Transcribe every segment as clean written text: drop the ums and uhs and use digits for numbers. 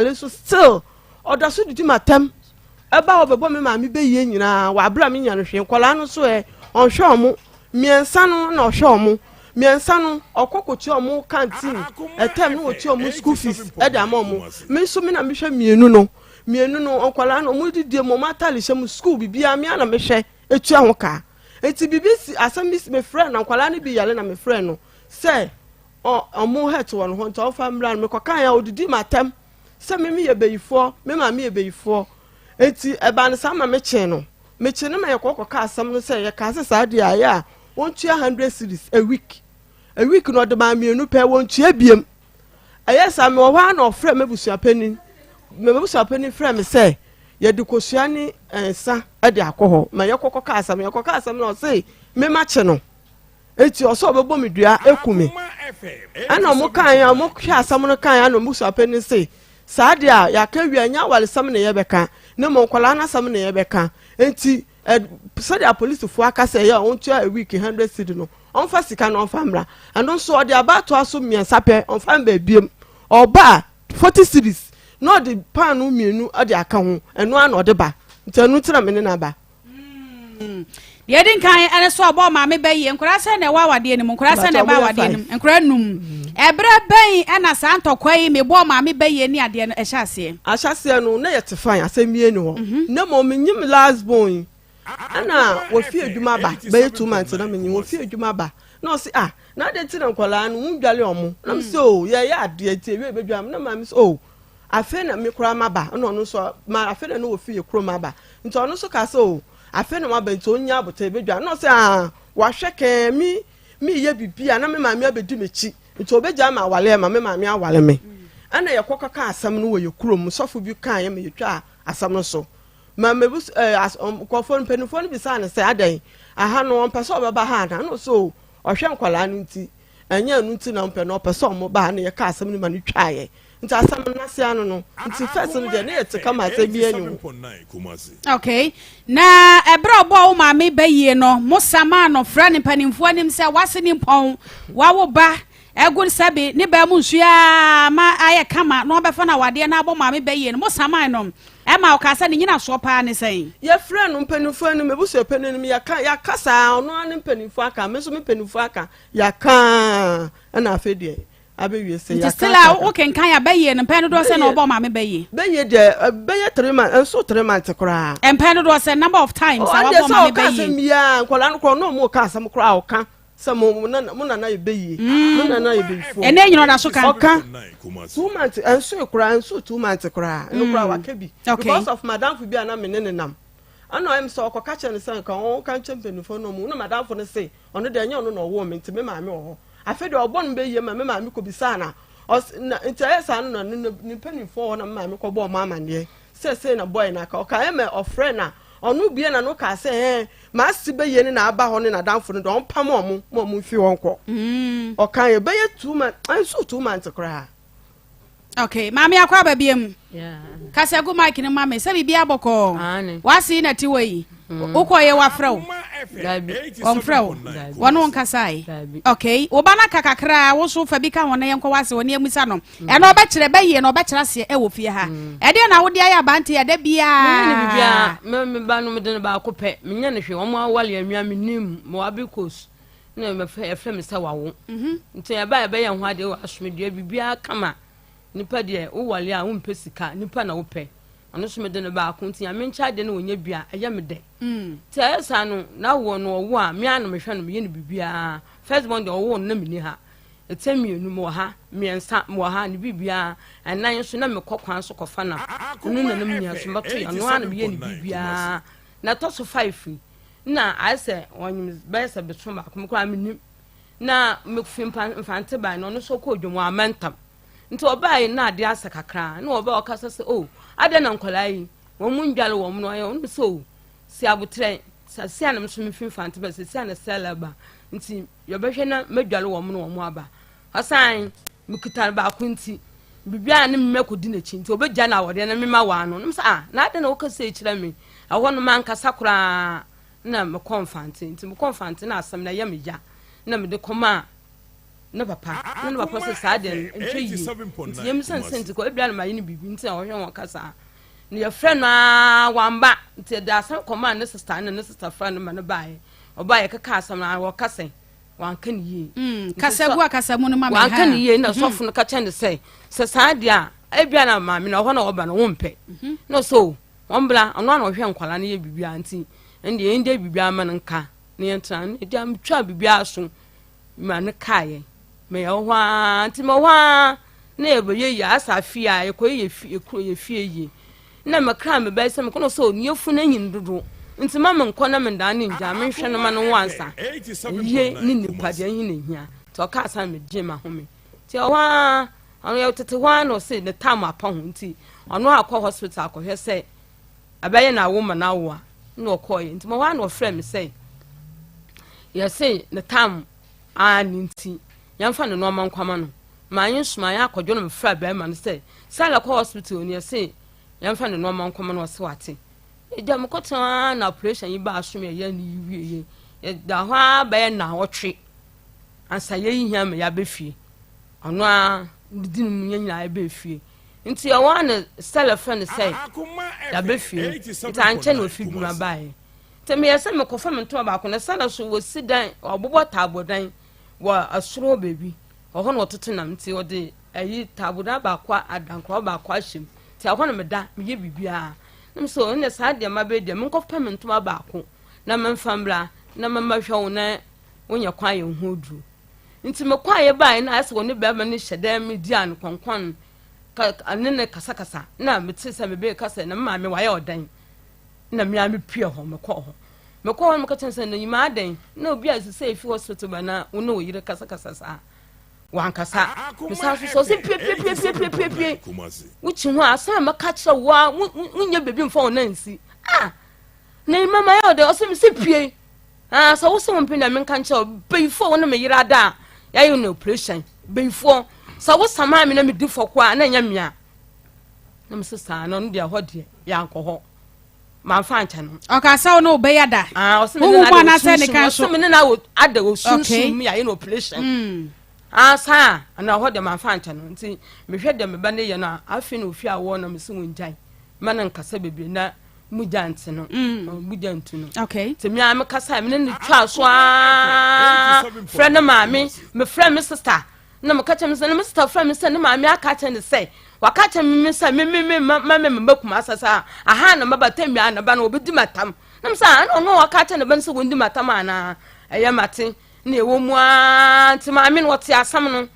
awale nso still ɔda so didi m'atɛm. Ɛba hɔ bɛbɔ me maame bɛyie nyinaa wɔ abere a menya no hwee. Nkwadaa no nso ɛ, ɔnhwɛ ɔmo. Mmiɛnsa no na ɔhwɛ ɔmo mmiɛnsa no. Ɔkɔ kɔtua ɔmo canteen ɛtɛm no, wɔtua ɔmo school fees ɛde ama ɔmo. Me nso me na mehwɛ mmienu no. Mmienu no nkwadaa no, ɔmo didie mu, ɔmo ataale hyɛ mu, school, biribiara mmea na mehwɛ etua ho kaa. Eti biribi si, asɛm bi si, mefrɛ no, nkwadaa no bi yale na mefrɛ no sɛ ɔ ɔmo hɛt wɔ no ho, nti ɔfa mmra no. Mekɔka yɛn a odidi ma atɛm sɛ me yɛ bɛyifoɔ, me maame yɛ bɛyifoɔ. Eti ɛbaa no saa ma mekyee no, mekyee no ma yɛkɔ kɔka asɛm no sɛ yɛka sɛ saa deɛ ayɛ a wɔntua 100 cedis a week. A week no, ɔde maa mmienu pɛ, wɔntua biem. Ɛyɛ saa mewɔ hɔ a na ɔfrɛ me busuapanin. Me busuapanin frɛ me sɛ yɛde kosua ne nsa de akɔ hɔ ma yɛkɔ kɔka asɛm. Yɛkɔka asɛm na ɔse mema kye no, eti ɔsɛ ɔbɛbɔ me dua eku me. Ɛna ɔmo kan ya, ɔmo hwɛ asɛm no kan ya na ɔmo busuapanin se saa deɛ a yɛaka wia, nyɛ awaresɛm na yɛbɛka ne mo nkwadaa n'asɛm na yɛbɛka. Nti ɛ sɛdeɛ apolisifoɔ aka sɛ ɛyɛ a ɔntua a week 100 cedi no, ɔnfa sika na ɔnfa mmra. Ɛno nso ɔde aba atoa so mmiɛnsa pɛ, ɔnfa mba ebiem. Ɔba a, 40 cedis na ɔde paano mmienu ɔde aka ho. Ɛno ara na ɔde ba, nti ɛno ti na me ne n'aba. Deɛ ɛdi nkan ɛne so ɔbɔ maame bɛyie. Nkwadaa sɛ na ɛwɔ awadeɛ no mu? Nkwadaa sɛ na ɛbɛ awadeɛ no mu? Nkwadaa num. Ɛberɛ bɛn ɛna saa ntɔkwa yi, mebɔ maame bɛyie ne adeɛ no, ɛhyɛ aseɛ? Ahyɛseɛ no na yɛte fine, asɛm mie ni hɔ. Na mmom menyim last born yi, ɛna wɔfi adwuma ba bɛyɛ 2 months na menyim. Wɔfi adwuma ba na ɔsi, "Ah, na ade ti na nkwadaa no wondwale ɔmo?" Na mi sɛ, "O, yɛyɛ adeɛ nti ewie ebedwa." Na maame sɛ, "O, afei na mi koraa ma ba." Ɛna ɔno nso ma afei na no wɔfi yɛ kurom aba, nti ɔno nso ka sɛ, "O, afei na waba nti onya abotɛ ebedwa." Na ɔsɛ, "Ah, wahwɛ kɛn mi mi yɛ bibi a na me maame abɛdi m'akyi, nti obɛgya ma awale ma me maame awale me." Ɛna yɛkɔ kɔka asɛm no wɔ yɛ kurom. Sɔfo bi kaa yɛ ma yɛtwa asɛm no so ma mebu ɛɛ as nkɔfoɔ mpanimfoɔ no bisa ne sɛ, adan aha no ɔmpɛ sɛ ɔbɛba ha ana? Ɛna ɔsɛ ɔhwɛ nkwadaa no nti ɛnyɛ ɛno nti na ɔmpɛ na ɔpɛ sɛ ɔmo ba ha. Na yɛka asɛm no ma no twaeɛ, nti asɛm no n'ase ano no. Nti first no deɛ, ne yɛ te kama, asɛm bi ani ho. Okay, na ɛberɛ a ɔbɔ wo maame bɛyie no, mo sama no frɛ ne mpanimfoɔ anim sɛ wase ne mpɔn wawo ba ɛgu sɛbi ne baa mu nsuo ma ayɛ kama na ɔbɛfa no awadeɛ na abɔ maame bɛyie no, mo sama no ɛma ɔka sɛ ne nyinasoɔ paa ne sɛn? Yɛfrɛ no mpanimfoɔ anim, ebusua panin anim, yɛka yɛaka saa. Ɔno ara ne mpanimfoɔ aka, me nso me mpanimfoɔ aka, yɛaka, ɛna afei deɛ abɛwie sɛ Nti still a wokenkan a, bɛyie no, mpɛn dodoɔ sɛ na ɔbɔ maame bɛyie? Bɛyie deɛ, bɛyɛ 3 months nso, 3 months koraa. Mpɛn dodoɔ sɛ, number of times a wabɔ maame bɛyie? Ɔka asɛm biara, nkwadaa no koraa ɔno ɔmo ka asɛm koraa, ɔka sɛ mo nana yɛ bɛyie, mo nana yɛ bɛyifoɔ. Ɛnɛ nyina ɔda so ka? Ɔka 2 months nso koraa nso, 2 months koraa ɛno koraa waka bi because of madamfo bi a na me ne ne nam, ɛna ɔyɛ sɛ ɔkɔka kyerɛ no sɛ nka ɔka nkyɛn mpanimfoɔ no mu, na madamfo no se ɔno deɛ, ɛnyɛ ɔno na ɔwɔ me, nti me maame wɔ hɔ. Afei deɛ ɔbɔ no bɛyie ma me maame kɔ bisa na ɔs na nti ɛyɛ saa no na ne mpanimfoɔ hɔ na me maame kɔ bɔ ɔmo amaneɛ sɛ sɛ na bɔyɛ na aka ɔka ɛmɛ ɔfrɛ na ɔno bie na no ka sɛ ɛɛ maasi bɛyie ne na aba hɔ ne n'adamfo no deɛ, ɔmpam ɔmo ma ɔmo mfi hɔ nkɔ. Ɔka yɛ bɛyɛ 2 months ɛnso, 2 months koraa. Okay, maame, akɔ aba biem. Kasa gu mic no ma me sɛ biribi abɔkɔɔ. Wase na ti wɔ yi, wokɔ yɛ wafrɛ wo? Ɔmfrɛ wo, wɔne wo nkasae? Okay, wo ba no aka kakraa, wo so fa bi ka ho na yɛnkɔ wase wɔ ne amusa no. Ɛno ɔbɛkyerɛ bɛyie na ɔbɛkyerɛ aseɛ ɛwɔ fie ha. Ɛdeɛ na wode ayɛ abante ɛda biaa? Me ba no, mede no baako pɛ, menyɛ no hwee. Wɔn awale anwia, menim mewɔ abikos na yɛfrɛ me sɛ wawo, nti ɛba yɛbɛyɛ ho adeɛ wɔ asomdua, biribiara kama. Nipa deɛ, wowale a wompɛ sika, nipa na wopɛ. Ɔno nso mede no baako, nti Nyame nkyɛ adeɛ no wɔnyɛ bi a ɛyɛ me dɛ. Nti ɛyɛ saa no na wɔ no ɔwo a, mea na mehwɛ no, meyɛ no biribiara. First born deɛ, ɔwɔ no na menni ha. Ɛtɛ mmienu mewɔ ha, mmiɛnsa mewɔ ha, ne biribiara. Ɛnan nso na mekɔ kwan so kɔfa na ɔno nanam nyinaa so mbɛto yɛ ɔno ara na meyɛ ne biribiara. Na ɛtɔ so five yi na ayɛ sɛ ɔnyim bɛyɛ sɛ beso baako, me koraa menim na mefi Mfante ban na ɔno nso kɔ odwom wɔ amantam. Nti ɔbaa yi na adeɛ asa kakra na ɔbaa ɔkasa sɛ, "O, adɛn na nkwadaa yi wɔn mu ndwale wɔn no?" Ɔyɛ ɔno sɛ, "O, si abotrɛ sasi a na nso mefi Mfante ba sisi a na sɛlɛ ba, nti yɛbɛhwɛ na mɛdwale wɔn na wɔn aba." Ɔsan mekita no baako, nti biribiara ne mmɛ kɔdi n'akyi, nti ɔbɛgya no awɔdeɛ na mema waa no nom sɛ, "Ah, na adɛn na woka sɛ kyerɛ me?" Ɛhɔ no mankasa koraa na mekɔ Mfante. Nti mekɔ Mfante na asɛm no ɛyɛ me ya na mede kɔmaa Ne papa na ne papa sɛ saa deɛ no ntwa yie nti yɛmmisa no sɛ nti kɔ ebia na mayɛ no biribi nti na ɔhwɛ wɔn kasa na yɛfrɛ no aa wamba nti yɛde asɛm kɔmaa ne sista na ne sista frɛ no ma no baeɛ ɔbaa yɛkeka asɛm no wɔka sɛ wanka ne yie mm, kasa gu akasa mu no ma wanka ne yie na mhm. sɔfo no ka kyerɛ no sɛ sɛ saa deɛ a ebia na maame na ɔhɔ na ɔba no wompɛ mhm. na so wɔn bla ɔno ana ɔhwɛ nkwadaa no yɛ biribiara nti ɛndeɛ yɛn deɛ biribiara ma no nka na yɛntena no ɛgya metwa biribiara so ma no kaa yɛn ma yɛwɔ hɔ ara nti ma hɔ ara na yɛbɛyɛ yie asa afe a yɛkɔyɛ yɛ fie kuro yɛ fie yie na mekra me bɛyɛ sɛ mekɔ no sɛ onua funu anyin dodo nti ma menkɔ na mendaa ne ngya menhwɛ no ma no wo ansa yie ne nipa deɛ ɛhe na ehia nti ɔkaa sa megye ma home nti ɛhɔ ara ɔno yɛtete hɔ ara na ɔse ne tam apa ho nti ɔno akɔ hospital akɔhwɛ sɛ Ɛbɛyɛ na awo ma no awo a, na ɔkɔeɛ. Nti mewɔ hɔ a na ɔfrɛ me sɛ yɛse ne tam a ne nti yɛmfa ne nneɛma nkwama no. Maanye nso maanyɛ akɔdwo no mefrɛ bɛrima no sɛ Sala kɔ hospital ni yɛse yɛmfa ne nneɛma nkwama no ɔse wate. Ɛgya mekɔtena hɔ na operation yi baa so me ɛyɛ ne yi wie yɛda hɔ a bɛyɛ nnawɔtwe ansa yɛyi hia ma yɛabɛ fie. Ɔno a didi no mu yɛn nyinaa yɛbɛɛ fie. Nti ɛhɔ ara na Stella frɛ no sɛ yɛaba fie. Nti ankyɛ na ofi dwuma baeɛ. Nti meyɛ sɛ mekɔfa me ntoma baako na Stella so wɔsi dan, wɔabobɔ taabodan wɔ soro hɔ baabi. Ɛhɔ na wɔtoto nam nti wɔde ayi taabodan baako adankorɔ baako ahyɛ mu. Nti ɛhɔ na meda, meyɛ biribiara. Na mesɛ ɛnna saa deɛ mabɛyɛ deɛ menkɔfa me ntoma baako na memfa mmra na memmɛhwɛ wo na wonya kwan ayɛ wo ho aduro. Nti mekɔeɛ baeɛ na ayɛ sɛ wɔne bɛrima no hyɛ dan mu di ano kɔnkɔn ka ne ne kasakasa na mete sɛ mebe ka sɛ na me maame wayɛ ɔdan na me ara mepue hɔ mekɔɔ hɔ mekɔɔ hɔ no meka kyerɛ sɛ na nyima adɛn na obi a ɛsɛ sɛ efi hospital ba na wo ne wo yere kasakasa saa wankasa mesan so sɛ ɔsɛ piepiepiepiepie wokyi ho a asan a mɛka kyerɛ wo a wonyɛ baabi mfa wo nan nsi ah na nyima ma yɛ ɔdɛ ɔsɛ mesɛ pie Ah, sɛ wosɛ wo mpene a menka nkyerɛ wo, bayifoɔ wo ne me yere ada a yɛayɛ no operation, bayifoɔ sɛ wosamaa me na medi fɔ koraa na ɛnyɛ mea. Na mese saa na ɔno deɛ ɛhɔ deɛ yɛankɔ hɔ. Mamfa ankyɛ no. Ɔka sɛ wo ne wo bɛyɛ da. Ah, ɔsɛ me ne na ada osunsum. Ɔsɛ me ne na ada osunsum mu yɛayɛ no operation. Mm. Ah, saa na ɛhɔ deɛ mamfa ankyɛ no. Nti mehwɛ deɛ me ba ne yɛ no a, afei na ofi awoɔ na mese wɔn gyae. Ma no nkasa bebree na mogya nte no mm. mogya ntu no nti me a mekasa me ne no twaa so aa frɛ ne maame mefrɛ me sista na meka kyerɛ me sɛ ne me sista frɛ me sɛ ne maame aka kyerɛ ne sɛ waka kyerɛ me sɛ me me me ma me mma kuma asa sɛ aha na maba tɛm a na ba no wɔbɛdi matam na me sɛ ana ɔno waka kyerɛ ne ba no sɛ wɔndi matam anaa ɛyɛ mate na ɛwɔ mu aa nti maame no wɔte asɛm no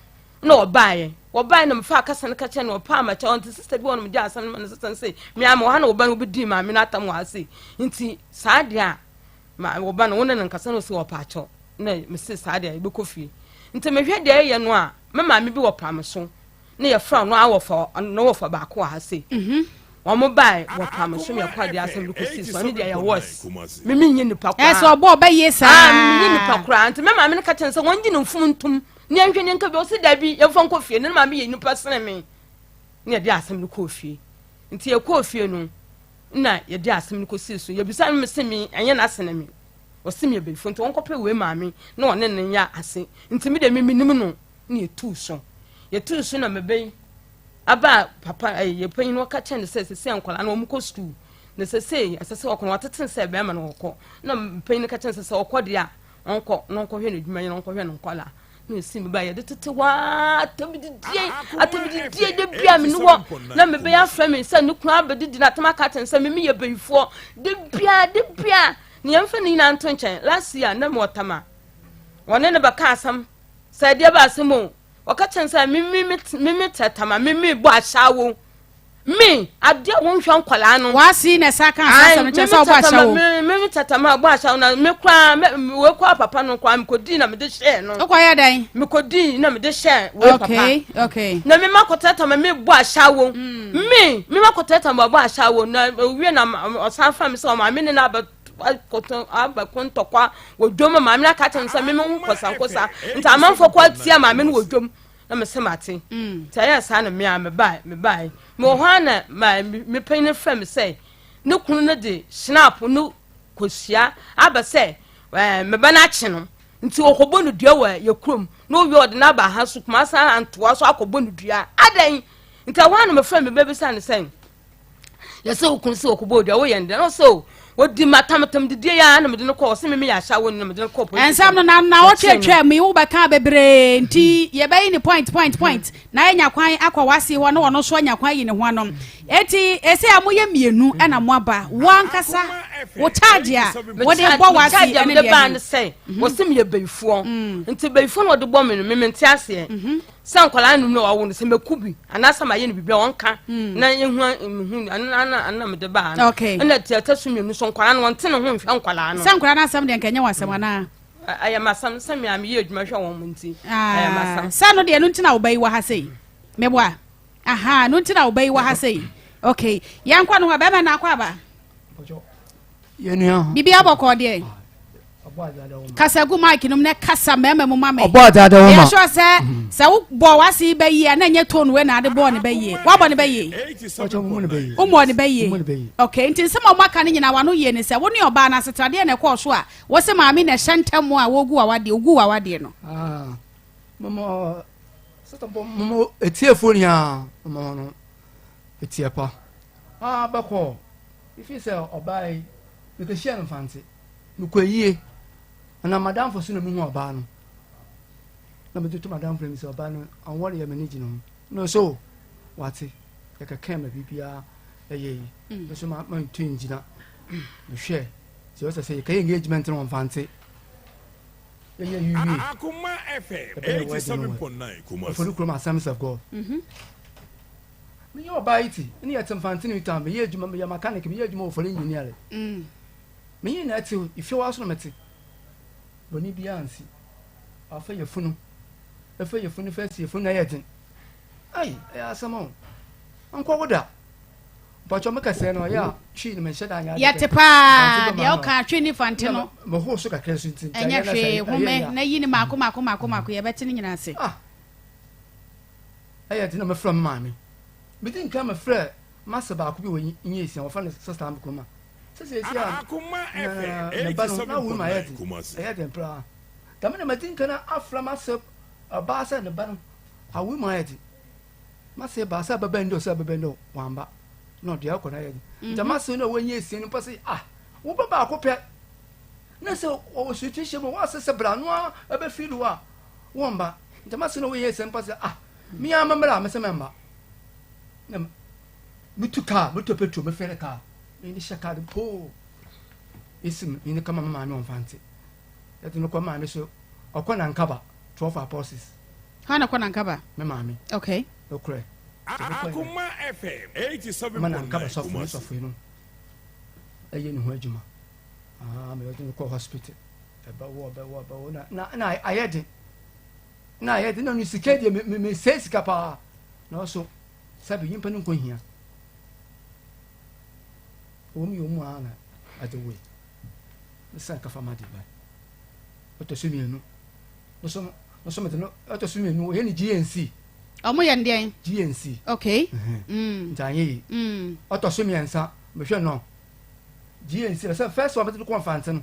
na ɔbaeɛ wɔbaeɛ na mefaa kasa no ka kyerɛ no ɔpaa ma kyɛw nti sista bi wɔ no megye asɛm no ma no sista no sɛ mea ma ɔha na wɔba no wobɛdii maame no atam wɔ ha sei nti saa deɛ a ma wɔba no wo ne no nkasa no sɛ ɔpaa kyɛw na mese saa deɛ yɛbɛkɔ fie nti mehwɛ deɛ ɛyɛ no a me maame bi wɔ pam so na yɛfrɛ no a wɔfa no wɔfa baako wɔ ha sei mhm. wɔn bae wɔ pam so yɛkɔ adeɛ asɛm no kɔsi so ɛne deɛ yɛ wɔs me menyɛ nipa koraa ɛsɛ ɔbɔ ɔbɛyɛ saa ah, menyɛ nipa koraa nti me maame no ka kyɛn sɛ wɔn gye ne mfom ntom Ne yɛnhwɛ ne nka bi ɔsi dabi yɛmfa nkɔ fie ne maame yɛ nipa sene me ne yɛde asɛm no kɔɔ fie nti yɛkɔɔ fie no na yɛde asɛm no kɔsii so yɛbisa no mese me ɛnyɛ n'asene me ɔse me abɛyifo nti wɔnkɔpɛ wei maame na ɔne ne nyɛ ase nti me deɛ me menim no ne yɛtuu so yɛtuu so na mebɛyi aba papa ɛyɛ yɛ panyin no ɔka kyɛn no sɛ sɛsɛ nkwadaa no wɔn kɔ sukuu na sɛsɛ ɛsɛ sɛ ɔkɔ no watete sɛ bɛrima no ɔkɔ na panyin no ka kyɛn sɛ sɛ ɔkɔ deɛ a Ɔnkɔ na ɔnkɔhwɛ n'adwuma yɛ na ɔnkɔhwɛ ne nkwadaa na ɔsi me ba yɛde tete hɔ ara atamdidie atamdidie de bia me ne hɔ na mebɛyɛ afrɛ me sɛ ne kunu abɛdidi na atam aka kyɛn sɛ me meyɛ bayifoɔ de bia de bia ne yɛmfa ne nyinaa nto nkyɛn last year na mewɔ tama wɔne ne bɛka asɛm sɛ ɛdeɛ ba asɛm o wɔka kyɛn sɛ me me me me tɛ tama me me bɔ ahyɛwo Me, adeɛ a wonhwɛ nkwadaa no. W'ase na ɛsa ka asɛm no kyerɛ sɛ ɔbɔ ahyɛ wo. Me me tata ma ɔbɔ ahyɛ wo na me koraa me wei kɔ papa no koraa mekɔdii na mede hyɛɛ no. Wokɔ yɛ dɛn? Mekɔdii na mede hyɛɛ wei papa. Okay, okay. Na me ma kɔtata ma me bɔ ahyɛ wo. Mm. Me me ma kɔtata ma bɔ ahyɛ wo na owie na ɔsan fa me sɛ ɔmaame ne na abɛ akɔtɔ abɛko ntɔkwa wɔ dwom maame no aka kyerɛ me sɛ me me ho nkɔsankɔsa nti amanfoɔ kɔ atia maame no wɔ dwom. Na mese mate. Nti ɛyɛɛ saa na me a mebae mebae. Mewɔ hɔ ara na ma me panyin no frɛ me sɛ ne kunu no de snap no kosua aba sɛ ɛɛ me ba no akye no. Nti ɔkɔbɔ no dua wɔ yɛ kurom. Na owie ɔde no aba ha so Kumasi antoa so akɔbɔ no dua. Adɛn? Nti ɛhɔ a na mefrɛ me ba bisa no sɛ yɛsɛ wo kunu sɛ wɔkɔbɔ dua woyɛ no dɛn? Ɔsɛ o wɔdi matamtam didie yɛ a na mede no kɔ ɔsɛ me meyɛ ahyɛ wo no na mede no kɔ polisi. Ɛnsɛm no na na ɔtwetwe mu yi wobɛka bebree nti yɛbɛyi ne point point point na yɛnya kwan akɔ w'ase hɔ na ɔno nso anya kwan ayi ne ho ano. Eti ese a moyɛ mmienu ɛna moaba wo ankasa wo charge a wode bɔ w'ase ɛne deɛ baa ne sɛ wɔsɛ meyɛ bayifoɔ nti bayifoɔ na wɔde bɔ me no me mente aseɛ sɛ nkwadaa num na wɔawo no sɛ mɛku bi anaasɛ mayɛ no biribi a wɔnka na yɛhu mehu ana ana mede baa no ɛna tiata so mmienu so nkwadaa no wɔnte ne ho nhwɛ nkwadaa no sɛ nkwadaa no asɛm deɛ nkɛnyɛ wɔ asɛm anaa ɛyɛ masɛm sɛ me a meyɛ adwuma hwɛ wɔn nti ɛyɛ masɛm sɛ no deɛ no nti na wo ba yi wɔ ha sei meboa Aha, no nti na wo ba yi wɔ ha sei. Okay, yɛnkɔ no hɔ, bɛrima na akɔ aba. Biribi abɔkɔ deɛ. Kasa gu mic nom na kasa mmarima mu ma me. Ɔbɔ ade ade wɔn ma. Yɛ sure sɛ mhm. sɛ wo bɔ w'ase yi bɛyie a na nyɛ tone wei na ade bɔɔ ne bɛyie. Wabɔ ne bɛyie. Womɔ ne bɛyie. Okay, nti nsɛm a wɔaka no nyinaa wano yie ne sɛ wo ne ɔbaa no asetradeɛ na ɛkɔɔ so a wɔsɛ maame na ɛhyɛ ntam a wɔgu wawadeɛ ogu wawadeɛ no. Ah, mama Satan bɔ mama etiefoɔ nyinaa mama no etie pa. Ah bɛkɔ ifi sɛ ɔbaa yi mekɛhyia no mfante mekɔ yie ɛna madamfo so na mehu ɔbaa no na mede to madamfo no sɛ ɔbaa no anwɔre yɛ m'ani gyina ho na so wate yɛkɛkɛn ma biribiara ɛyɛ yi mm. nso ma mantu ngyina mehwɛ sɛ ɔsɛ sɛ yɛkɛyɛ engagement no wɔ mfante yɛyɛ yi wie Akoma FM ɛbɛyɛ wedding no wɔ 87.9 Kumasi. Ofori kurom Assemblies of God. Meyɛ ɔbaa yi ti ne yɛte Mfantse New Town meyɛ adwuma meyɛ mechanic meyɛ adwuma wɔ Ofori engineering. Menye na ɛte efie hɔ ara so na mete. Bɔne biara nsi. Wafa yafunu. Ɛfa yafunu fa si yafunu na ɛyɛ den. Ai ɛyɛ asɛm o. Nkɔ wo da. Mpatsɔ me kɛsɛɛ no ɔyɛ a twi no menhyɛ da nyɛ ade Yɛte paa deɛ ɔka twi ne fante no. Meho so kakra so nti. Ɛnyɛ hwee home na yi ne maako maako maako maako yɛbɛte ne nyinaa ase. Ah ɛyɛ de na mefrɛ me maame. Medi nkan mefrɛ m'ase baako bi wɔ Nyesia wɔfrɛ no Sister Ambrokoma. Sɛ sɛsi a na ne ba no na awo ma ɛyɛ den ɛyɛ den paa. Dɛm na madi nkan afrɛ m'ase ɔbaa sɛ ne ba no awo mu ayɛ den. Mase ba sɛ bɛbɛn dɛ sɛ bɛbɛn dɛ wamba na ɔde akɔ na yɛ nti mhm. mase no wɔnyɛ esie no mpo sɛ ah wo ba baako pɛ na sɛ ɔwɔ situation mu wɔasɛ sɛ bra no a ɛbɛfiri do a wɔmba nti mase no wɔnyɛ esie mpo sɛ ah me a memmra mesɛ mɛmba na metu kaa metɔ petrol mefɛre kaa mene hyɛ kaa de poo esi mene kama me maame ɔmfa nte yɛde no kɔ maame so ɔkɔ nankaba 12 apostles Hwan na kɔ Nankaba? Me maame. Okay. Nokorɛ. Akoma FM 87.9 Ma Nankaba sɔfo ne sɔfo yi no ɛyɛ ne ho adwuma. Ah, meyɛ no kɔ hospital. Ɛbɛwɔ ɛbɛwɔ ɛbɛwɔ na na na ayɛ den. Na ayɛ den na no sika deɛ me me me sɛ sika paa. Na ɔso sɛbi nyimpa no nkɔ hia. Wɔn yɛ wɔn a na ɛde wei. Mesan kafa ma de ba. Ɔtɔ so mmienu. Nso nso mede no ɛtɔ so mmienu wɔyɛ no GNC. Ɔmo yɛ no deɛn? GNC. Okay. Mm. Nti anyɛ yi. Mm. Ɔtɔ so mmiɛnsa mehwɛ no GNC sɛ first one mede no kɔ mfante no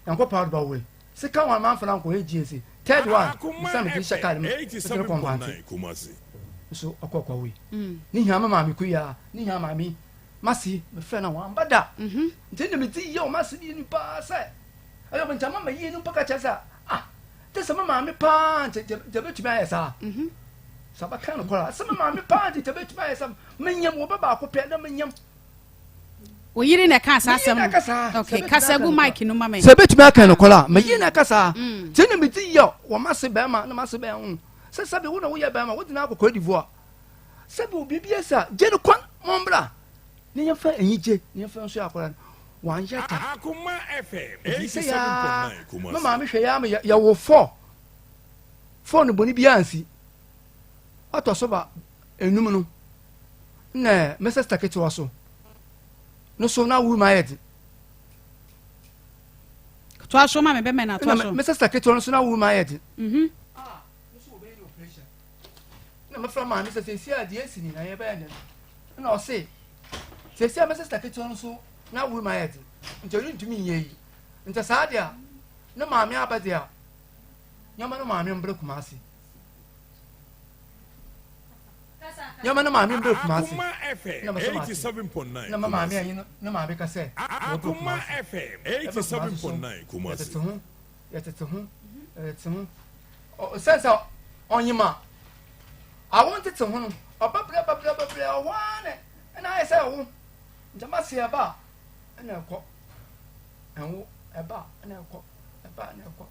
yankɔ proud ba wei second one manfa no ankɔ yɛ GNC third one mesa mede hyɛ kaa no mu mede no kɔ mfante nso ɔkɔ kɔ wei mm. ne hia ma maame kuya ne hia maame masi mefrɛ no wamba da mm-hmm. nti ne medi yɛ ɔmase ne yɛ nipa sɛ ɛyɛ ɔbɛnti ama ma yie no mpo ka kyerɛ sɛ ah te sɛ me maame paa nti nti ɛbɛtumi ayɛ saa mhm. sɛ bɛka no koraa sɛ me maame paa nti nti ɛbɛtumi ayɛ saa menyam wɔbɛ baako pɛ na menyam oyiri na ɛka saa asɛm no okay kasa gu mic no ma me sɛ ɛbɛtumi aka no koraa meyiri na ɛka saa mm. nti na medi yɛ wɔ mase bɛrima na mase bɛn ho sɛ sɛbi wo na woyɛ bɛrima wode no akɔ Cote d'Ivoire sɛbi obi bi asa gye no kwan mɔmbra ne yɛmfa anigye ne yɛmfa nso akwadaa no wanyɛ da ɛfiri sɛ yaa me maame hwɛ yaa me yɛwo fɔ fɔ no bɔne biara nsi ɔtɔ so ba enum no na me sista ketewa so no so na wuru ma ayɛ de toa so ma me bɛmɛ na toa so me sista ketewa no so na wuru ma ayɛ de mhm ah no so wɔbɛyɛ no operation na mefrɛ maame sɛ sɛsi a deɛ asi ni na yɛbɛyɛ dɛn na ɔse sɛsi a me sista ketewa no so na wuru ma ayɛ den nti ɔno ntumi nyɛ yi nti saa deɛ a ne maame aba deɛ a Nyɛma no maame mbrɛ Kumasi. Nyɛma no maame mbrɛ Kumasi. Akoma Na FM mesɛ mate. 87.9 Na ma maame Kumasi. ayi no ne maame ka sɛ wɔbrɛ Akoma Kumasi. FM Ɛbɛ Kumasi so 87.9 Kumasi. yɛtete ho yɛtete ho yɛtete ho. Ɔ sɛn sɛ ɔnyem a awo ntete ho no ɔbɛbrɛ bɛbrɛ bɛbrɛ ɔhɔ ara na ɛna ayɛ sɛ ɛwo. Nti mase ɛba a ɛna ɛkɔ. Ɛnwo ɛba a ɛna ɛkɔ ɛba a ɛna ɛkɔ.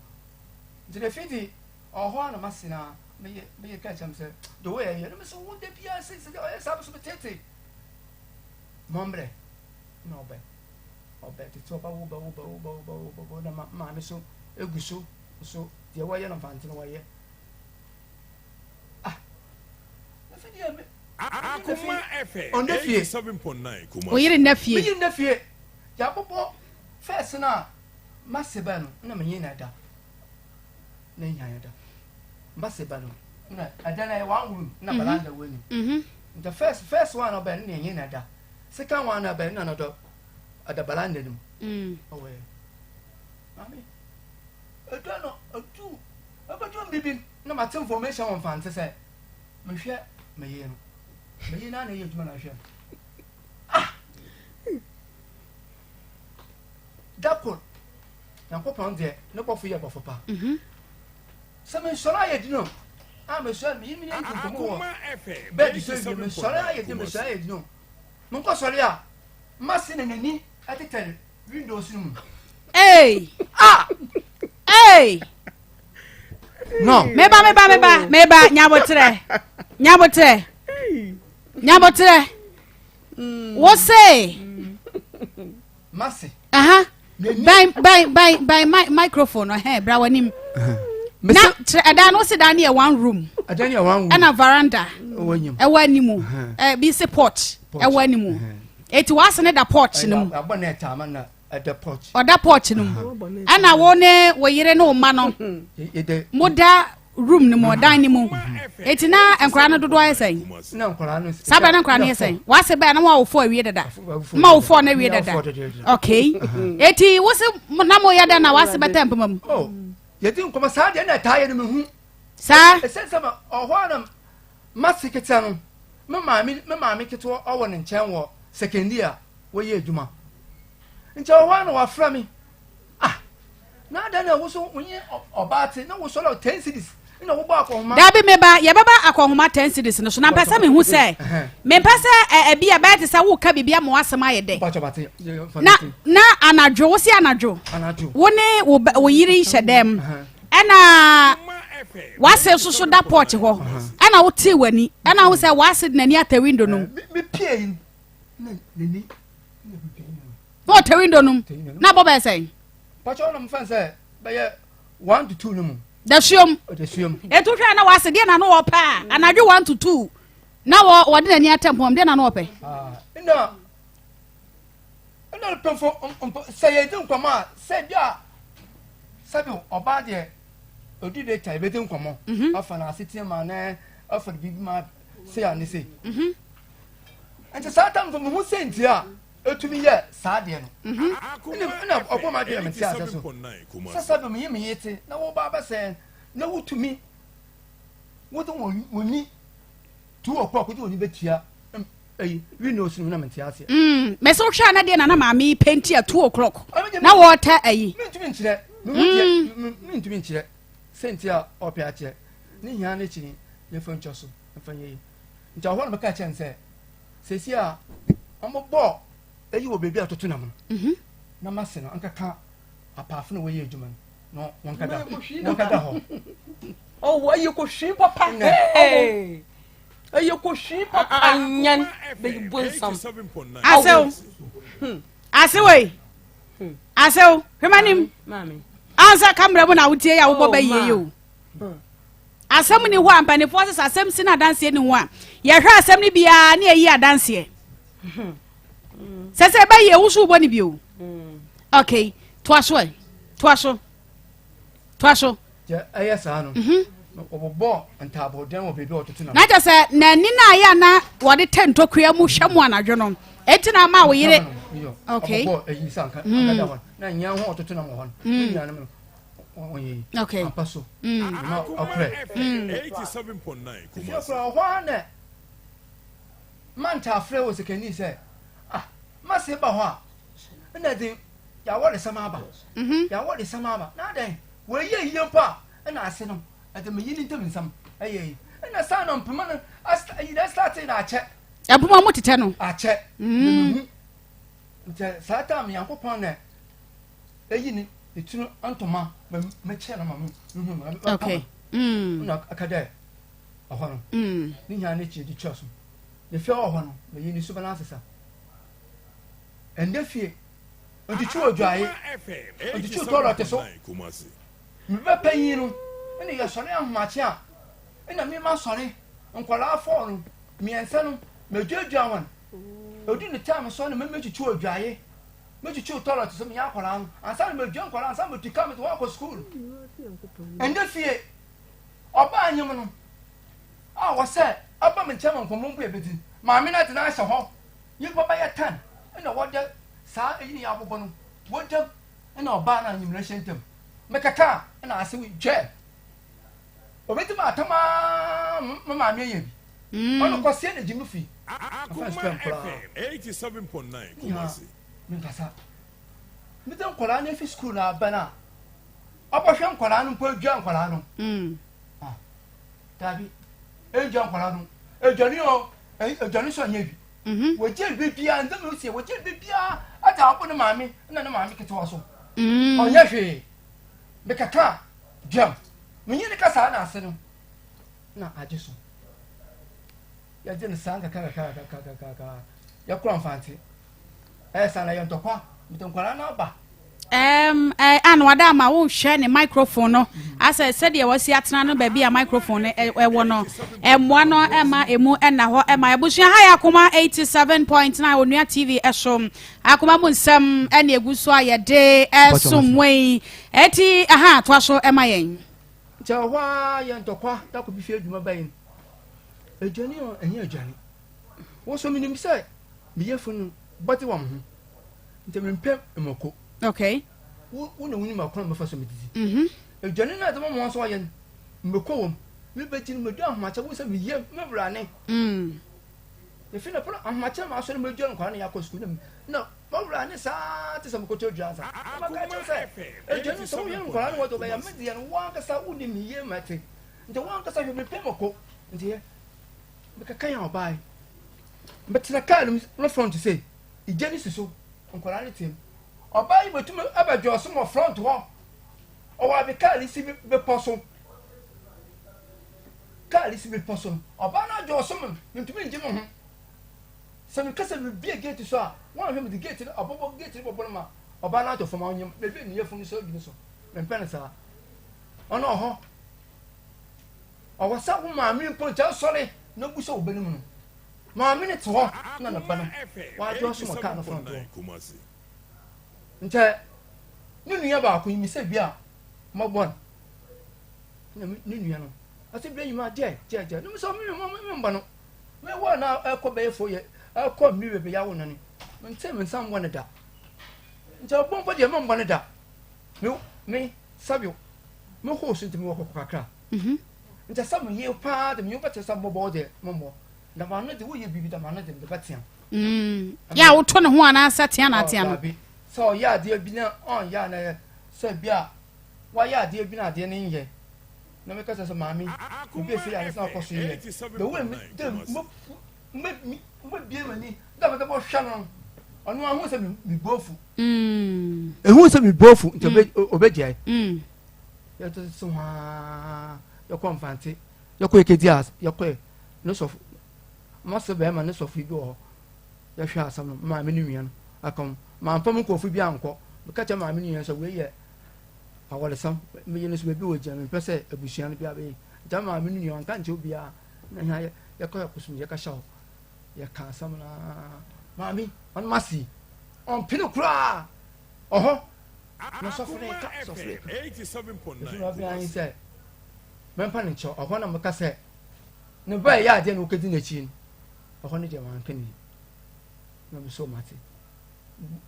Nti na efi di ɔwɔ hɔ a na mase na meyɛ meyɛ ka kyerɛ me sɛ de wo yɛ yɛ no mesɛ wo da biara sɛ sɛ ɔyɛ saa so metete mɔmbrɛ na ɔbɛ ɔbɛ tete ɔba wo ba wo ba wo ba wo ba wo ba wo na ma maame so egu so so deɛ wɔyɛ no mfante no wɔyɛ ah efi deɛ me Akoma FM ɔnda fie 87.9 Wo Kumasi. yere nna fie. meyi nda fie yɛabobɔ fɛs no a mase bɛ no na menye na ɛda na nya yɛ da mase ba no na ɛda na yɛ one room na mhm. balanda wɔ anim mhm. the first first one ɔbɛn na yɛnyɛ na da second one ɔbɛn na ɔdɔ ɔda balanda no mu mm. ɔwɔ yɛ maame edu no edu ebedu bibi na ma te information wɔ nfante sɛ mehwɛ meyɛ no meyɛ na na ɛyɛ adwuma na ahwɛ ah da kor nyankopɔn deɛ ne bɔfo yɛ bɔfo pa mhm. sɛ mesɔre ayɛ di no a mesɔre meyi me nti nkɔmmɔ wɔ bɛɛdi so wie mesɔre ayɛ di mesɔre ayɛ di no menkɔ sɔre a mase na n'ani ɛtetɛ windows no mu Hey! ah Hey! no Meba meba meba meba nyabotrɛ nyabotrɛ nyabotrɛ wo se mase aha bɛn bɛn bɛn bɛn mi microphone no hɛn bra w'anim na kyerɛ ɛdan no wosi dan no yɛ one room ɛdan yɛ one room ɛna veranda ɛwɔ anim ɛwɔ anim ɛɛ bi si porch ɛwɔ anim eti w'ase ne da porch no mu abɔ ne ɛta ama na ɛda porch ɔda porch no mu ɛna wo ne wo yere ne wo mma no mo da room no mu ɔdan no mu eti na nkwadaa no dodoɔ ayɛ sɛn na nkwadaa no saa bɛrɛ na nkwadaa no yɛ sɛn wase bɛrɛ na mo awofo awie dada mo awofo no awie dada okay eti wosi na mo yɛ dɛ na wase bɛtɛ mpoma mu. Oh, yɛdi nkɔmɔ saa deɛ na ɛtaa yɛ no mehu saa ɛsɛ sɛ ma ɔhɔ a na mase ketewa no me maame me maame ketewa ɔwɔ ne nkyɛn wɔ sekendi a wɔyɛ adwuma nti ɔhɔ a na wafrɛ me ah na adɛn na woso wonye ɔbaa te na wosɔre 10 cities na wobɔ akɔnhoma. Dabi meba yɛbɛba akɔnhoma 10 cities no so na mpɛ sɛ mehu sɛ mempɛ sɛ ɛbi a bɛyɛ te sɛ woka biribi ama w'asɛm ayɛ dɛ na na anadwo wo se anadwo wo ne wo yere hyɛ dɛm ɛna w'ase nso so da porch hɔ ɛna wotee w'ani ɛna wo sɛ w'ase de n'ani atɛ window no mu na ɔtɛ window no mu na abɔ bɛyɛ sɛn. pàtó ɔnam fɛn sɛ bɛyɛ one to two no mu. dasuom dasuom. etu hwɛ na w'ase deɛ na no wɔpɛ a anadwo one to two na wɔ wɔde n'ani atɛ mpɔm deɛ na no wɔpɛ. ɛna ɛna mpɛnfo mpɔ sɛ yɛ di nkɔmɔ a sɛ bi a sɛbi ɔbaa deɛ odi de ta ebedi nkɔmɔ afa na aseteɛ ma na afa ne biribi ma se a ne se. Nti saa tam nso mehu sɛ nti a ɛtumi yɛ saa deɛ no mhm. ɛna ɔbɔ ma adwene mente asɛ so sɛ sɛ bi meyɛ meyɛ te na woba abɛsɛn na wotumi wode wɔni tu wɔ kɔ wode wɔni bɛtua ɛyi windows no na mente aseɛ mm, mɛsɛ wohwɛ a na deɛ nana maame penti a 2 o'clock na wɔɔtɛ ayi mentumi nkyerɛ mm. mentumi nkyerɛ sɛ nti a ɔpɛ akyerɛ ne hia no akyi ni yɛmfa ntwa so mfa nyɛ yi Nti ɔhɔ na meka kyerɛ no sɛ, seesei a wɔbɔ eyi wɔ baabi a toto nam no, mhm. na mase no ankaka apaafo na wɔyɛ adwuma no na wɔnkada wɔnkada hɔ. Ɔwɔ ɛyɛ kɔhwii papa. Ɛyɛ kɔhwii papa. Anyan bɛyi bɔ nsam. Asew. Hmm. Asew yi. Hmm. Asew. Hwɛ nim. Ansa kamera mu na wotie yɛ a wobɔ oh, bɛ yie yi o. Asɛm ni hɔ a mpanimfoɔ sɛ sɛ asɛm si na adanseɛ ni ho a yɛhwɛ asɛm no biara ne yɛyi adanseɛ sɛ sɛ ɛbɛyɛ wo so wobɔ ne bio ok toa so ɛ toa so toa so ɛyɛ saa no mhm. wɔbobɔ ntaabodan wɔ baabi a wɔtoto nam na kyɛ sɛ n'ani no ayɛ a na wɔde tɛ ntokua mu hwɛ mu anadwo no ɛnti na ama wo yere ok wɔbobɔ ayi sɛ anka da hɔ na nyɛ ho wɔtoto nam wɔ hɔ no ne nuanom no. ɔnyɛ yi. Okay. Ampa so. Mm. Na ɔkorɛ. 87.9 Fie Kumasi. kora ɔhɔ ara na manta afrɛ wɔ sikani sɛ ah mase ba hɔ a ɛna de yɛawɔresɛm aba. Yɛawɔresɛm aba na adɛn wɔyɛ yie mpo a ɛna ase no ɛde meyi ne ntam nsɛm ɛyɛ yi ɛna saa na mpoma no ayi na start na akyɛ. Ɛpoma mu tetɛ no. Akyɛ. Mm. Nti saa time Nyankopɔn na eyi ne ne tiri ntoma ma mekyerɛ no ma me hu no. Okay. Mm. Na aka dɛ ɔhɔ no. Mm. Ne nyinaa n'akyi de kyerɛ so. Ne fie wɔ hɔ no, meyi ne suban asesa. Ɛndɛ fie, ntwitwi odwae, ntwitwi tɔlɔte so. Me ba panyin no, ɛna yɛsɔre ahomakye a, ɛna me ma sɔre, nkwadaa fɔɔ no, mmiɛnsa no, meduadua wɔn. Edu ne time so na metwitwi odwae, metwitwi tɔlɔte so, meyɛ akwadaa no, ansa na medua nkwadaa, ansa na metu ka mede wɔn akɔ sukuu. Ɛndɛ fie, ɔbaa anyim no, a wɔsɛ aba me nkyɛn ma nkɔmmɔ mpo yɛbɛdi. Maame no ade no ahyɛ hɔ, nyimpa bɛyɛ tan na wɔda saa eyi ne yɛ abobɔ no, wɔdam na ɔbaa no anyim no hyɛ ntam. Mekeka a na ase dwɛ. Obetumi atam aa me maame ayɛ bi. Ɔno kɔseɛ na gye me fi. Afa Akoma sperm koraa. FM 87.9 Nya Kumasi. menkasa. Mede nkwadaa no afi sukuu na aba no a, ɔbɛhwɛ nkwadaa no mpo adwa nkwadaa no. Ah, daabi. Ɛndwa nkwadaa no. Aduane o, aduane nso anyɛ bi. Wɔgye bi biara, ndɛm no sie, wɔgye bi biara ade abɔ ne maame na ne maame ketewa so. Ɔnyɛ hwee. Mekeka dwam. Menye ne kasa na ase no na agye so. Yɛgye no saa nkakra kakra kakra kakra. Yɛkora mfante. Ɛyɛ saa na yɛ ntɔkwa. Mete nkwadaa no aba. Ann wada ama wohwɛ ne microphone no asɛ sɛdeɛ wasi atena no baabi a microphone no ɛwɔ no ɛmmoa no ɛma emu ɛna hɔ ɛma abusua ha yɛ akoma 87.9 onua tv ɛso akoma mu nsɛm ɛne egu so a yɛde ɛsom wei ɛti aha toa so ɛma yɛn. Nkyɛ ɛhɔ ara yɛ ntɔkwa da kɔ bi fie adwuma bɛn aduane o ɛnyɛ aduane wɔ so menim sɛ meyɛ funu bɔte wɔn ho nti mempɛ mmɔko. Okay. Wo wo na wonim akwan mɛfa so medidi. Mhm. Aduane no a ɛde ma wɔn nso ɔyɛ no mmɔko wɔm. Mebɛgye no medu ahomakyɛ wo sɛ meyɛ me wurane. Mm. Efi na pono ahomakyɛ ma asɔre medua nkwadaa na yɛakɔ sukuu na na mawura ne saa te sɛ mekɔtɔ aduane sa. Na maka kyerɛ sɛ aduane no sɛ woyɛ nkwadaa no wɔde wɔbɛyɛ me deɛ no wo ankasa wonim me yie ma ɛte. Nti wo ankasa hwɛ mepɛ mɔko. Nti yɛ mekeka yɛn ɔbaa yi. Metena kaa no no front sei. Igya no si so nkwadaa no tem. Ɔbaa yi bɛtumi abɛdwɔso wɔ front hɔ. Ɔwɔ abe kaa no si bepɔ so. Kaa no si bepɔ so no ɔbaa no adwɔso me mentumi ngye me ho. Sɛ meka sɛ mebie gate so a wɔanhwɛ mede gate no abɔbɔ gate no bɔbɔ no ma ɔbaa no atɔ fam a ɔnyem baabi a ne yafunu so adwene so mempɛ no saa. Ɔno ɔhɔ ɔwɔ sɛ wo maame mpo nkyɛn sɔre na bu sɛ wo bɛ no mu no. Maame no te hɔ na ne ba no wadwo so wɔ kaa no front hɔ. Nkyɛ ne nua baako yi mesɛ bi a mɔbɔ no na ne nua no ɔsɛ bi enyima gyɛ gyɛ gyɛ no mesɛ me me mba no me wɔ na ɛkɔ bɛyɛ fo yɛ ɛkɔ mmiri bɛyɛ awo no ne nte me nsa mbɔ ne da nkyɛ ɔbɔ mpo deɛ me mbɔ ne da me me sɛbio me hoo so nti me wɔ kɔkɔ kakra nkyɛ sɛ me yie paa de me yie bɛkyerɛ sɛ mbɔbɔ deɛ mo mbɔ na ma no de woyɛ biribi da ma no de mede bɛtea. Mm. Yɛ a woto ne ho anaasɛ tea na atea no. Dabi sɛ ɔyɛ adeɛ bi na ɔnyɛ a na yɛ sɛ bi a wayɛ adeɛ bi na adeɛ no nyɛ na meka sɛ sɛ maame obi esi yɛ ade sɛ ɔkɔ so yɛ the way me de mo me mebie m'ani dɛ mede bɔhwɛ no ɔno ahu sɛ me bo afu. Ehu sɛ me bo afu nti ɔbɛgyae. Yɛte so hwaa yɛkɔ mfante yɛkɔ yɛkɛdi as yɛkɔ ne sɔfo mase bɛrima ne sɔfo bi wɔ hɔ yɛhwɛ asɛm no maame ne nua no aka ho mamfa mu nkurɔfo bi ankɔ meka kyerɛ maame ne nua sɛ wei yɛ awɔresɛm meyɛ no so baabi wɔ gyina mempɛ sɛ abusua no bi abɛyɛ nti maame ne nua anka nkyerɛ obiara na hia yɛkɔ yɛkɔsom yɛka hyɛ hɔ yɛka asɛm no maame ɔno mase ɔmpene koraa ɔhɔ na sɔfo no ka sɔfo no ka ɛfiri ɔbea yi sɛ mɛmpa ne nkyɛw ɔhɔ na meka sɛ ne ba ɛyɛ adeɛ na wokɛdi n'akyi no ɔhɔ no deɛ wanka ne na me so mate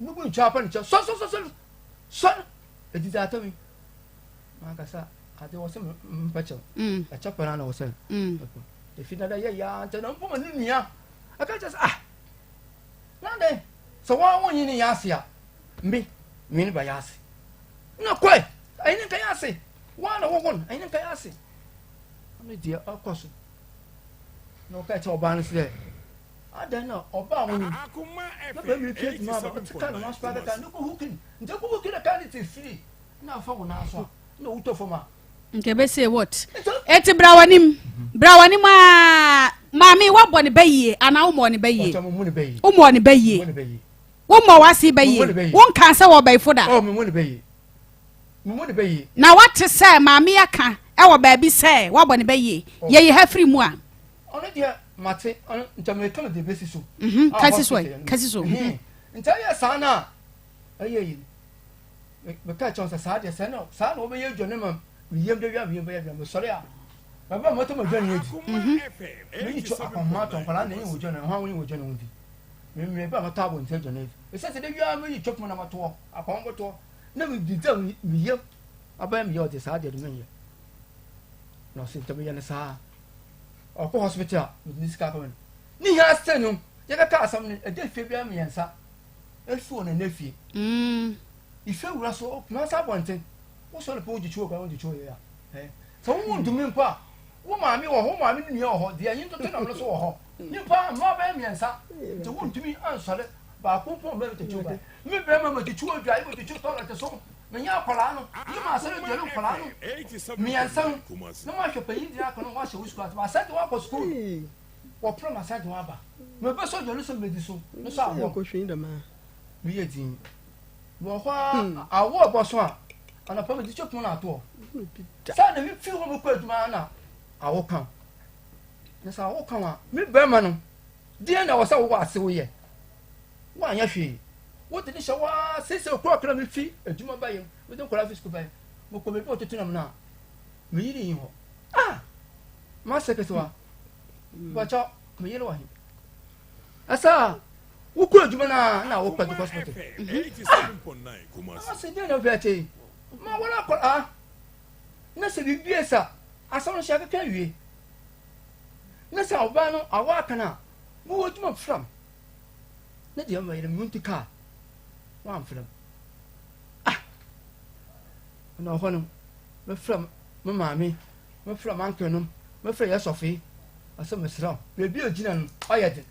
mugu nkyɛw apa ne kyɛw sɔ sɔ sɔ sɔ sɔ ɛdidi atɔ mi. Mankasa ade wɔ sɛ mpɛ kyɛw. Ɛkyɛ pɛ na wɔ sɛ. Efi dada yɛ ya nti na mpo ma ne nua. Ɛka kyerɛ sɛ ah. Na dɛn sɛ wɔn wɔn nyi ne yɛ ase a me me ne ba yɛ ase. Na kɔe ɛyi ne nka yɛ ase. Wɔn na wɔwɔ no ɛyi ne nka yɛ ase. Ɔno deɛ ɔkɔ so. Na ɔka kyerɛ ɔbaa no sɛ adan na ɔbaa wɔn na bɛrima efi adwuma aba ɔte kaa na wɔn asopɛ kaa ne kɔ hukin nti kɔ hukin na kaa ne te firi na afa wɔn nan so a na ɔwutɔ fam a. Nka ebe say what? Eti bra w'anim bra w'anim aa maame wabɔ ne ba yie anaa womɔ ne ba yie? Womɔ ne ba yie womɔ w'ase ba yie wonka sɛ wɔ bɛyifo da. Oh, Na wate sɛ maame aka ɛwɔ baabi sɛ wabɔ ne ba yie oh. yɛyi ha firi mu a. Ɔno deɛ mate nkyɛn meka no deɛ bɛsi so. Mhm, kasi so kasi so. Mhm. Nti ɛyɛ saa no a ɛyɛ yi meka kyerɛ sɛ saa deɛ sɛ na saa na wɔbɛyɛ adwa no ma meyam de wia meyam bɛyɛ adwa mesɔre a bɛba mɔtɔ ma dwa no adi mhm. meyi kyɛ akɔnhoma atɔ nkwadaa na ɛyɛ wɔ dwa no ho a wɔyɛ wɔ dwa no ho di mmemme ba mɔtɔ abɔnten adwa no adi ɛsɛ sɛ de wia meyi kyɛ poma na matoɔ akɔnhoma bɛtoɔ na medi dɛ meyam abɛyɛ meyɛ ɔde saa deɛ de menyɛ na ɔsɛ nti meyɛ no saa ɔkɔ hospital a mede ne sika akɔmɛ no ne hia ase no yɛbɛka asɛm no ɛda fie biara mmiɛnsa efi wɔ nana fie mm. ife wura so kumase abɔnten wosɔ ne pɛ wogye kyuo kwan wogye kyuo yɛ a sɛ wo ntumi mpo a wo maame wɔ hɔ wo maame ne nua wɔ hɔ deɛ ɛyi ntoto nam no so wɔ hɔ nipa mmaa bɛyɛ mmiɛnsa nti wo ntumi ansɔre baako mpo mbɛ mi kyuo ba mi bɛrɛ ma kyuo dwa yi ma kyuo tɔlɛt so menya akwadaa no yi ma asɛre dwa ne nkwadaa no mmiɛnsa no na mo ahwɛ panyin deɛ akɔ no wɔahyɛ wo sukuu ase asɛ de wɔakɔ sukuu wɔpere ma sɛ de wɔn aba mebɛ sɔ dwa no sɛ mebɛdi so no sɛ awɔ meyɛ din wɔ hɔ a hmm. awɔ ɛbɔ so a anɔpa mede kyɛ pono atoɔ sɛ na mefi hɔ mekɔ adwuma na awo ka na sɛ awo ka a me bɛrima no deɛ na wɔ sɛ wowɔ ase woyɛ woanyɛ hwee wode ne hyɛ waa sese kura kura mefi adwuma bayɛ mede nkɔla fi sukuu bayɛ mekɔ baabi a ɔtoto nam no a meyere yi hɔ ah masɛ ketewa bɔkyɛ meyere wɔ he ɛsɛ a wokɔ adwuma no a na wokɔ de hospital ah sɛ deɛ na wofɛ akyɛ yi ma wɔn akɔ ah na sɛ biribi esa asɛm no hyɛ akeka wie na sɛ ɔbaa no awɔ aka no a mowɔ adwuma fram ne deɛ ma yɛrɛ mu nti kaa wɔamfram ah na ɔhɔ no mɛfram me maame mɛfrɛ m'anke nom, mɛfrɛ yɛ sɔfe, ɔsɛ mesrɛ wo, baabi a ogyina no ɔyɛ den.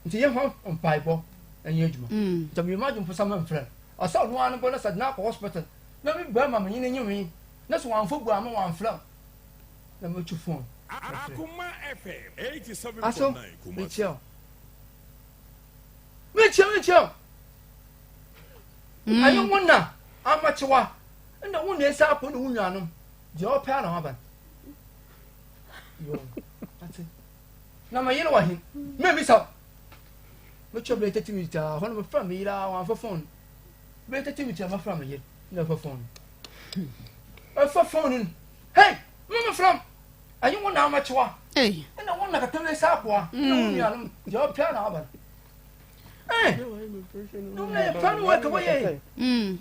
Nti yɛ ho mpaebɔ ɛnyɛ adwuma. Mm. Nti meyɛ m'adwene mpo sɛ memfrɛ no. Ɔsɛ ɔno ara no bɔ na sɛ de no akɔ hospital na me bɛrima menye no nye me na sɛ wamfa bu ama wamfrɛ na mɛtu phone. Aso mekyia o. Mekyia mekyia o. Mm. Ɛne wo na amakyewa Nna wo nua nsa akɔ ne wo nuanom deɛ ɔpɛ ara na waba no. Ate. Na me yere wɔ he? Memmisa wo. Metwa bɛyɛ 30 minutes a hɔ no mefrɛ me yere a wamfa phone. Bɛyɛ 30 minutes a mafrɛ me yere na ɛfa phone. Ɛfa phone no. Hey, mama frɛ m. Ɛnyɛ wo na amakyewa. Ɛna wo na kakra bɛyɛ saa akoa. Na wo nuanom deɛ ɔpɛ ara na waba no.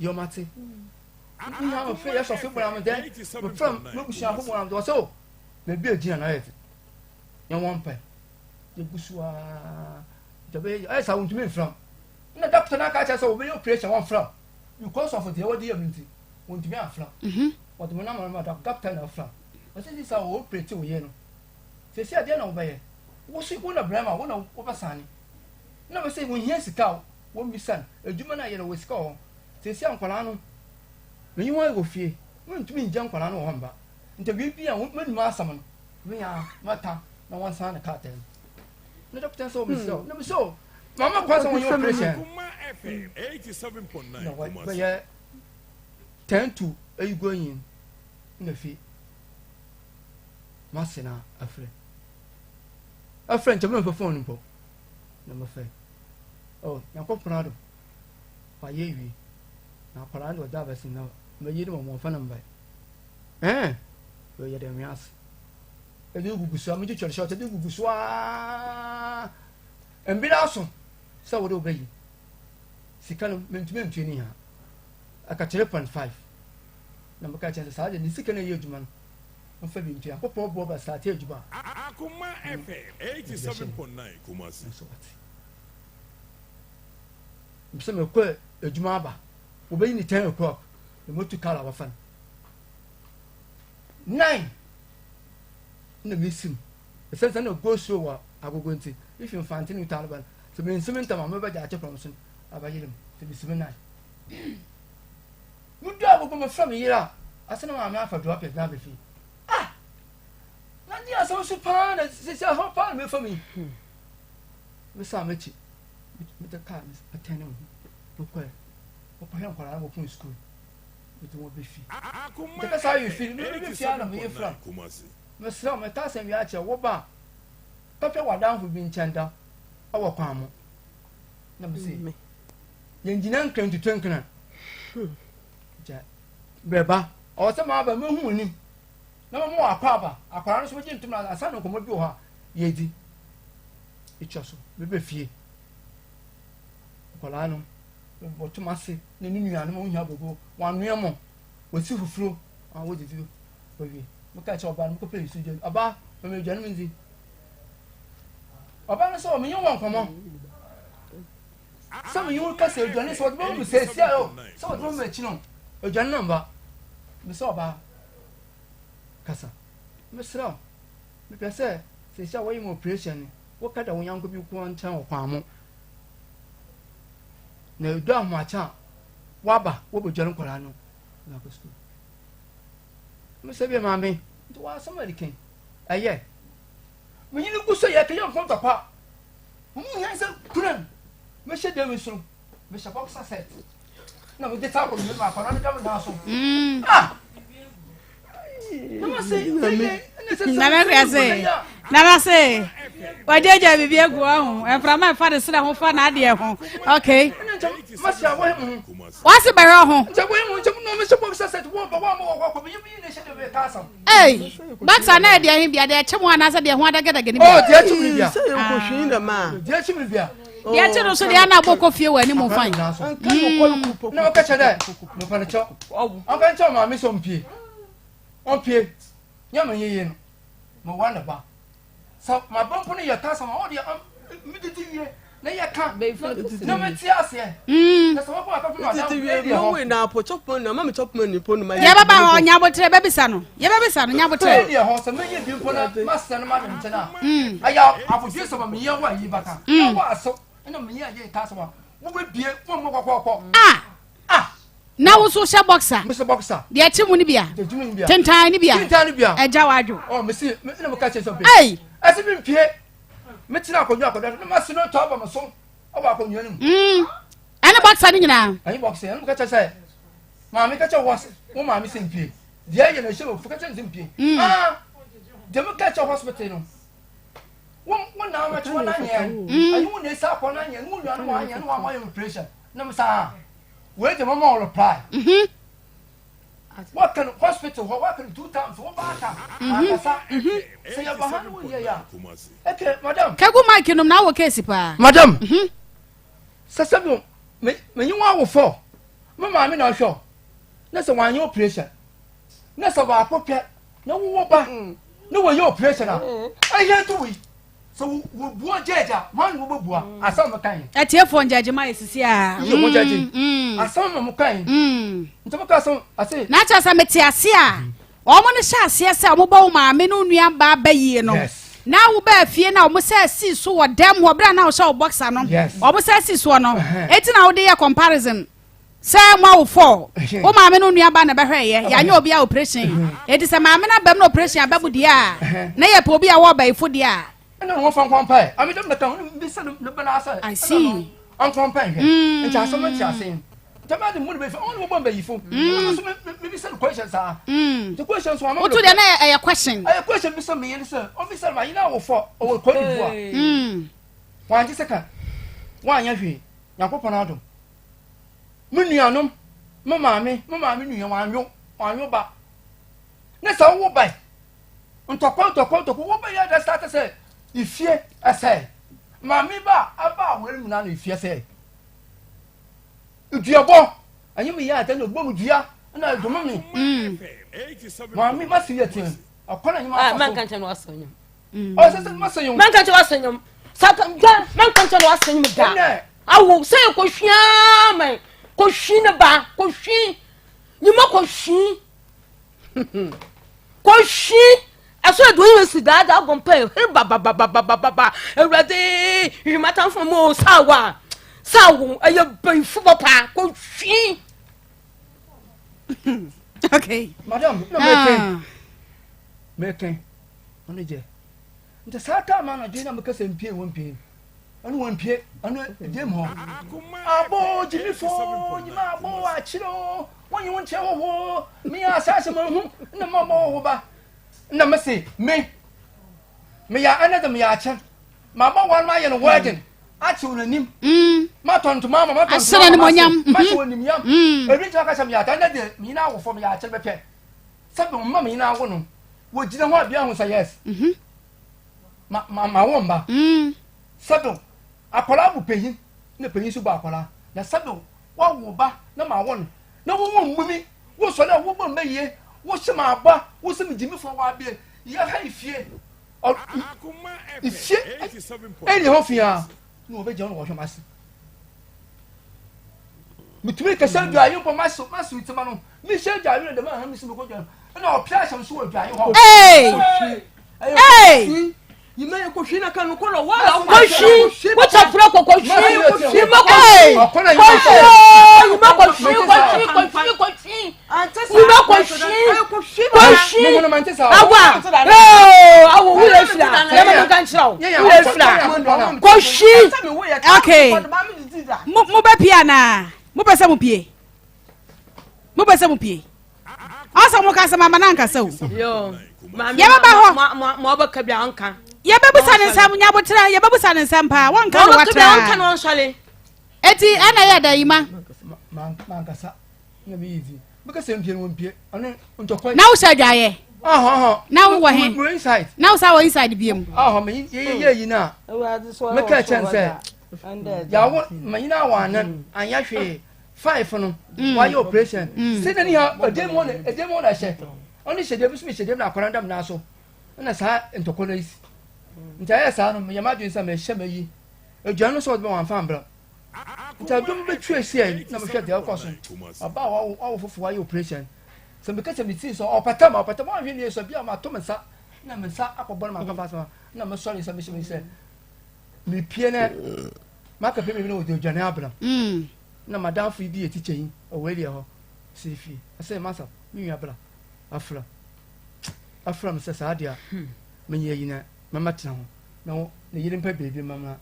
Yɔmate wonya mfe yɛ sɔfe bɔn amedɛ mefrɛ m'abusuafo bɔn amedɛ ɔsɛ o baabi a gyina na ayɛ dze yɛn wɔn mpae yɛgu so aa dɛbɛ ayɛ saa wɔntumi mfram na dɔkta no aka kyerɛ sɛ wɔbɛyɛ operation wɔmfram because of deɛ wɔde yɛ no nti wɔntumi amfram wɔde mo nam ma dɔkta na afram ɔsɛ sɛ sɛ wɔ operate wo yɛ no sɛsi adeɛ na wobɛyɛ wo so wo na brɛma wo na wobɛsane na bɛ sɛ wɔhia sika o wɔmmisa no adwuma no a yɛ no wɔ sika wɔ hɔ seesei a nkwadaa no menye wɔn wɔ fie mentumi ngya nkwadaa no wɔ hɔ mba nti biribi a m'anum asɛm no menya mɛka na wɔnsan no krataa mu na dɔkota sɛ wɔmesrɛ o na mesɛ o mama kwan sɛ wɔnyɛ operation na wɔbɛyɛ 10 to ayi going na fi masena afrɛ afrɛ nkyɛ mɛmfa phone mpo na mefrɛ oh nyankopɔn adom wayɛ wie na akwadaa no de ɔda abɛsen na mayi no ma wɔmfa no mbae ɛn yɛ dɛ nwe ase ɛde gugu so a megye twɛre short ɛde gugu so aa mbere aso sɛ wode wobɛyi sika no mentumi ntua ni ha ɛka 3.5. Na meka kyerɛ sɛ saa deɛ ne sika no ɛyɛ adwuma no mfa bi ntua. Nyankopɔn boa ba starte adwuma a. Akoma FM 87.9 Kumasi. Nso ɔte. Sɛ mekɔ adwuma aba, wɔbɛyi ne 10 o'clock na motu kar a wɔfa no. 9 na mesim. Ɛsɛ sɛ na go slow wɔ agogo nti, ifi mfante ne utaa no ba no, sɛ mensim ntam a mebɛgya akye kwan so no abayere mu, sɛ mesim 9. Mudu agogo mefrɛ me yere a, ase na maame afa drɔpɛt na abɛfie. Ah! Na di asɛm so paa na sisi ahɔ paa na mefa mi. Mesan m'akyi, mede kaa metɛn ne ho, mekɔɛ, mekɔhwɛ nkwadaa no wɔpɔn sukuu, mede wɔn bɛfie. Akoma Nti kasa ayɛ fi, FM mebe fie na meyɛ fira. 87.9 Kumasi. Mesrɛ wo, meka asɛm wie akyerɛ wo ba a, kɔhwɛ w'adamfo bi nkyɛn da wɔ kwan mo. Na mese, yɛngyina nkran ntutu nkran. Nkyɛ bɛba, ɔwɔ sɛ maaba mehu w'anim na mama wakɔ aba. Akwadaa no nso bɛgye ntom na ansa na nkɔmmɔ bi wɔ hɔ a yɛdi. Ɛtwa so, mebɛ fie. Nkwadaa no, mebɔto m'ase ne ne nuanom ohia bobo, wɔanoa mo, wɔsi fufuro, a wɔdidi wɔwie. Meka kyerɛ ɔbaa no, mekɔpɛ nsu gya, ɔbaa, mama aduane mu ndi. Ɔbaa no sɛ ɔmenye wɔ nkɔmmɔ. Sɛ menye wo kasa aduane sɛ wɔde bɛma me sɛsia o, sɛ wɔde bɛma me akyi no, aduane no mba. Mesɛ ɔbaa, kasa. Mesrɛ wo, mepɛ sɛ sɛsia wɔyɛ me operation no, woka da wo nyanko bi ko nkyɛn wɔ kwan mo. Na edu ahomakye a, woaba, wobɛdware nkwadaa no, na akɔ sukuu. Mesɛ bi maame, nti wɔasɛm a ɛdi ɛyɛ. Menyini gu so yɛ kɛyɛ nkɔntɔ pa. Mo mu hɛn sɛ kuram. Mehyɛ dɛm nso, mehyɛ boxer set. Na mede saa akɔnnwa mu akɔnnwa no da me nan so. Ah! Nana kura se nana se wagyagya biribi agu hɔ ho mframa ɛfa ne serɛ ho fa n'adeɛ ho okay wase bɛhwɛ ho ei baksa na ɛdeɛ he bia deɛ ɛkye mu anaasɛ deɛ ho adagadaga ne bia oh, deɛ ɛkye mu bia sɛ yɛnkɔhwii dɛm a deɛ ɛkye mu bia deɛ ɛkye no so deɛ ana abɔ kɔ fie wɔ anim fan na ɔka kyɛ dɛ mepɛ no kyɛw ɔka nkyɛw maame sɛ ɔmpie ɔmpie nyɛ ma yɛyie no mewɔ ne ba sɛ maba mpo no yɛ ka sɛ ma ɔdeɛ medidi wie na yɛ ka na mete aseɛ mm. na sɛ wɔkɔ akɔfo ma tete wie mo wei na apo chop money ama me chop money po no ma yɛbɛba hɔ nyabotrɛ bɛbisa no yɛbɛbisa no nyabotrɛ deɛ hɔ sɛ mɛyɛ bi mpo na masɛ no ma ne nkyɛn a mm. ɛyɛ abodwe sɛ ma meyɛ wɔ ayi baka mm. wɔ aso ɛna meyɛ ayɛ ka sɛ ma wobɛbie wɔmmɔ kɔkɔɔkɔ ah ah na wo so hyɛ boxer. Mo hyɛ boxer. Deɛ ɛkye mu ni bia. Deɛ mu ni bia. Tentan ni bia. Tentan ni bia. Ɛgya wadwo. Ɔ mesi me na mo ka kyerɛ sɛ ɔpɛ. Ɛyi. Ɛsi mi mpie. Me tena akonnwa akonnwa na ma si no tɔ aba mo so ɛwɔ akonnwa no mu. Mm. Ɛne boxer ni nyinaa. Ɛne boxer ɛne mo ka kyerɛ sɛ maame ka kyerɛ wɔ wo maame sɛ mpie. Deɛ ɛyɛ na ɛhyɛ wɔ fo ka kyerɛ sɛ mpie. Mm. Ah. Deɛ mo ka kyerɛ hospital no. Wo wo na ama kyerɛ na nyɛ. Ɛyi wo na esi akɔ na nyɛ. Wo nua no wa nyɛ no wa ma yɛ operation. Na mo saa. Wei de mama wo reply. Mhm. Waka no hospital hɔ waka no two times wo ba aka mhm. akasa mhm. sɛ yɛ ba ha no yɛ ya. Okay madam. Kegu mic nom na awɔ case paa. Madam. Mhm. Sɛ sɛ bi me me nyi wɔn awofo me maame na ɔhwɛ na sɛ wɔanyɛ operation na sɛ baako pɛ na wowɔ ba na wɔyɛ operation a ɛyɛ to wei. Sɛ wɔbua judge a, hwan na wɔbɛbua? Mm. Asɛm mo kan. Atiefoɔ njudge ma yɛ sisi a. Yɛ mo judge. Mm, mm. Asɛm mo kan. Nti mo ka asɛm ase. Na kyerɛ sɛ mete ase a, wɔn no hyɛ aseɛ sɛ wɔn bɔ wo maame ne wo nua baa bɛ yie no. Na wo baa fie na wɔn sɛ si so wɔ dɛm hɔ bere a na wɔhyɛ wo boxer no. Wɔn sɛ si soɔ no. Eti na wɔde yɛ comparison. Sɛ mo awofo, wo maame ne wo nua ba na ɛbɛhwɛ yɛ, yɛanyɛ obi a operation. Eti sɛ maame no abam na operation aba mu deɛ a, na yɛpɛ obi a ɔwɔ ɔbayifo deɛ a. Ɛna wɔn fa nkɔmpa ɛ. Ame dɛm bɛka ho bisa ne ba n'asɛ. I see. Ɔnkɔmpa nhwɛ. Nti asɛm no te ase. Nti ɛbɛyɛ de mu ne bɛfi ɔmo ne wɔbɔ mbayifo. Ɛna nso me bisa no question saa. Nti question so ama. Wotu deɛ na ɛyɛ question. Ɛyɛ question bisa me yere sɛ ɔbisa no ma yere awofo ɔwɔ Cote d'Ivoire. Wɔn agye sika. Wɔn anyɛ hwee. Nyankopɔn adom. Me nuanom, me maame, me maame nua, wanwo, wanwo ba. Ne sɛ wowo ba ntɔkwa ntɔkwa ntɔkwa wo bɛyɛ dɛ start sɛ ifie ɛsɛ. Maame ba aba awɔre mu na no ifie ɛsɛ. Duabɔ, ɛnyɛ me yɛ adɛ na ɔbɔ mu dua. Na dome me. Maame masi yɛ tiɛ. Akɔ na nyuma afa so. Manka nkyɛn na wasɔ nyom. Ɔsɛ sɛ masa nyom. Manka nkyɛn wasɔ nyom. Saka da manka nkyɛn na wasɔ nyom da. Awo sɛ yɛ kɔhwi ama kɔhwi ne ba kɔhwi nyuma kɔhwi kɔhwi ɛso ɛdi oyi si daadaa bɔ mpa yɛ babababababa awurade hwehwɛ mu sawa sawo ɛyɛ bɛnfo papa kɔhwi. okay. Madam na mɛkɛn ah. mɛkɛn ɔno gyɛ nti saa taa ma anadwo na mekasa mpie wɔ mpie ɔno wɔ mpie ɔno gyem hɔ abo gyimifo gyima abo akyerɛ o wɔnyi wo nkyerɛ hɔhoɔ meyɛ asase ma hu na ma bɔ wo ba na mese me meyɛ ɛnɛ de meyɛ akyɛ mabɔ wɔn ayɛ no wedding akyew n'anim mm. matɔ ntoma ama matɔ ntoma ama m'ase mahyɛ wɔn nimyam mm. ebi nkyɛn akasa meyɛ akyɛ ɛnɛ de menyina awofo meyɛ akyɛ bɛpɛ sɛ mma menyina awo no wɔgyina hɔ a bia ho sɛ yes mhm. ma ma ma wo mba mm. sɛdo akwadaa bu panyin na panyin nso bu akwadaa na sɛdo wawo ba na ma wo no na wo wo mmumi wo sɔre a wo bɔ mma yie wo hyɛ ma aba wo sɛ me gyimi fo wa abie yɛ ha ifie ifie ɛnyɛ hɔ fia na wɔbɛgya wo na wɔhwɛ m'ase metumi kasa dwaye mpo maso maso ntima no mehyɛ dwaye no dɛm aha mesi mekɔ dwaye ɛna ɔpia ahyɛm so wɔ dwaye hɔ Hey! Kɔhwi wotafura kɔ kɔhwi yima kɔhwi kɔhwi yima kɔhwi kɔhwi kɔhwi kɔhwi yima kɔhwi kɔhwi awa ee awo wúlò efira yɛmɛ mi nka nkyerɛ wo wúlò efira kɔhwi. Okay mo mo bɛ pie anaa mo pɛ sɛ mo pie mo pɛ sɛ mo pie. Ɔsɛ mo kasa mama na nkasa o. Yɛbɛba hɔ. Yɛbɛbusa ne nsɛm nyabotra yɛbɛbusa ne nsɛm paa wɔnka no watra. Eti ɛna yɛ da yi ma. Na wohyɛ adwaeɛ. Na wowɔ he. Na wosa wɔ inside bie mu. Meka kyɛn sɛ yawo manyina awɔ anan anyɛ hwee 5 no mm. wayɛ operation mm. sɛ nani ha ɛdɛm hɔ na ɛdɛm hɔ na ɛhyɛ ɔne hyɛ dɛm nso hyɛ dɛm na akwadaa dam naa so ɛna saa ntɔkwa no si nti ayɛ saa no meyɛ m'adwene sɛ mehyɛ m'ayi aduane no sɛ ɔde bɛ wɔn afa mbra nti adwom bɛtwi esi ɛ na mehwɛ deɛ ɔkɔ so ɔbaa wawo wawo foforɔ wayɛ operation sɛ meka sɛ mesi sɛ ɔpata ma ɔpata ma ɔhwɛ nie sɛ bi a mato me nsa na me nsa akɔbɔ no ma akɔfa so na mesɔre sɛ mehyɛ me sɛ mepie nɛ maka pɛ mi na wɔde aduane abram mm. na madamfo yi bi yɛ tikya yi ɔwɔ area hɔ sɛ fie ɔsɛ masa me nua bra afra afra me sɛ saa deɛ a hmm. menyɛ yi na mɛma tena ho na wo ne yere mpɛ baabi ma ma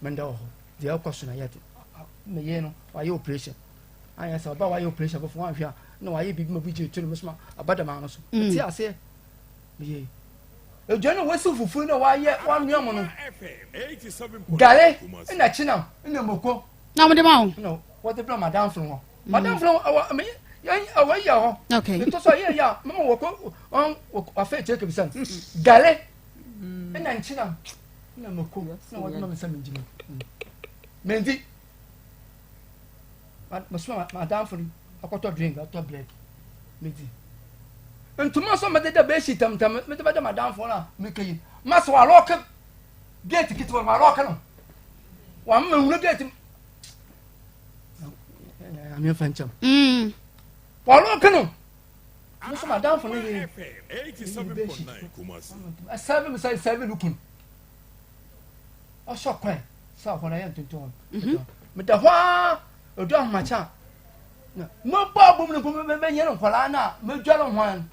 menda wɔ hɔ deɛ ɔkɔ so na yɛ meyɛ no wayɛ operation ayɛ sɛ ɔba wayɛ operation bɔfo wanhwɛ a na wayɛ biribi ma bi gye to no mesoma aba dama no so ɛte hmm. aseɛ meyɛ Aduane a wɔasi fufuo na wɔayɛ wɔanoa mu no, gare na kyenam na moko. Na wɔde ma wo. Na wɔde brɛ madamfo no hɔ. Mm. Madamfo no ɛwɔ ɛmɛ yɛn ɛwɔ yɛ hɔ. Okay. Ètò sọ yɛ yɛ a mama wɔkɔ wɔn wafɛ ekyir kebisa no. Gare na nkyenam na moko na wɔde ma mi sɛ mi gyina. Mɛ ndi. Mesoma m'adamfo no akɔtɔ drink atɔ bread medi. Ntoma nso mede da bɛsi tamtam mede bɛda m'adamfo no a meka yi masa walɔke gate ketewa no walɔke no wama mehunu gate amemfa nkyɛm mm. walɔke no nso m'adamfo no yɛ ɛsɛbe me sɛ sɛbe no kun ɔsɔ kwan sɛ ɔhɔ no yɛ ntontom mhm. meda hɔ ara ɛdu ahomakye a na mɛbɔ abom no mpo mɛnyɛ no nkwadaa no a mɛdware ho an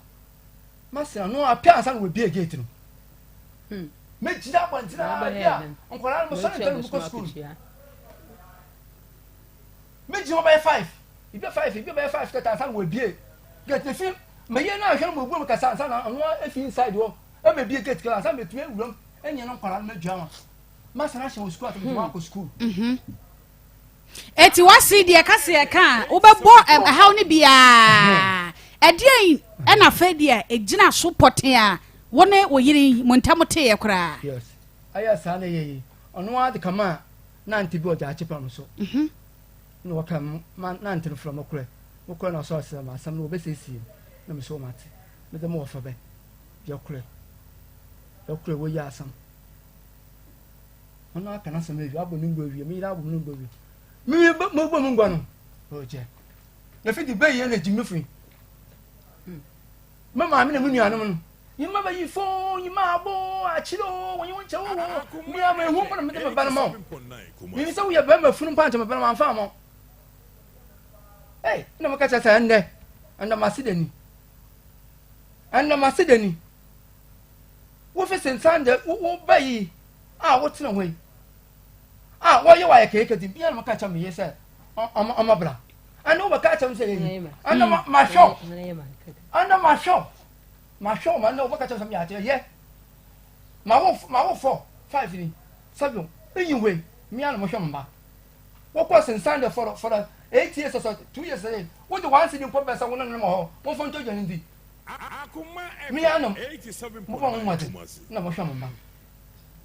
masena no apɛ ansa na wɔbie gate no hmm. mɛgyina abɔntene a bi a nkwadaa no mosɔre ntɛm mokɔ sukuu mɛgyina hɔ bɛyɛ 5 ebi 5 ebi bɛyɛ 5 tɛtɛ ansa na wɔbie gate no fi mɛyɛ no ahwɛ no mɔbu mu kasa ansa na ɔno afi inside hɔ ɛbɛbie gate kora ansa na mɛtumi awuram ɛnyɛ no nkwadaa no mɛdwa wɔn Masana ahyɛ wɔ sukuu ato mede wakɔ sukuu. Mhm. Eti wasi deɛ ka se ɛka a wobɛbɔ ɛhaw no biara. Ɛdeɛn ɛna afei deɛ ɛgyina so pɔtee a wo ne wo yere mo ntam teeɛ koraa. Yes. Ayɛ saa na ɛyɛ yi. Ɔno ara de kama a nante bi ɔgya akye pam so. Mhm. Na wɔka ma nante no frɛ mo korɛ. Mokɔɛ na ɔsɔre sɛ ma asɛm no wɔbɛsiesie na mesɛ wɔn ate. Mede mo wɔfa bɛ yɛkorɛ yɛkorɛ wɔyi asɛm. Ɔno aka n'asɛm awie abɔ ne ngua awie me yere abɔ ne ngua awie. Me mebɔ me ngua no ɔgyɛ. Na fiti bɛyɛ na gyimi firi. Me maame na me nuanom no, yi mma bɛyi fo, yi mma abo, akyere o, wɔnyi wo nkyɛ wo wo. Me a mehu mpo na mede me ba no ma wo. Menim sɛ woyɛ bɛrima funu mpo ankyɛ me ba no mamfa ama wo. Ei, na meka kyerɛ sɛ ɛnnɛ, ɛnnɛ mase da ni. Ɛnnɛ mase da ni. Wofi sensan dɛ wo ba yi a wotena hɔ yi a wɔyɛ wɔ ayɛ kɛyɛ kɛdi bia na meka kyerɛ me yɛ sɛ ɔma bra. Ɛne wobɛka kyerɛ me sɛ yɛyi. Ɛnna mahwɛ wo. Ɛnna mahwɛ wo. Mahwɛ wo ma ɛnna wobɛka kyerɛ me sɛ meyɛ akyerɛ yɛ. Ma wo ma wo fɔ five ni seven eyi hɔ yi mmea na mohwɛ mo mma. Wokɔ sensan de for for 8 years or 2 years sɛ wode one cedi mpo bɛsɛ wo ne no hɔ momfa ntɔ aduane ndi. Mmea na mobɔ mo mmɔden na mohwɛ mo mma.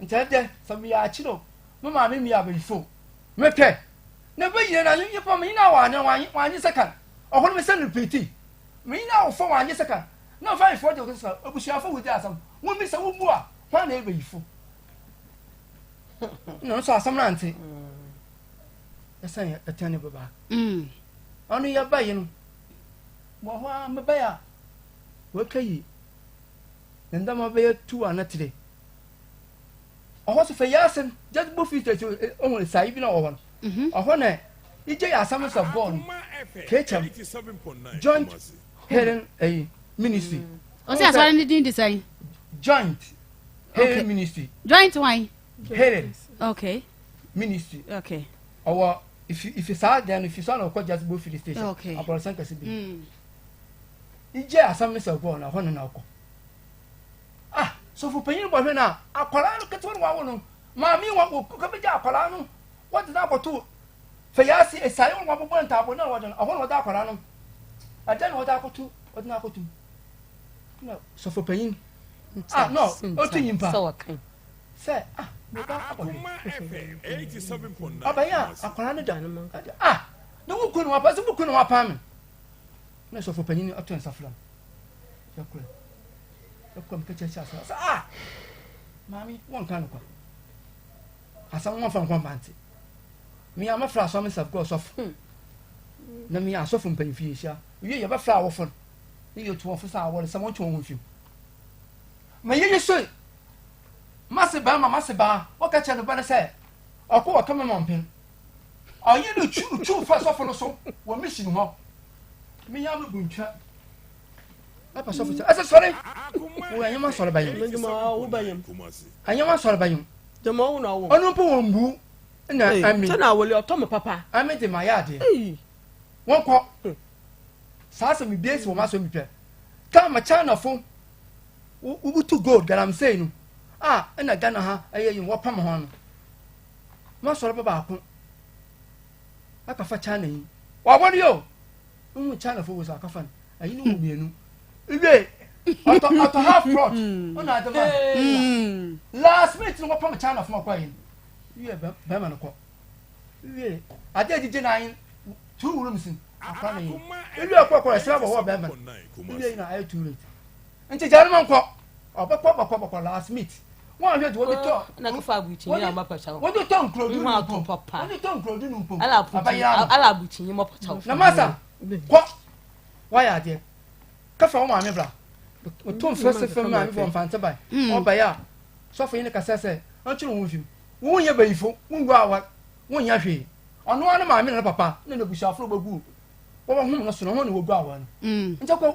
Nti ɛdɛ sɛ meyɛ akyerɛ o me maame mmea abɛyifo mepɛ na bɛyɛ na nyimpa menye no awɔ anaa wɔanye sɛkan ɔhɔ no mesɛ no repeati menye no awofo wɔanye sɛkan na ɔfa ayifoɔ de sɛ abusuafo wodi asɛm wommisa wo mu a hwan na ɛbɛyifo na nso asɛm no ante ɛsɛn ɛtɛn ne bɛba ɔno yɛbayi no wɔ hɔ a mebɛyɛ a wɔatwa yi ne ndama bɛyɛ tu ana tire ɔhɔ so fɛ yɛ asɛm just bo fi tɛtɛ ohun nsayi bi na wɔ hɔ no mhm. ɔhɔ na igye yɛ asɛm sɛ bɔɔl no khm joint hearing ɛyi ministry. ɔsɛ mm. asɔre ne din de sɛn. Joint hearing ministry. Joint wan. Hearing. Okay. Ministry. Okay. Ɔwɔ ifi ifi saa dan no ifi so na ɔkɔ just bo filling station. Okay. Abɔrɔsɛn kɛse bi. Mm. Igye asɛm sɛ bɔɔl na ɔhɔ no na ɔkɔ. Ah, sɔfo panyin bɔhwɛ no a, akwadaa no ketewa no wawo no, maame wɔ wɔ kɔbɛgya akwadaa no, wɔde no akɔto fɛyɛ ase, esae wɔn wɔabobɔ ntaabo na wɔde no, ɛhɔ na wɔde akwadaa no, ɛdɛn na wɔde akɔto, wɔde no akɔto. Na sɔfo panyin, ah, no, otu nyimpa, sɛ, ah, me ba abɔhwɛ. Ɔbɛyɛ a, akwadaa no da, ah, na wo kunu wapa, sɛ wo kunu wapa me. Na sɔfo panyin ɔto nsa frɛ no. Yɛkɔɛ. Yɛkɔɛ meka kyerɛ kyerɛ asɔre sɛ ah maame wɔnka no kwa. Asɛm wɔmfa nkɔ mpante. Me a mɛfrɛ asɔre me sɛ God sɔfo. Hmm. Na me asɔfo mpanyimfo yɛhyia. Wie yɛbɛfrɛ awofo no. Ne yɛtu wɔn fo sɛ awɔre sɛ wɔntwe wɔn ho mfim. Ma yɛyɛ soi. Mase bɛrima mase baa wɔka kyerɛ no ba no sɛ ɔkɔ wɔka mama mpem. Ɔyɛ no twiw twiw fa sɔfo no so wɔ mission hɔ. Menya me bu ntwa. Apa sɔfo sɛ ɛsɛ sɔre. Wo ɛnyɛ ma sɔre bɛyɛ. Ɛnyɛ ma sɔre bɛyɛ. Ɔno mpo wɔn bu na ɛmi. Sɛ na awole ɔtɔ mo papa. Ɛmi de ma yɛ adeɛ. Wɔn kɔ. Saa sɛ mi bie si wɔn asɔ mi pɛ. Taama China fo wobutu gold galamsey no a ɛna Ghana ha ɛyɛ yi wɔpam ho no. Ma sɔre ba baako. Akafa China yi. Wɔabɔ no yɛ o. Wohu China fo wɔ so akafa no. Ayi no wɔ mmienu. Iwe ɔtɔ ɔtɔ half plot. Ɔna ade ma. Hmm. Last minute no wɔpam China fo akɔ ayi no. Iwe bɛrima no kɔ. Iwe ade agyigye na ayi two rooms akɔ na yi. Iwe kɔ kɔ ɛsɛ bɔ wɔ bɛrima. Iwe yi na ayɛ too late. Nti gya no ma nkɔ. Ɔbɛkɔ bɔkɔ bɔkɔ last minute. Wɔn ahwɛ de wɔde tɔ. Na kafa abukyinyi na ɔba pɔkyɛw. Wɔde tɔ nkurodu no mpo. Wɔde tɔ nkurodu no mpo. Ala abukyinyi mɔ pɔkyɛw. Na masa kɔ wayɛ adeɛ kafa wo maame bra. Oto mfrɛ sɛ fam maame fɔ mfante ban. Ɔba yɛ a sɔfo yi ne kasa sɛ ɔnkyerɛ wo mfim. Wo nyɛ bayifo, wo ngu awa, wo nyɛ hwee. Ɔno ara ne maame na ne papa ne n'abusuafo bɛgu wɔwɔ hom no so no ho na wɔgu awa no. Nti kɔ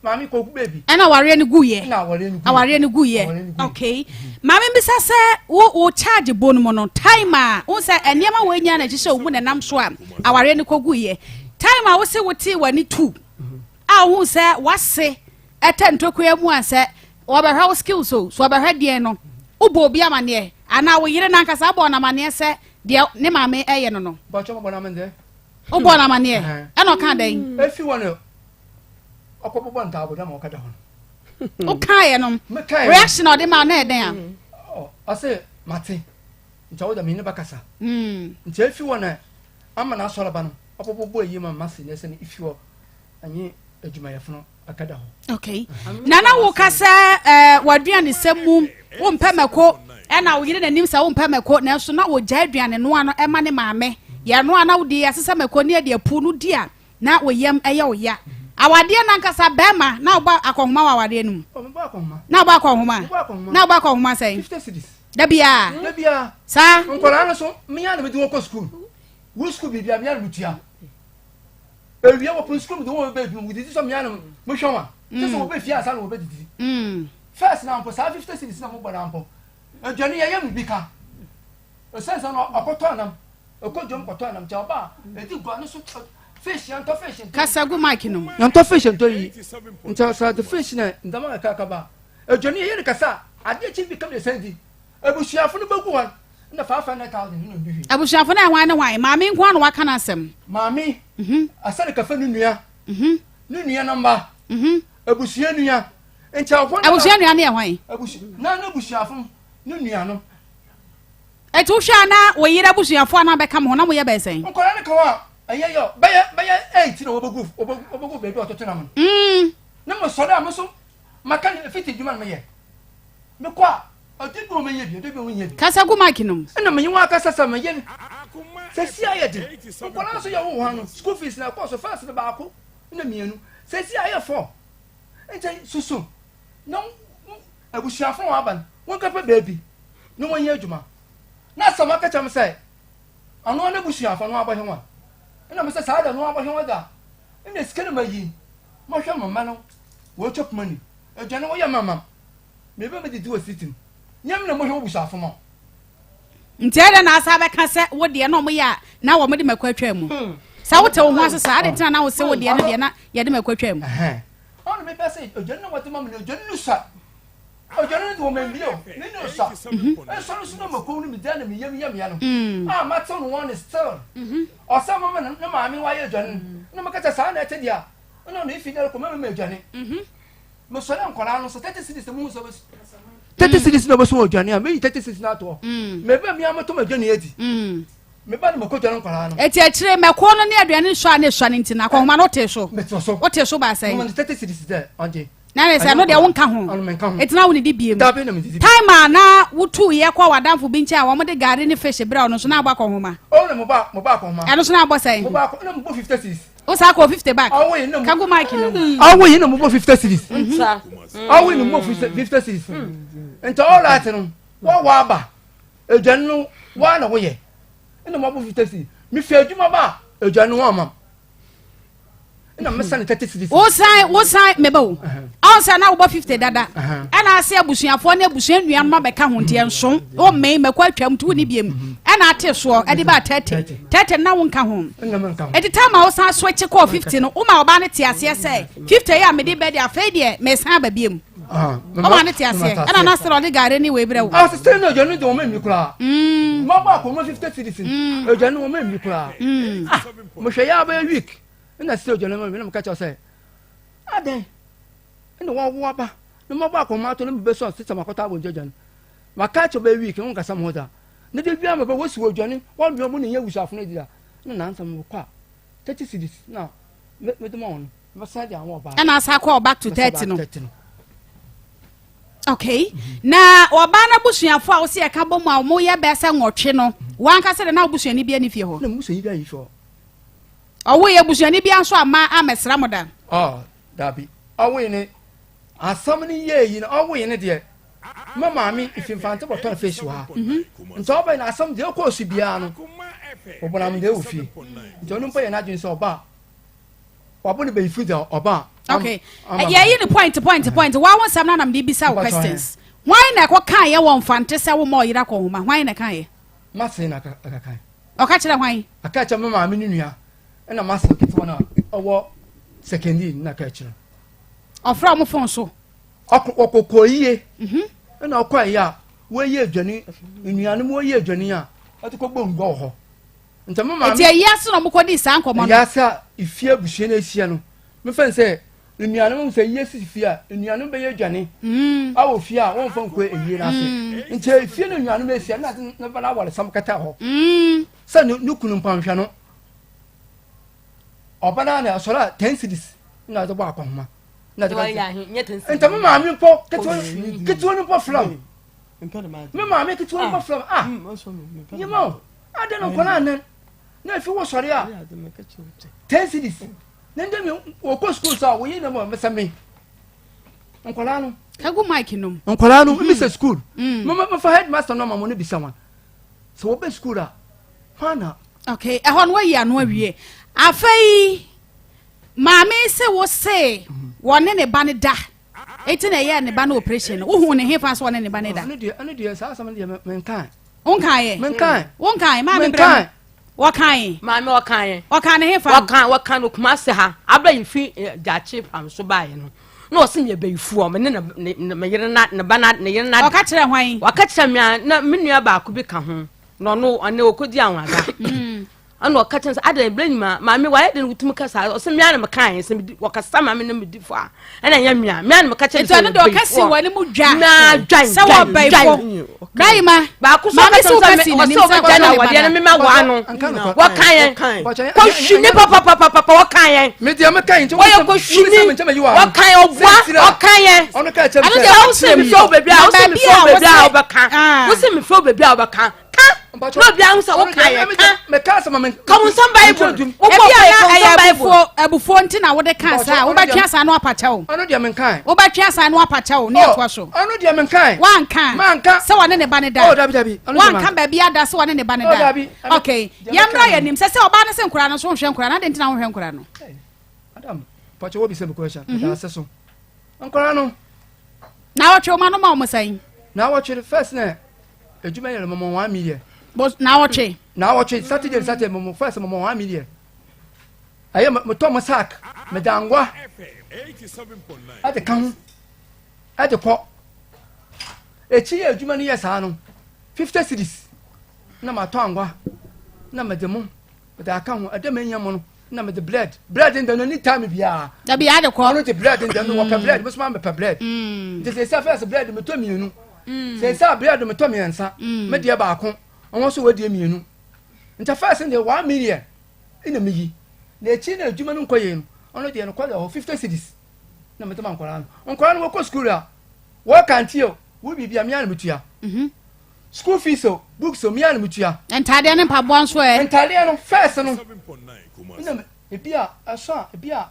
maame kɔ baabi. Ɛna awareɛ no guiɛ. Ɛna awareɛ no guiɛ. Awareɛ no guiɛ. Okay. Maame mbisa sɛ wo wo charge bɔ no mu no time a wo sɛ nneɛma wɔ nyinaa na ɛhyehyɛ wo mu na ɛnam so a awareɛ no kɔ guiɛ. Time a wo se wo te w'ani tu a wohu sɛ wase ɛtɛ ntokua mu a sɛ wɔbɛhwɛ wo skills o so wɔbɛhwɛ deɛn no wobɔ obi amaneɛ anaa wo yere nankasa abɔ no amaneɛ sɛ deɛ ne maame ɛyɛ no no. Bɔtɔ mɔbɔ n'amaneɛ. Wobɔ no amaneɛ ɛna ɔka dɛn? Efi wɔ no ɔkɔbobɔ ntaabo dɛ ma ɔkɛda hɔ no. Wokaeɛ no reaction a ɔde ma na ɛdɛn a? Ɔse mate nti ɔwɔ dɛ menye no bɛkasa. Hmm. Nti efi hɔ na ama n'asɔreba no ɔbɔbɔbɔ eyi ma mase na ɛsɛ no efi hɔ. ɛnye adwumayɛfo no akɛda hɔ. Okay. Na na woka sɛ ɛɛ w'aduanesɛm mu wompɛ mako ɛna wo yere n'anim sɛ wompɛ mako nanso na wogya aduane noa no ɛma ne maame yɛnoa na wode asesa mako ne ɛde apu no di a na wo yam ɛyɛ wo ya. Awadeɛ nankasa bɛrima na wobɔ akɔnhoma wɔ awadeɛ no mu. Oh, mebɔ akɔnhoma. Na wobɔ akɔnhoma. Mebɔ akɔnhoma. Na wobɔ akɔnhoma sɛn? 50 cedis. Da biara. Da biara. Saa. Nkwadaa no so mmea na mede wɔn kɔ sukuu. Wo sukuu biribiara mmea na metua. Ewia wɔpon sukuu mede wɔn bɛ adwuma mu didi so mmea na mehwɛ wɔn. Kyɛ sɛ wɔbɛ fie ansa na wɔbɛ didi. First na mpo saa 50 cedis na mobɔ na mpo. Aduane yɛyɛ me bi ka. Ɛsiane sɛ na ɔkɔtɔ anam. Ɛkɔ dwom kɔtɔ anam kyɛ ɔba a ɛdi gua no so fish yɛntɔ fish ntɔ. Kasa gu mic no mu. Yɛntɔ fish ntɔ yi. Nti sɛ de fish na ndama kakra ba. Aduane yɛyɛ no kasa a adeɛ kye bi kam yɛsan di. Abusuafo no bɛgu hɔ na 500,000 no na ɔdi hwee. Abusuafo no yɛ hwan ne hwan? Maame nko ara na waka n'asɛm. Maame, Asare Kafa ne nua, ne nua no mma, abusua nua. Nti ɛhɔ no. Abusua nua no yɛ hwan? Abusua, na n'abusuafo ne nuanom. Eti wohwɛ a na wo yere abusuafo a na bɛka mo ho na moyɛ bɛyɛ sɛn? Nkwadaa no ka ho a, ɛyɛ yɛ bɛyɛ bɛyɛ eight na wɔbɛgu wɔbɛgu baabi a wɔtoto nam no. Mm. Ne mo sɔre a mo nso maka ne fiti adwuma no meyɛ. Mekɔ a ɔde bi wɔn nyɛ bi ɔde bi wɔn nyɛ bi. Kasa gu mic no mu. Ɛna menye wɔn akasa sɛ meyɛ no sɛsi ayɛ den. Nkwadaa nso yɛ wo hɔn no school fees na ɛkɔɔ so first no baako na mmienu sɛsi ayɛ four. Nti susu na abusuafo wɔn aba no wɔnkɔpɛ baabi na wɔnyɛ adwuma. Na asɛm aka kyerɛ me sɛ ɔno n'abusuafo no abɔhwɛ wɔn. Ɛna me sɛ saa da no abɔhwɛ wɔn da ɛna sika no ma yi mahwɛ mo mma no wɔatwa poma ni aduane wɔyɛ ma ma mebe me didi wɔ city mu nyɛ me na mohwɛ wɔ busuafo ma. Nti ɛdɛ na asa bɛka sɛ wo deɛ na ɔmo yɛ a na wɔn de mako atwa mu sɛ wote wo ho ase saa ade tena na wo se wo deɛ no deɛ na yɛde mako atwa mu. Ɔno mepɛ sɛ aduane na wɔde ma me no aduane no sua Odwane no de wɔn mbie o, ne ne osua. Nsɔre so na mako no megya na meyam yam ya no. A matew no wɔn ne still. Ɔsɛ mama ne maame wayɛ aduane no. Na meka kyɛ saa na ɛte deɛ a, ɛna ɔno efi dɛrɛ kɔ mɛmɛ aduane. Mesɔre nkwadaa no sɛ 30 cedis na muhu sɛ bɛs 30 cedis na bɛso aduane a meyi 30 cedis na atoɔ. Meba mi amatɔ m'aduane adi. Meba no mako dwane nkwadaa no. Eti akyire mako no ne aduane sua ne sua no nti na akɔhoma no wote so. Mete so. Wote so baasɛn. Mama no 30 cedis dɛ ɔngye. Na ne sɛ ɛno deɛ wonka ho. Eti na wonidi biem. Time a na wotu yɛ kɔ w'adamfo bi nkyɛn a wɔn de gari ne fish brɛ ɔno nso na abɔ akɔnhoma. Ɛno nso na abɔ sɛn. O saa kɔ 50 back. Kagu mic no mu. Awo yi na mo bɔ 50 cedis. Awo yi na mo bɔ 50 cedis. Nti all right no wɔ wɔ aba aduane no wɔn na wɔyɛ ɛna mo abɔ 50 cedis. Mi fi adwuma ba aduane no wɔn ama. ɛna mesa ne 30 cedis. Wosan wosan meba o. Ɔn sɛ na wobɔ 50 dada. Ɛna ase abusuafoɔ ne abusua nnuanom abɛka ho nti ɛnso wo mmɛn mɛkɔ atwam nti wonni biem. Ɛna ate soɔ ɛde baa 30. 30 na wonka ho. Ɛti time a wosan switch kɔɔ 50 no woma ɔbaa no te aseɛ sɛ 50 yi a mede bɛ deɛ afei deɛ mesan aba biem. Ɔma no te aseɛ. Ɛna na sɛ ɔde gare ne wei brɛ wo. Asese no aduane de wɔn mmi koraa. Mabɔ akɔnɔ 50 cedis. Aduane wɔn mmi koraa. Ah, mehwɛ yɛ abɛyɛ week. Ɛna sɛ aduane ma me na meka kyerɛ sɛ adɛn ɛna wawo aba na mabɔ akɔnma ato na mebɛsɔ sɛ makɔtɔ abɔnten aduane. Maka kyerɛ bɛyɛ week na wɔnkasa mo ho da. Na da biara meba wɔsi wɔ aduane wɔnoa mu ne nyɛ abusuafo no adi da. Na nansa mekɔ a 30 cedis na mede ma wɔn no. Ɛna asa kɔɔ back to 30 no. Okay. Na ɔbaa no abusuafo a wɔsi ɛka bɔ mu a wɔyɛ bɛyɛ sɛ nwɔtwe no, wankasa de na abusuani bi ani fie hɔ. Na abusuani bi ani fie hɔ. Ɔwo yɛ abusuani bi nso ama amɛsra mo da. Ɔ dabi ɔwo yi ne asɛm no yɛ yi na ɔwo yi ne deɛ ma maame mfimfante bɔtɔn fish wɔ ha mhm. nti ɔbɛn na asɛm deɛ ɔkɔɔ so biara no ɔbɔnam deɛ wɔ fie nti ɔno mpo yɛ n'adwene sɛ ɔba wabɔ ne bɛyi firi ɔba a. Okay yɛyi ne point point point wa ho nsɛm na nam de bisa wo questions hwan na ɛkɔ kan yɛ wɔ mfante sɛ wo ma ɔyera kɔ nhoma hwan na ɛka yɛ. Mase na ɛka kan. Ɔka kyerɛ hwan. Aka kyerɛ me maame ne nua ɛna mase ketewa na ɔwɔ secondary na aka kyerɛ. Ɔfrɛ ɔmo fon so. Ɔkɔkɔ yie ɛna ɔkɔ yɛ a wɔyɛ aduane nnuanom wɔyɛ aduane a ɔde kɔ bɔ ngua wɔ hɔ. Nti me maame. Eti ayi ase na wɔkɔdii saa nkɔmmɔ no. Ayi ase a efie abusua no ahyia no, mefa no sɛ nnuanom sɛ ayie sisi fie a, nnuanom bɛyɛ aduane mm. awɔ fie a wɔmfa nkɔ ayie no ase. Mm. Nti efie no nnuanom ahyia na ade ne ba no awaresɛm kata hɔ. Mm. Sɛ ne kunu mpanhwɛ no, ɔba no na asɔre a ten cedis. Na ɔde bɔ akɔnhoma. Na ɔde ka nti me maame mpo ketewa ketewa no mpo frɛ me. Me maame ketewa no mpo frɛ me. Ah, nyima o, adɛn na nkwadaa anan na efi wɔ sɔre a 10 cedis. Na ndɛ mi wɔkɔ sukuu so a wɔyi na mo sɛ me nkwadaa no. Kagu mic nom. Nkwadaa no mi sɛ sukuu. Mo fa headmaster no ama mo no bisa wɔn. Sɛ wɔbɛ sukuu a hwan na. Okay, ɛhɔ no wayi ano awie. Afei maame se wo se wɔne ne ba no da. Eti na ɛyɛ ne ba no operation no. Wohu ne hefa so wɔne ne ba no da. Ɛno deɛ ɛno deɛ saa asɛm no deɛ menkae. Wonkaeɛ? Menkae. Wonkae? Maame brɛ no. Wɔkae. Maame wɔkaeɛ. Wɔkaa ne hefa? Wɔka wɔka no Kumase ha. Abɛ yi fi Gyakye pam so baeɛ no. Na ɔse meyɛ bayifoɔ me ne ne ne me yere na ne ba na ne yere na. Ɔka kyerɛ hwan? Wɔka kyerɛ me a na me nua baako bi ka ho. Na ɔno ɔne ɔkɔdi anwaga. Ɛna ɔka kyerɛ sɛ adɛn berɛ nyinaa maame wayɛ den wotumi ka saa ɔsɛ mmea na meka yɛn sɛ medi wɔkasa maame na medi fo a ɛna ɛnyɛ mmea mmea na meka kyerɛ sɛ ɛno deɛ ɔka si wɔn anim dwa na dwan sɛ wɔbɛn fo bɛyima baako so ɔka kyerɛ sɛ ɔsɛ ɔbɛgya na wɔdeɛ no mema waa no wɔka yɛn kɔhwini papapapapa wɔka yɛn wɔyɛ kɔhwini wɔka yɛn ɔboa ɔka yɛn ɛno deɛ wosɛ mefɛ wo baabi a wosɛ mefɛ wo baabi a wobɛka wosɛ mefɛ wo baabi a wobɛka ka na obiara ho sɛ woka yɛ ka ka wo nsɛm bible wobɔ ebi a ka na wo ɛyɛ nsɛm bible abufuo abufuo nti na wode ka saa wobɛtwe asan no apakyɛ wo ɔno deɛ menkae wobɛtwe asan no apakyɛ wo ne atoa so ɔno deɛ menkae wanka manka sɛ wɔne ne ba ne da oh dabi dabi ɔno deɛ wanka manka baabi ada sɛ wɔne ne ba ne Oh, da dabi. Ɛno- okay deɛ yɛmmra mɛka yɛn anim sɛ sɛ ɔbaa no sɛ nkora no so wohwɛ nkora no adɛn nti na wohwɛ nkora no Madam, pàtó wọ́n bisa mi question, meda ase so. Nkwadaa no. Na wɔtwe wɔn ano ma wɔn sɛn? Na wɔtwe first na edwuma yɛrɛ mɔmɔ 1 million. Na wɔtwe. Na wɔtwe Saturday Saturday mɔmɔ first mɔmɔ 1 million. Ɛyɛ mɔtɔ mo sack meda ngwa ɛde ka ho ɛde kɔ. Ekyi yɛ edwuma no yɛ saa no 50 cedis na ma tɔ angwa na mede mo mede aka ho ɛdɛ mɛ nya mo no na mede bread bread ndɛ no ni time biara. Dabi ade kɔ. Ɔno de bread ndɛ no wɔpɛ bread mo soma mepɛ bread. Nti sɛ sɛ first bread metɔ mmienu. Sɛ sɛ bread metɔ mmiɛnsa. Me deɛ baako ɔno nso wɔ deɛ mmienu. Nti first deɛ 1 million ɛna meyi. Na ekyi na adwuma no nkɔ yie no ɔno deɛ no kɔ deɛ hɔ 50 cedis na mede ma nkɔla no. Nkɔla no wɔkɔ school a wɔka nti o wo biribi a mmea na metua. School fees o, books o, mmea na metua. Ntaadeɛ ne mpaboa nso ɛ. Ntaadeɛ no first no ɛna ebi a ɛso a ebi a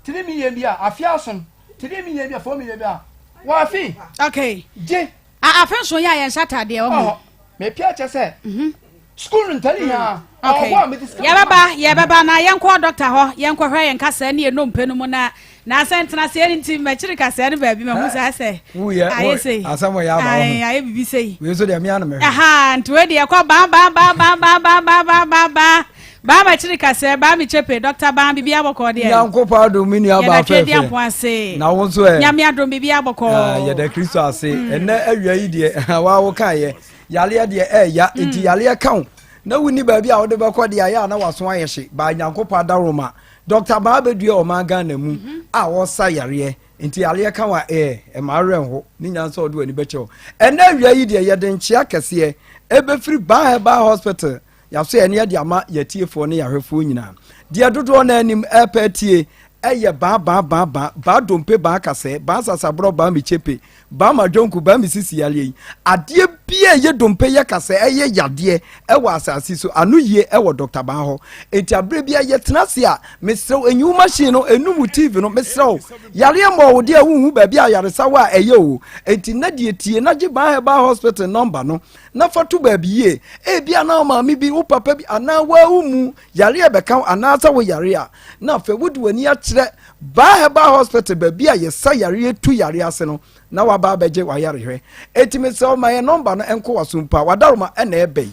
3 million bi a afe aso no 3 million bi a 4 million bi a wɔafe. Okay. Gye. Afe nso yɛ a yɛn hyɛ ataadeɛ wɔ ho. Mepia kyɛ sɛ school ntali hia. Okay. Ɔwɔ a mede sika. Yɛbɛba yɛbɛba na yɛnkɔ doctor hɔ yɛnkɔhwɛ yɛn kasa ne yɛn nnompe no mu na na asɛ ntenaseɛ no nti mɛkyere kaseɛ no baabi mahu saa sɛ Wuyɛ ayɛ sei asɛm wɔ yɛ aba wo Ae, ho. ayɛ bibi sei Wei nso deɛ mea na mehwɛ. Aha, nti wei deɛ ɛkɔ baa baa baa baa baa baa baa baa baa baa baa makyiri kaseɛ baa me kyepe dɔkta baa bibi abɔkɔ deɛ Nyankopɔn adom me nua baa yɛda twɛ di fɛfɛ. ampo ase Na wo nso ɛ. Nyame adom bibi abɔkɔ. Ah, yɛda Kristo ase. Ɛnɛ awia yi deɛ waa wo kaeɛ. Yareɛ deɛ ɛɛya nti yareɛ ka wo. Na wonni baabi a wode bɛkɔ deɛ ayɛ a na waso ayɛ hye. Baa Nyankopɔn adaworoma. Dr. Baa bɛdua ɔman Ghana mu a ɔsa yareɛ. Nti yareɛ ka wo a ɛɛ ɛma awerɛ nho ne nyansa ɔde w'ani bɛkyɛ wo. Ɛnɛ awia yi deɛ yɛde nkyea kɛseɛ ɛbɛfiri Baa Herbal Hospital yɛaso yɛne ɛde ama yɛtiefoɔ ne yɛahwɛfoɔ nyinaa. Deɛ dodoɔ no anim ɛpɛ atie ɛyɛ baa baa baa baa baa dompe baa kasɛɛ baa sasaborɔ baa mekyepe baa madwonku baa mesisi yareɛ yi adeɛ bia ɛyɛ dompe yɛ kasɛɛ ɛyɛ yadeɛ ɛwɔ asase so ano yie ɛwɔ Dr. Baa hɔ. Enti aberɛ bia yɛtena ase a mesrɛ wo ɛnyi wo machine no ɛnum wo TV no mesrɛ wo yareɛ mmɔ wo deɛ wonhu baabi a yaresa wɔ a ɛyɛ o. Enti na deɛ tie na gye Baa Herbal Hospital number no na fa to baabi yie. Ebia na wo maame bi, wo papa bi anaa woa wo mu yareɛ bɛka wo anaasɛ wo yare a na afei wode w'ani akyerɛ Baa Herbal Hospital baabi a yɛsa yareɛ tu yareɛ ase no na waba abɛgye w'ayarehwɛ. Enti mesrɛ wo ma yɛn nɔmba no nkɔ w'asom pa. W'adaroma na ɛreba yi.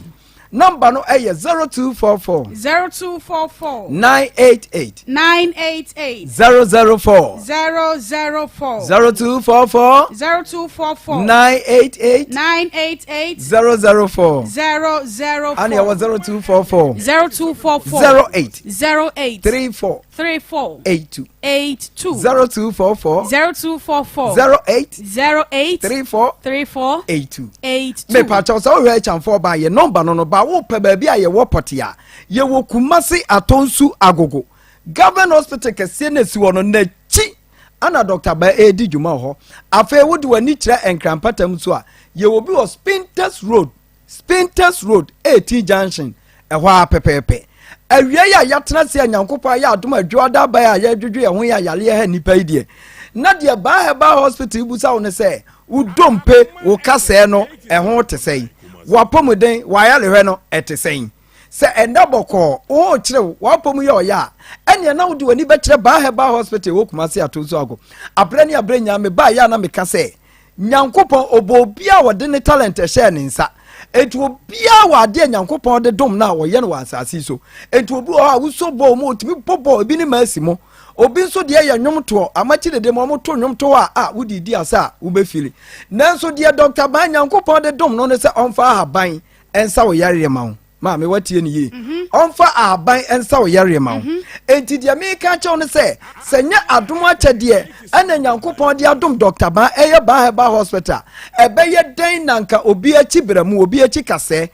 Nɔmba no yɛ 0244. 0244. 988. 988. 004. 004. 0244. 0244. 988. 988. 004. 004. Ana ɛwɔ 0244. 0244. 08. 08. 34. 34. 82. 82. 0244. 0244. 08. 08. 34. 34. 82. 82. Mepakyɛw sɛ wohwɛ akyamfoɔ ba yɛ nɔmba no no ba wopɛ baabi a yɛwɔ pɔte a yɛwɔ Kumase Atɔnsu Agogo. Government Hospital kɛseɛ no ɛsi hɔ no n'akyi ana Dr. Baa ɛredi dwuma wɔ hɔ. Afei wode w'ani kyerɛ Nkran mpatam nso a, yɛwɔ bi wɔ Spintex Road, Spintex Road, AT Junction, ɛhɔ ara pɛpɛɛpɛ. Awia yi a yɛatena ase a Nyankopɔn ayɛ adom a adwoada abae a yɛredwedwe yɛn ho yɛ a yareɛ ha nnipa yi deɛ, na deɛ Baa Herbal Hospital busa wo ne sɛ, wo dompe, wo kasɛɛ no, ɛho te sɛn? W'apɔmuden, w'ayarehwɛ no, ɛte sɛn? Sɛ ɛnnɛ bɔkɔɔ, wo ho rekyere wo, w'apɔ mu yɛ ɔya a, ɛnneɛ na wode w'ani bɛkyerɛ Baa Herbal Hospital ɛwɔ Kumasi Atonsu Ago. Aberɛ ne aberɛ nyinaa mebaeɛ a na meka sɛ, Nyankopɔn ɔbɔ obiara a ɔde ne talent hyɛɛ ne nsa. Enti obiara wɔ adeɛ a Nyankopɔn de dom no a ɔyɛ no wɔ asase yi so. Enti obi wɔ hɔ a wosɔ bɔɔl mu, ɔtumi bɔ bɔɔl, ebi ne Mercy mo. Obi nso deɛ yɛ nnwomtoɔ, amakye dede ma wɔto nnwom to a a wode di asa a wobɛfili. Nanso deɛ Dr. Ban Nyankopɔn de dom no ne sɛ ɔmfa ahaban nsa wo yareɛ ma wo. Maame watie no yie. Ɔmfa ahaban nsa wo yareɛ ma wo. Enti deɛ meka akyerɛ wo ne sɛ, sɛ nyɛ adom akyɛdeɛ ɛna Nyankopɔn de adom Dr. Ban ɛyɛ Ban Herbal Hospital, ɛbɛyɛ dɛn na nka obi akyi brɛmu, obi akyi kasɛɛ,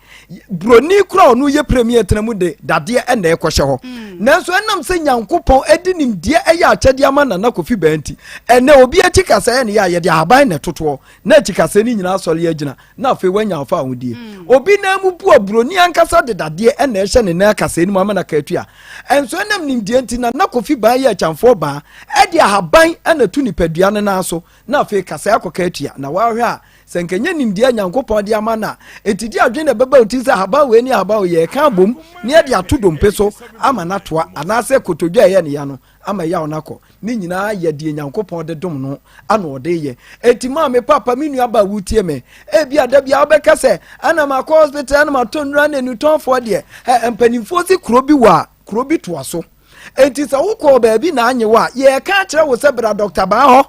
buroni kora ɔno yɛ premier tena mu de dadeɛ ɛna ɛkɔhyɛ hɔ. Nanso ɛnam sɛ Nyankopɔn ɛde nimdeɛ ɛyɛ akyɛdeɛ ama Nana Kofi Baa nti, ɛnɛ obi akyi kasɛɛ ne yɛ a yɛde ahaban na ɛtotoɔ na akyi kasɛɛ no nyinaa asɔre agyina. na afei wanya ɔfa ahodie mm. Obi nan mu bu a buroni ankasa de dadeɛ ɛna ɛhyɛ ne nan akasɛɛ no mu ama no akatua. Ɛnso ɛnam nimdeɛ nti na na Kofi Baa yɛ akyamfoɔ baa ɛde ahaban ɛna to nipadua no nan so na afei kasɛɛ akɔka atua. Na wahwɛ a sɛ nka nyɛ nimdeɛ Nyankopɔn de ama no a, ɛti di adwene na ɛbɛba oti sɛ ahaban wei ne ahaban wei yɛka abom na yɛde ato dompe so ama no atoa anaasɛ kotodwe a ɛyɛ ne ya no ama yaw no akɔ. Ne nyinaa yɛ deɛ Nyankopɔn de dom no ana ɔde yɛ. Enti maame, papa, me nua ba wotie me. Ebia da biara wobɛka sɛ, ana makɔ hospital, ana matɔ nnura na nnutɔnfoɔ deɛ. Ɛ mpanimfoɔ si kuro bi wɔ a, kuro bi toa so. Enti sɛ wokɔɔ baabi na anye wo a, yɛreka akyerɛ wo sɛ bra dɔkta baa hɔ.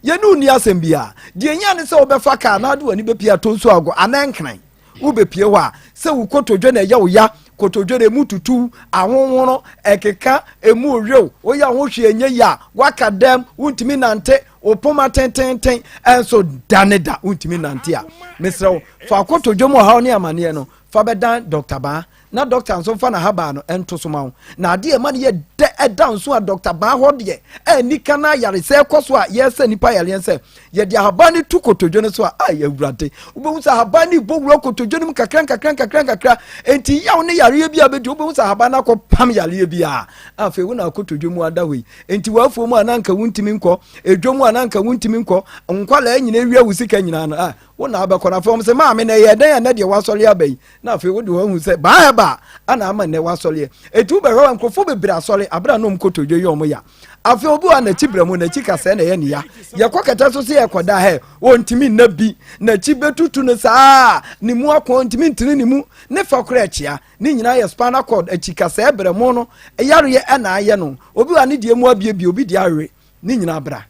Yɛne wo nni asɛm biara. Deɛ ehia ne sɛ wobɛfa kaa na wode w'ani bɛpia Tonsu Ago anaa Nkran. Wobɛpue hɔ a, sɛ wo kotodwe na ɛyɛ wo ya, kotodwe no ɛmu tutu, ahonhono, ɛkeka, ɛmu rewew, woyɛ ho hwee ɛnyɛ yie a, woaka dɛm, wontumi nante, wo poma tententen ɛnso da ne da wontumi nante a, mesrɛ wo, fa kotodwe mu ɔhaw ne amaneɛ no fa bɛdan Dɔkta Baa na dɔkta nso mfa n'ahabaa no nto so ma wo. Na adeɛ a ɛma no yɛ dɛ ɛda nso a dɔkta baa hɔ deɛ ɛnni ka na ayaresɛ ɛkɔ so a yɛsɛ nipa yareɛ sɛ yɛde ahaban no to kotodwe no so a, ai Awurade, wobɛhu sɛ ahaban no bɔ wura kotodwe no mu kakra nkakra nkakra nkakra. Enti yaw ne yareɛ bi a bɛdi, wobɛhu sɛ ahaban no akɔ pam yareɛ bi a afei wo na kotodwe mu ada hɔ yi. Enti w'afuo mu a na anka wontumi nkɔ, edwa mu a na anka wontumi nkɔ, nkwalaa nyina awia wo sika nyinaa no, ah, wo na abɛkɔ no. Afei wɔn sɛ, maame na ɛyɛ dɛn a nɛ deɛ wasɔre aba yi? Na afei wode wɔn ahu sɛ baa ɛba a ana ama nnɛ wasɔreɛ. Enti wobɛhwɛ wɔ nkurɔfoɔ bebree asɔre abere a na wɔn kotodwe yɛ wɔn ya. Afei obi wɔ n'akyi brɛ mu, n'akyi kasɛɛ na ɛyɛ ne ya. Yɛkɔ kɛtɛ so sɛ yɛkɔda hɛ, ɔntumi nna bi. N'akyi bɛtutu no saa, ne mu akɔn ntumi ntene ne mu, ne fa koraa akyia. Ne nyinaa yɛ spinal cord, akyi kasɛɛ brɛ mu no yareɛ ɛna ayɛ no. Obi wɔ ne deɛ mu abiebie, obi deɛ awe. Ne nyinaa bra.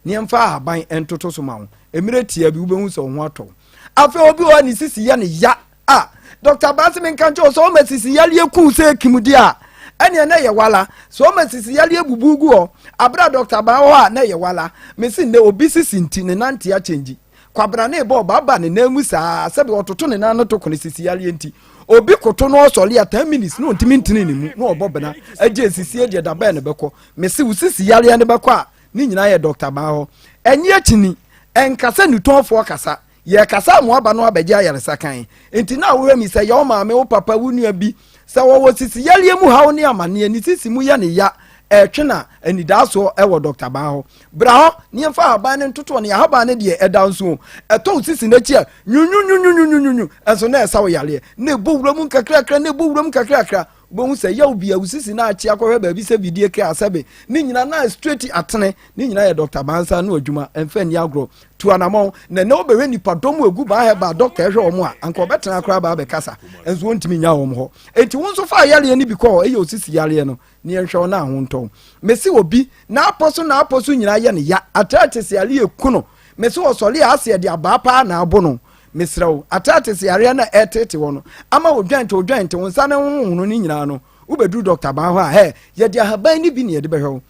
Ne yɛmfa ahaban ntoto so ma wo. Mmerɛ tiaa bi wobɛhu sɛ wo ho atɔ wo. Afei obi wɔ hɔ a ne sisi yɛ ne ya. A Dɔkta Baase menka nkyerɛ wo sɛ ɔma sisi yareɛ ku sɛ kimudi a, ɛneɛ na ɛyɛ wala. Sɛ ɔma sisi yareɛ bubu gu hɔ, aberɛ a Dɔkta Baa wɔ hɔ a na ɛyɛ wala. Mese nnɛ obi sisi nti ne nante akyɛngyi. Kwabena ne bɔ ɔba ba ne nan mu saa sɛdeɛ ɔtoto ne nan no to kono sisi yareɛ nti. Obi koto na ɔsɔre a 10 minutes na ɔntumi ntene ne mu na ɔbɔ bena. Agye sisie deɛ da bɛn na ɛbɛkɔ. Mese wo sisi yareɛ no bɛkɔ a, ne nyinaa yɛ Dɔkta Baa hɔ. Ɛnye akyini, ɛnka sɛ nnutɔnfoɔ kasa. Yɛrekasa ama woaba na woabɛgye ayaresa kann. Enti na wohwɛ mi sɛ yɛ wo maame, wo papa, wo nua bi. Sɛ wɔwɔ sisi yareɛ mu haw ne amaneɛ, ne sisi mu yɛ ne ya, ɛretwe na anidaasoɔ wɔ Dɔkta Baa hɔ. Bra hɔ na yɛmfa ahaban no ntoto ne ahaban no deɛ ɛda nso o. Ɛtɔ wo sisi no akyi a, nwunwunwunwunwunwunwu, ɛnso na ɛsa wo yareɛ. Na ɛbɔ wura mu nkakrakra, na ɛbɔ wura mu nkakrakra. Wobɛhu sɛ yaw bi a wo sisi na akye akɔhwɛ baabi sɛ bidie kra sɛbe ne nyina na straight atene ne nyina yɛ Dr. Bansa no adwuma ɛmfa nni agorɔ. Tu anamɔn na ɛnɛ wobɛhwɛ nipa dɔm egu baa hɛ baa dɔkta ɛhwɛ wɔn a anka ɔbɛtena koraa baa bɛkasa nso wɔntumi nya wɔn hɔ. Enti wo nso fa yareɛ no bi kɔ hɔ, ɛyɛ osisi yareɛ no ne yɛnhwɛ wo na ho ntɔ wo. Mese obi n'apɔ so n'apɔ so nyinaa yɛ ne ya, arthritis yareɛ ku no. Mese ɔsɔre a ase ɛde abaa paa na abo no. Mesrɛ wo, arthritis yareɛ no a ɛreteete wɔ no ama wo joint wo joint wo nsa ne wo honhono no nyinaa no, wobɛduru dɔkta baa hɔ a, hɛ, yɛde ahaban no bi ne yɛde bɛhwɛ wo.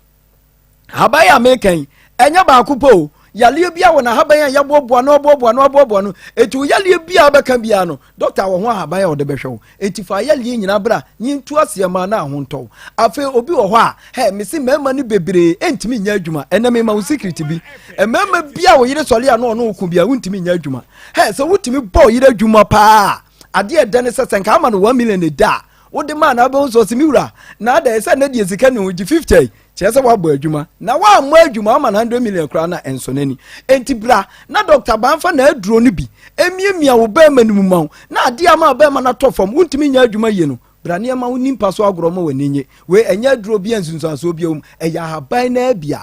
Ahaban a meka yi, ɛnyɛ baako pɛ o. Yareɛ biara wɔ n'ahaban a yɛaboaboa no aboaboa no aboaboa no. Enti wo yareɛ biara bɛka biara no, dɔkta wɔ ho ahaban a ɔde bɛhwɛ wo. Enti fa yareɛ nyinaa bra na yɛntu aseɛ ma na ho ntɔ wo. Afei obi wɔ hɔ a, hɛ, mese mmarima no bebree ntumi nyɛ adwuma. Ɛnɛ mema wo secret bi. Mmarima bi a wo yere sɔre a na ɔne wo ko biara, wontumi nyɛ adwuma. Hɛ, sɛ wotumi bɔ wo yere adwuma paa a, adeɛ ɛdɛ ne sɛ sɛ nka ama no 1 million a da a, wode maa no abɛhu sɛ ɔse me wura na ada ɛsɛ ne deɛ sika ne ho gye 50 kyerɛ sɛ woabɔ adwuma na woammɔ adwuma ama no 100 million koraa na ɛnsɔ n'ani. Enti bra na Dr. Banfa na aduro no bi emiamia wo bɛrima no mu ma wo na adeɛ ama bɛrima no atɔ fam, wontumi nyɛ adwuma yie no, bra nneɛma wo nimpa so agorɔ ma w'ani nye. Wei ɛnyɛ aduro bi a nsunsuansoɔ bi wɔ mu, ɛyɛ ahaban no bia.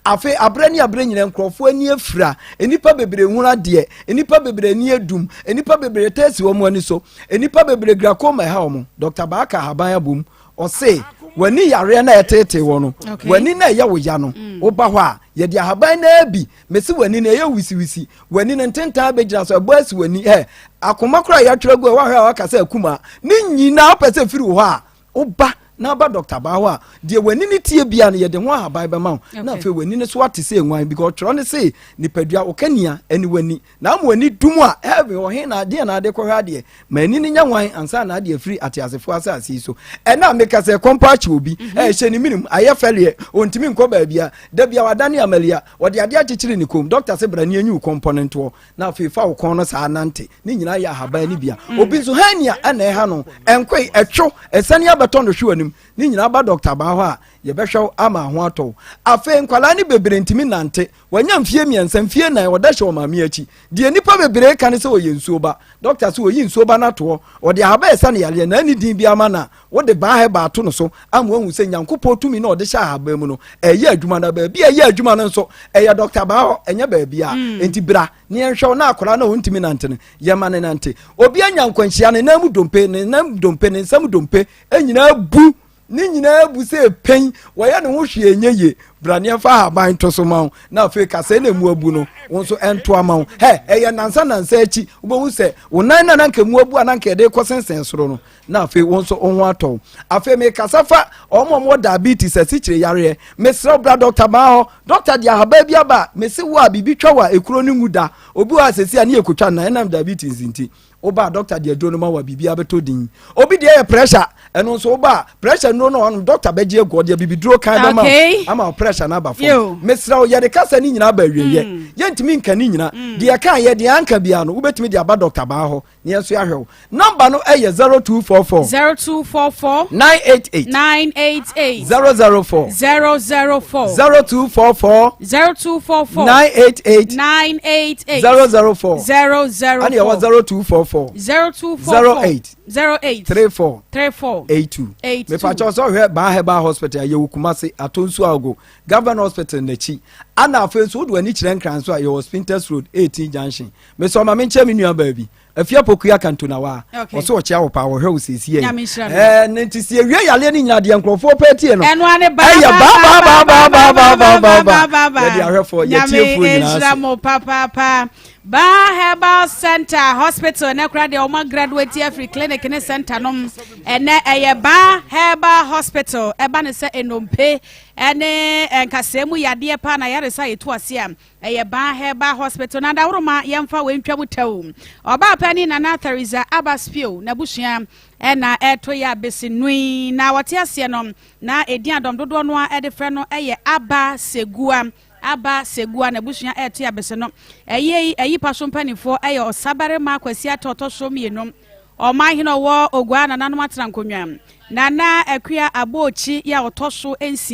Afei aberɛ ne aberɛ nyinaa nkurɔfoɔ ani afira, nnipa bebree hunu adeɛ, nnipa bebree ani adum, nnipa bebree tɛ si wɔn ani so, nnipa bebree glaucoma ɛha wɔn. Dr. Baaka ahaban abom, ɔse w'ani yareɛ na ɛtetee wɔ no, w'ani na ɛyɛ wo ya no, woba hɔ a yɛde ahaban no bi mese w'ani no ɛyɛ wisiwisi, w'ani no ntentan bɛgyina so, ɛbɔ asi w'ani ɛ akoma koraa yɛatwerɛ gu a woahwɛ a waka sɛ akuma ne nyinaa wopɛ sɛ firi wo hɔ a, woba na aba dɔkta baa hɔ a, deɛ w'ani no tie bia no yɛde ho ahaban bɛma wo na afei w'ani no so ate sɛ nwan, because twerɛ no se nipadua wo kania ɛne w'ani na ama w'ani dum a heaven ɔhe na adeɛ na ade kɔhwɛ adeɛ ma ani no nya nwan ansa na adeɛ afiri ateasefoɔ asase yi so. Ɛna meka sɛ kɔmpa akye obi ɛhyɛ ne minim ayɛ fɛleɛ, ɔntumi nkɔ baabia da bia wadane amalia, ɔde adeɛ akyekyere ne kom. Dɔkta sɛ bra ne anyi wo kɔmpɔ no ntoɔ na afei fa wo kɔn no saa nante. Ne nyinaa yɛ ahaban no bia. Obi nso hernia ɛna ɛha no, ɛnkoe ɛtwo ɛsane abɛtɔ no hwe w'anim. Ne nyinaa ba dɔkta baa hɔ a yɛbɛhwɛ wo ama ho atɔ wo. Afei nkwadaa no bebree ntumi nante, wanya mfie 3, mfie 4, ɔda hyɛ ɔmaame akyi. Deɛ nnipa bebree ka ne sɛ ɔyɛ nsuo ba. Dɔkta sɛ ɔyi nsuo ba no atoɔ, ɔde ahaban ɛsa ne yareɛ na ɛne din bi ama no a wode baa hɛba ato no so ama wahu sɛ Nyankopɔn tumi na ɔde hyɛ ahaban mu no ɛyɛ adwuma, na baabi a ɛyɛ adwuma no nso ɛyɛ dɔkta baa hɔ, ɛnyɛ baabi a. Enti bra ne yɛnhwɛ wo na akwadaa no a ɔntumi nante no yɛma ne nante. Obi anya nkwanhyia, ne nan mu dompe, ne nan dompe, ne nsam dompe nyinaa bu, ne nyinaa bu sɛ pɛn, wɔyɛ ne ho hwee nyɛ yie. Bra ne yɛmfa ahaban nto so ma wo na afei kasɛe na emu abu no wo nso ɛnto ama wo. Hɛ, ɛyɛ nansa nansa akyi wobɛhu sɛ wo nan na nanka emu abu a nanka yɛde kɔ sensɛn soro no na afei wo nso wo ho atɔ wo. Afei mekasa fa wɔn a wɔwɔ diabetes, asikyire yareɛ. Mesrɛ wo bra dɔkta baa hɔ. Dɔkta de ahaban bi aba a mese wo a biribi twa wo a ekuro no ngu da. Obi wɔ hɔ a sɛsi a ne yɛkɔtwa no na ɛnam diabetes nti. Woba a dɔkta de aduro no ma wo a biribiara bɛtɔ din. Obi deɛ yɛ pressure, ɛno nso woba a pressure nnuro no ɔnom dɔkta bɛgye agu ɔde abibiduro kan bɛma wo ama wo pressure no aba fam. Mesrɛ wo yɛde kasa no nyinaa aba awieeɛ. Yɛntumi nka ne nyina. Deɛ ɛka yɛ deɛ anka biara no wobɛtumi de aba dɔkta baa hɔ na yɛn nso yɛahwɛ wo. Nɔmba no yɛ 0244. 0244. 988. 988. 004. 004. 0244. 0244. 988. 988. 004. 004. Ɛna ɛwɔ 0244. 0244. 08. 08. 34. 34. 82. 82. Mepakyɛw sɛ ɔhwɛ Baa Herbal Hospital yɛwɔ Kumasi Atonsu Agogo Government Hospital n'akyi. Ana afei nso wode w'ani kyerɛ Nkran so a yɛwɔ Spintex Road 18 Junction. Mesɛ ɔma menkyɛ me nua baa bi. Afia Pokuya Kantonawa ɔsɛ ɔkyea wo paa, wɔhwɛ wo siesie ɛɛ ne nti si ewie yareɛ no nyinaa deɛ nkurɔfoɔ pɛ tie no ɛyɛ baabaabaabaabaabaabaaba. Yɛde ahwɛfoɔ yɛtiefoɔ nyinaa nhyira mo papaapa. Baa Herbal Center Hospital ne kora deɛ wɔn graduate afiri clinic ne center nom ɛnɛ ɛyɛ Baa Herbal Hospital. Ɛba ne sɛ nnompe ɛne nkasɛɛ mu yadeɛ paa na yaresa yɛtu ase a ɛyɛ Baa Herbal Hospital. Na adaworoma yɛmfa wei ntwa mu tɛw. Ɔbaa panin Nana Theresa Abaspio n'abusua ɛna ɛto yɛ abesi nui na wɔte aseɛ no na edin adɔm dodoɔ no a ɛde frɛ no ɛyɛ Aba Segua. Aba Segua n'abusua ɛto yɛ abesi no. Ɛyɛ yi ɛyi pa so mpanimfoɔ ɛyɛ Ɔsabarima Kwasi Atɔ ɔtɔ so 2, ɔman hene ɔwɔ Oguaa nananom atena nkonnwa, Nana Akua Abookyi yɛ a ɔtɔ so 6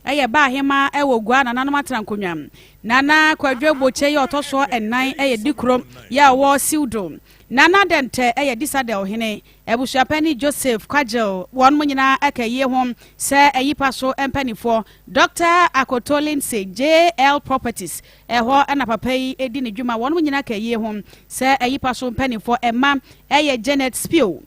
ɛyɛ baa ahemaa ɛwɔ Gua nananom atena nkonnwa. Nana Kwadwo Bokye yɛ ɔtɔ soɔ 4 ɛyɛ Dikuro yɛ a ɔwɔ Siwdo. Nana Dɛntɛ ɛyɛ Disadel hene. Abusuapanin Joseph Kwagyew wɔn mo nyinaa ɛka ayie ho sɛ ayipa so mpaninfoɔ. Dɔkta Akoto Lindsay JL Properties ɛhɔ ɛna papa yi ɛdi ne dwuma. Wɔn mo nyinaa ka ayie ho sɛ ayipa so mpaninfoɔ. Ɛma ɛyɛ Janet Spio,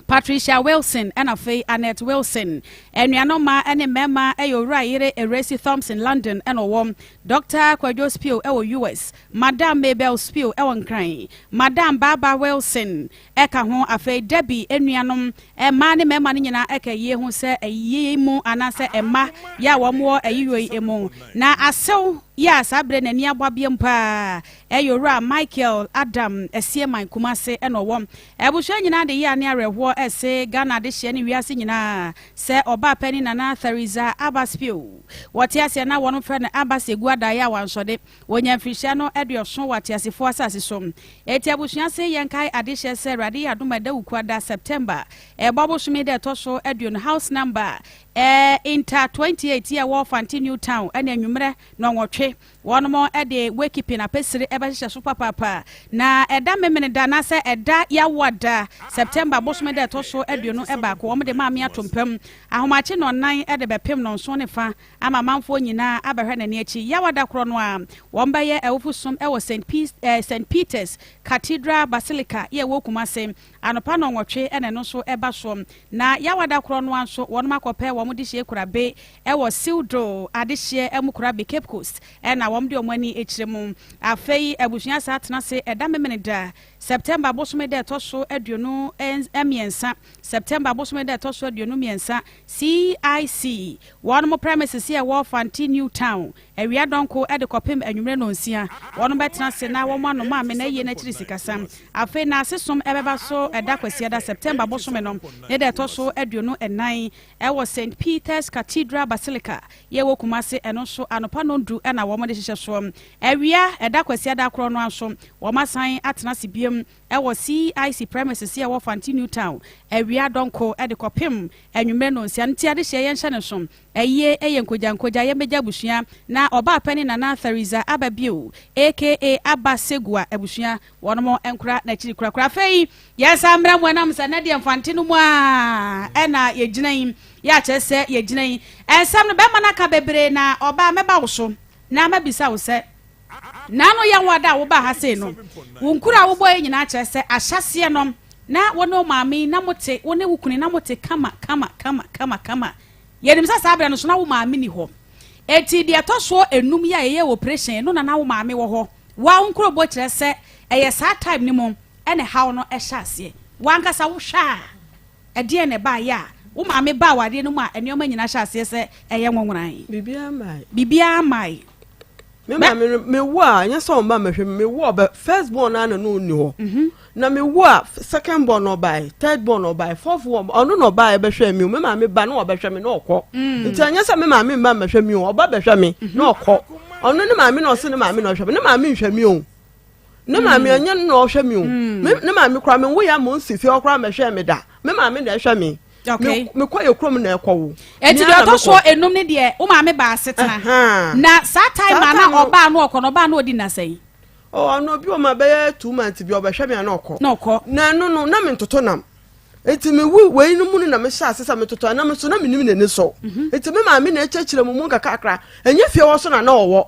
Patricia Wilson ɛna afei Annette Wilson. Anuanom mmaa ne mmarima yɛ Owura yere Eresi Thompson London ɛna ɔwɔ Dr. Kwadwo Spio ɛwɔ US, Madam Mabel Spio ɛwɔ Nkran, Madam Baba Wilson ɛka ho. Afei Debbie anuanom mmaa ne mmarima no nyinaa ɛka yie ho sɛ ayie mu anaasɛ mma yɛ a wɔn wɔ ayiyɔ yi mu na asew. Yɛ a saa berɛ n'ani abɔ abeam paa yɛ Owura Michael Adam Asieman Kumase na ɔwɔ. Abusua nyinaa de yea ne awerɛhoɔ rese Ghana adehyeɛ ne wiase nyinaa sɛ ɔbaa panin Nana Theresa Abaspio. Wɔte aseɛ na wɔn frɛ no Abas Egu Adaeɛ a wansɔde. Wɔnya mfirihyia no aduɔson wɔ ateasefoɔ asase so. Enti abusua se yɛnkae adehyeɛ sɛ Awurade yɛ adom a ɛda Wukuada, September, ɛbɔ bosome da ɛtɔ so aduonu house number Ɛɛ Inter 28 yi a ɛwɔ Fante New Town ɛne anwummerɛ nnɔnwɔtwe. Wɔnom de Wakekeeping apɛsire ɛbɛhyehyɛ so papaapa. Na ɛda Memeneda anaasɛ ɛda Yawoada, September bosome da ɛtɔ so 21, wɔn de Maame ato mpam ahomakye nnɔnnan de bɛpem nnɔnson ne fa ama amanfoɔ nyinaa abɛhwɛ n'ani akyi. Yawoada korɔ no ara, wɔn bɛyɛ awufo som wɔ Saint Peter's Cathedral Basilica yi a ɛwɔ Kumase. Anɔpa nnɔnwɔtwe na ɛno nso ɛba soɔ. Na Yawada korɔ no ara nso wɔnom akɔpɛ wɔn dehyeɛ kurabe wɔ Siwdo adehyeɛ mu kurabe Cape Coast na wɔn de wɔn ani kyerɛ mu. Afei abusua saa tena ase ɛda Memeneda, September bosome da ɛtɔ so 23, September bosome da ɛtɔ so 23, CIC wɔnom premises a ɛwɔ Fante New Town Awia dɔnko de kɔpem anwummere nnɔnsia, wɔnom bɛtena ase na wɔn anom amena ayie no akyiri sikasɛm. Afei naase som bɛba so ɛda Kwasiada, September bosome no ne da ɛtɔ so 24 wɔ Saint Peter's Cathedral Basilica yɛ ɛwɔ Kumasi, ɛno nso anɔpa nnɔndu na wɔn de hyehyɛ soɔ. Awia ɛda Kwasiada korɔ no ara nso wɔn asan atena ase biom wɔ CIC premises yɛ ɛwɔ Fante New Town awia dɔnko de kɔpem anwummere nnɔnsia. Nti adehyeɛ yɛnhyɛ no nso. Ayie yɛ nkogyankogya yɛmmɛgya abusua na ɔbaa pɛ ne Nana Theresa aba bio aka Aba Segua abusua wɔnom nkora n'akyiri korakora. Afei yɛnsan mmra mu ɛnam sɛ nnɛ deɛ Mfante no mu ara ɛna yɛgyina yi yɛ akyerɛ sɛ yɛgyina yi nsɛm no bɛrima no aka bebree na ɔbaa mɛba wo so na mabisa wo sɛ Naano Yɛnwada a wobaa ha sei no, wo nkuro a wobɔeɛ nyinaa kyerɛ sɛ ahyɛaseɛ no na wo ne wo maame yi na mote, wo ne wo kunu yi na mote kama kama kama kama kama. Yɛnim sɛ saa berɛ no so na wo maame nni hɔ. Enti deɛ ɛtɔ soɔ enum yi a yɛyɛɛ operation no na na wo maame wɔ hɔ. Wo ara wo nkurobɔ kyerɛ sɛ ɛyɛ saa time no mu na ɛhaw no hyɛ aseɛ. Wo ankasa wohwɛ a, ɛdeɛn na ɛbaeɛ a wo maame baa awareɛ no mu a nneɛma nyinaa hyɛ aseɛ sɛ ɛyɛ nwonworan? Biribiara mmae. Biribiara mmae. Me maame no mewo a ɛnyɛ sɛ ɔmba mmɛhwɛ me mewo a ɔbɛ first born na na ɔnni hɔ mhm. na mewo a second born na ɔbae third born na ɔbae fourth born ɔno na ɔbae bɛhwɛ mi o me maame ba na ɔbɛhwɛ me na ɔkɔ mm. nti ɛnyɛ sɛ me maame mba mmɛhwɛ mi o ɔba bɛhwɛ me mhm. na ɔkɔ ɔno ne maame na ɔse ne maame na ɔhwɛ me ne maame nhwɛ mi o ne maame mm. ɛnyɛ no na ɔhwɛ mi o mm. ne maame kora me nwo ya ma ɔnsi fie ɔkora mɛhwɛ me da me maame na ɛhwɛ me Okay. Me kɔ yɛ kurom na ɛkɔ wo. Eti deɛ ɔtɔ soɔ enum ne deɛ wo maame baa asetena. Na saa time a na ɔbaa no ɔkɔ no ɔbaa no ɔdi nna sɛn? Ɔno obi wɔ ma bɛyɛ 2 months bi ɔbɛhwɛ me a na ɔkɔ. Na ɔkɔ. Na ɛno no na me ntoto nam. Eti me wu wei no mu no na me hyɛ ase sɛ me toto ɛnam so na me nim n'ani so. Mhm. Eti me maame na ɛkyerɛkyerɛ mu mu nkakrakra. Ɛnyɛ fie hɔ so na na ɔwɔ.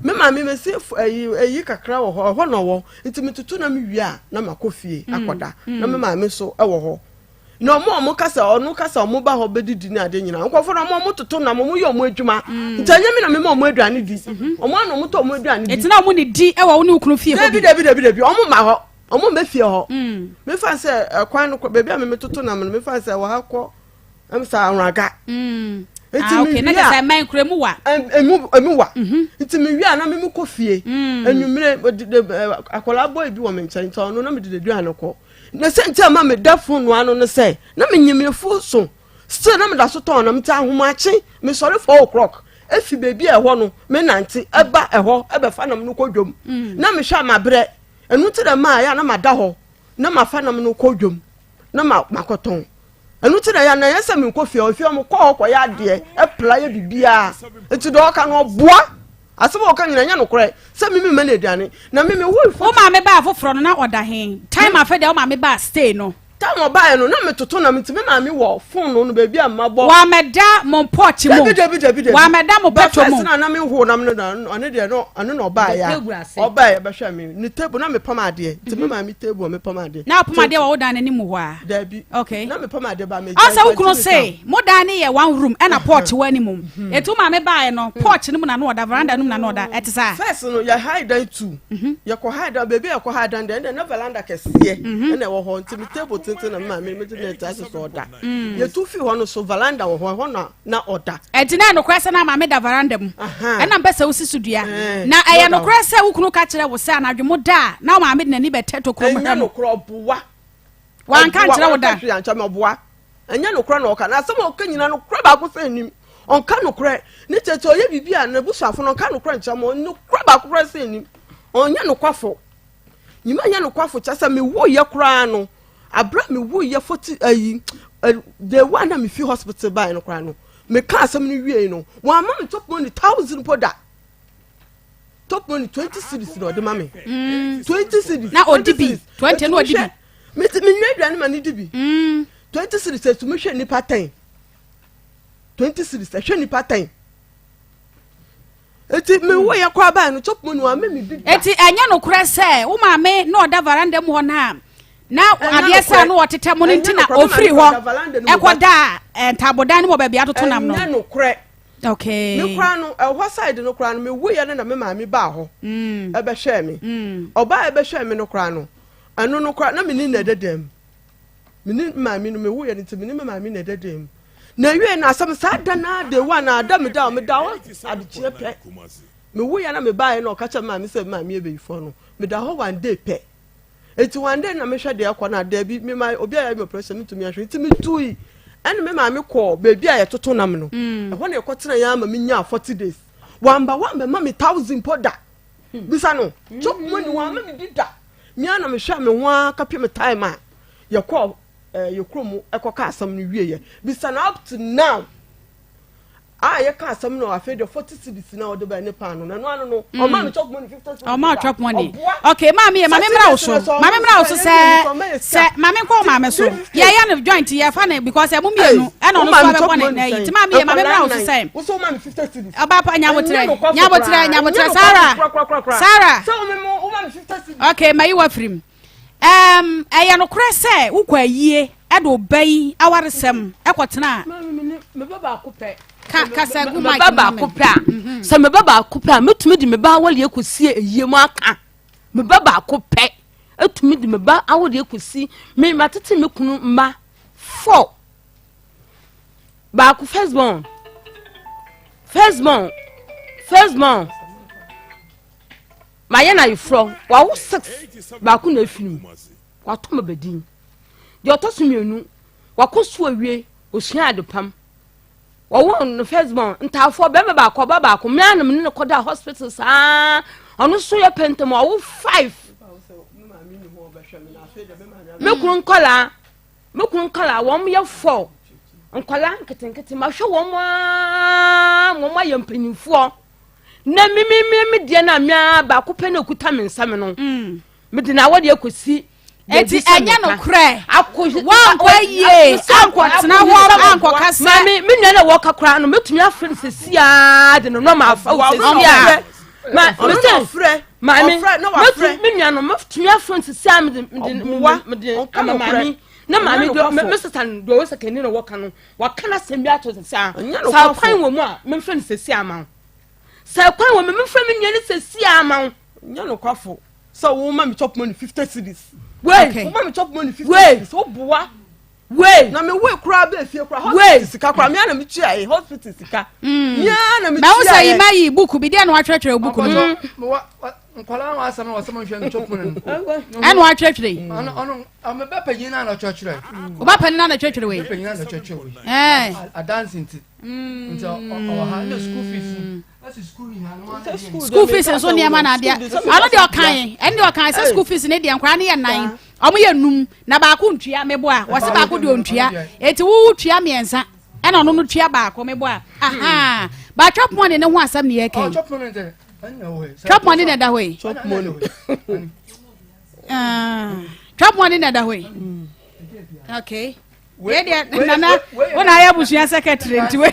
Me maame me se ɛyi ɛyi kakra wɔ hɔ ɛhɔ na ɔwɔ. Nti me toto nam wie a na makɔ fie mm, akɔda. Na me mm. maame so ɛwɔ hɔ. Na ɔmo a ɔmo ka sɛ ɔno ka sɛ ɔmo ba hɔ bɛdidi ne adeɛ nyinaa nkurɔfoɔ no ɔmo ɔmo toto nam ɔmo yɛ ɔmo adwuma mm. nti ɛnyɛ mi na mi ma ɔmo aduane di mhm. ɔmo ano ɔmo tɔ ɔmo aduane di. Eti na ɔmo ne di ɛwɔ wo ne wo kunu fie hɔ bi. Dabi dabi dabi dabi ɔmo ma hɔ ɔmo mbɛ fie hɔ. Mm. Mi fa sɛ ɛkwan no kɔ beebi a mi mi toto nam no mi fa sɛ wɔ ha kɔ ɛm sɛ awuraga. Mm. Nti ah, mi wia na ɛmɛn kura emu wa. Emu emu wa. Mhm. Nti mi wia na mi mi kɔ fie. Enyimire akwadaa bɔ ebi wɔ mi nkyɛn nti ɔno na mi de aduane kɔ. Na sɛ nti a ma meda fononoo ano ne sɛ na menyim me fo so still na meda so tɔn nam nti ahomakye mesɔre 4 o'clock efi baabi a ɛhɔ no menante ɛba ɛhɔ ɛbɛfa nam no kɔ dwam mm. na mehwɛ a mabrɛ ɛno nti na maa yɛ a na mada hɔ na mafa nam no kɔ dwam na makɔtɔn ɛno nti na yɛ na yɛ sɛ menkɔ fie hɔ fie hɔ mekɔ hɔ kɔyɛ adeɛ ɛpla yɛ biribiara nti deɛ ɔka no ɔboa asɛm a ɔka nyina ɛnyɛ nokorɛ sɛ mimi ma no aduane na mimi wo wo maame baa foforɔ no na ɔda he time afɛ deɛ wo maame baa stay no time ɔbaeɛ no na metoto nam nti me maame wɔ phone no baabi a mabɔ wamɛda mo porch mu dabi dabi dabi dabi wamɛda mo pɛtɔ mu first na na me ho nam no na ɔne deɛ no ɔno na ɔbaeɛ a ɔbaeɛ bɛhwɛ me ne table na mepam adeɛ nti me maame table a mepam adeɛ na ɔpam adeɛ wɔ wo dan n'anim hɔ a dabi okay na mepam adeɛ ba me ɔsɛ wo kunu se mo dan ne yɛ one room ɛna porch wɔ anim mhm. etu maame baeɛ no porch no mu na no ɔda veranda no mu na no ɔda ɛte saa first no yɛ high dan two mhm. yɛkɔ high dan baabi a yɛkɔ high dan deɛ ɛna veranda kɛseɛ mhm. ɛna ɛwɔ hɔ nti me table te. tenten na me maame mete na ɛte ase sɛ ɔda. Mm. Yɛtu fi hɔ no so veranda wɔ hɔ ɛhɔ na na ɔda. Ɛnti na ɛnokorɛ sɛ na maame da veranda mu. Ɛna mpɛ sɛ wosi so dua. Na ɛyɛ nokorɛ sɛ wo kunu ka kyerɛ wo sɛ anadwo mo da a na maame de n'ani bɛtɛ tokuro mu hwɛ no. Ɛnyɛ nokorɛ ɔboa. Wanka nkyerɛ wo da. Ɔboa wanka hwee ankyerɛ me ɔboa. Ɛnyɛ nokorɛ na ɔka na asɛm a ɔka nyinaa nokorɛ baako sɛ nnim. Ɔnka nokorɛ. Ne tete ɔyɛ biribi a n'abusuafo no ɔnka nokorɛ nkyerɛ mo. Nokorɛ baako koraa sɛ nnim. Ɔnyɛ nokwafo. Nyima nyɛ nokwafo kyɛ sɛ mewuiɛ koraa no abere a mewuiɛ fɔti ayi day one na mefi hospital baeɛ no koraa no meka asɛm no wiei no wɔama me top money thousand po da top money 20 cedis na ɔde ma me 20 mm. cedis na ɔdi bi 20 na ɔdi bi mete menwa aduane ma ne di bi 20 mm. cedis ɛtumi hwɛ nipa 10 20 cedis ɛhwɛ nipa 10 Eti me wo yɛ kɔ aban no chop money wa me me bi da. Eti ɛnyɛ nokorɛ sɛ wo maame na ɔda varanda mu hɔ no a na adeɛ saa na ɔtetɛ mo no nti na ɔfiri hɔ ɛkɔ da eh, ntaabodan no wɔ baabi atoto nam no. Ɛnyɛ nokorɛ. Okay. Me koraa no ɛhɔ side no koraa no me wo yɛ no na me maame baa hɔ mm. ɛbɛhwɛɛ me. Mm. Ɔbaa ɛbɛhwɛɛ me no koraa no ɛno no koraa na me ni na ɛda dan mu. Me ne maame no mewuiɛ no nti me ne me maame na ɛda dan mu na ewie no asɛm saa da no ara day one na ada me da meda hɔ adekyeɛ pɛ mewuiɛ na mebaeɛ na ɔka kyerɛ me maame sɛ me maame yɛ bayifoɔ no meda hɔ one day pɛ eti one day na mehwɛ deɛ ɛkɔ na daabi me ma obi a yɛ me operation metumi ahwɛ nti metui ɛne me maame kɔɔ baabi a yɛtoto nam no mm. ɛhɔ na ɛkɔtena yɛn ama menyaa 40 days wamba wambɛma me thousand po da bisa no chop money wama me bi da Me ara na mehwɛɛ me ho ara kɔpem time a yɛkɔɔ eh, yɛ kurom ɛkɔka asɛm no wieɛ. Bisa no up to now a yɛka asɛm no afei deɛ 40 cedis na ɔde bɛɛ ne paano no ɛno ano no mm. ɔma me chop money 50 cedis ɔma chop money okay maame yɛ maame mmra wo so maame mmra wo so sɛ sɛ maame nkɔ maame so yɛyɛ no joint yɛfa no because ɛmo mmienu ɛna ɔno so abɛbɔ ne na yi ti maame yɛ maame mmra wo so sɛ ɔba pa nyabotrɛ nyabotrɛ nyabotrɛ Sarah Sarah Okay, mayi wafiri mu. Um, ɛyɛ nokorɛ sɛ wokɔ ayie ɛde ɔba yi awaresɛm ɛkɔtena. Meba baako pɛ. Ka kasa gu mic Meba baako pɛ a. Mhm. Sɛ meba baako pɛ a, metumi de meba awɔre akɔsi ayie mu aka. Meba baako pɛ. Etumi de meba awɔre akɔsi me matete me kunu mma four. Baako first born. First born. First born. Mayɛ no ayeforɔ, wawo six, baako na afiri mu, watɔ ma badin. Deɛ ɔtɔ so mmienu, wakɔ sukuu awie, osua adepam. Wɔwɔ no first born, ntaafoɔ, bɛrima baako, ɔba baako, mmea na mene no kɔda hospital saa, ɔno nso yɛ pɛntɛm, ɔwo five. Me kunu nkɔlaa, me kunu nkɔlaa, wɔn yɛ four, nkɔlaa nketenkete, mahwɛ wɔn aa, wɔn ayɛ mpanyinfoɔ. na me me me me deɛ no a me ara baako pɛ na okuta me nsam no mm. mede na awɔ deɛ kɔsi eti ɛnyɛ nokorɛ wankɔ yie ankɔtena hɔ ankɔka sɛ maame me nua na wɔka koraa no mɛtumi afrɛ no sɛsi aa de no nɔma afa wo sɛsi aa ma mesɛ maame mɛtumi me nua no mɛtumi afrɛ no sɛsi aa mede mede mede ama maame na maame deɛ me sesa no deɛ ɔwɔ sɛ kani na wɔka no Waka n'asɛm bi ato sɛ a sɛ kwan wɔ mu a memfrɛ no sɛsi ama wo. Sɛ kwan wɔ mu memfrɛ me nua no sɛsi ama wo. Nyɛ nokwafo sɛ woma me chop money 50 cedis. Wei. Woma me chop money 50 cedis. Woboa. Wei. Na me wei koraa bɛɛ fie koraa hospital sika koraa mea na metua yɛ hospital sika. Mm. Mea na metua yɛ. Mahu sɛ yi ma yi buku bi deɛ na watwerɛtwerɛ buku no. Nkwadaa no asɛm na wɔsɛ mo nhwɛ no chop money no. Ɛna watwerɛtwerɛ yi. Ɔno ɔno ɔmo bɛ panyin na na ɔtwerɛtwerɛ. Ɔba panyin na na ɔtwerɛtwerɛ wei. Ɔbɛ panyin na na ɔtwerɛtwerɛ wei. Ɛɛ. Adansi nti. Nti ɔwɔ ha ne school fees. Ɛsi school nyinaa no wɔn. School fees nso nneɛma na adeɛ. Ɔno deɛ ɔkan ɛno deɛ ɔkan sɛ school fees ne deɛ nkwadaa ne yɛ nan ɔmo yɛ num na baako ntua meboa wɔsi baako deɛ ɔntua eti wo tua mmiɛnsa ɛna ɔno no tua baako meboa aha ba chop money ne ho asɛm ne yɛ kɛn. Chop money na ɛda hɔ yi. Chop money. Ah, chop money na ɛda hɔ yi. Okay. Wei deɛ nana wo na ayɛ abusua secretary nti wei.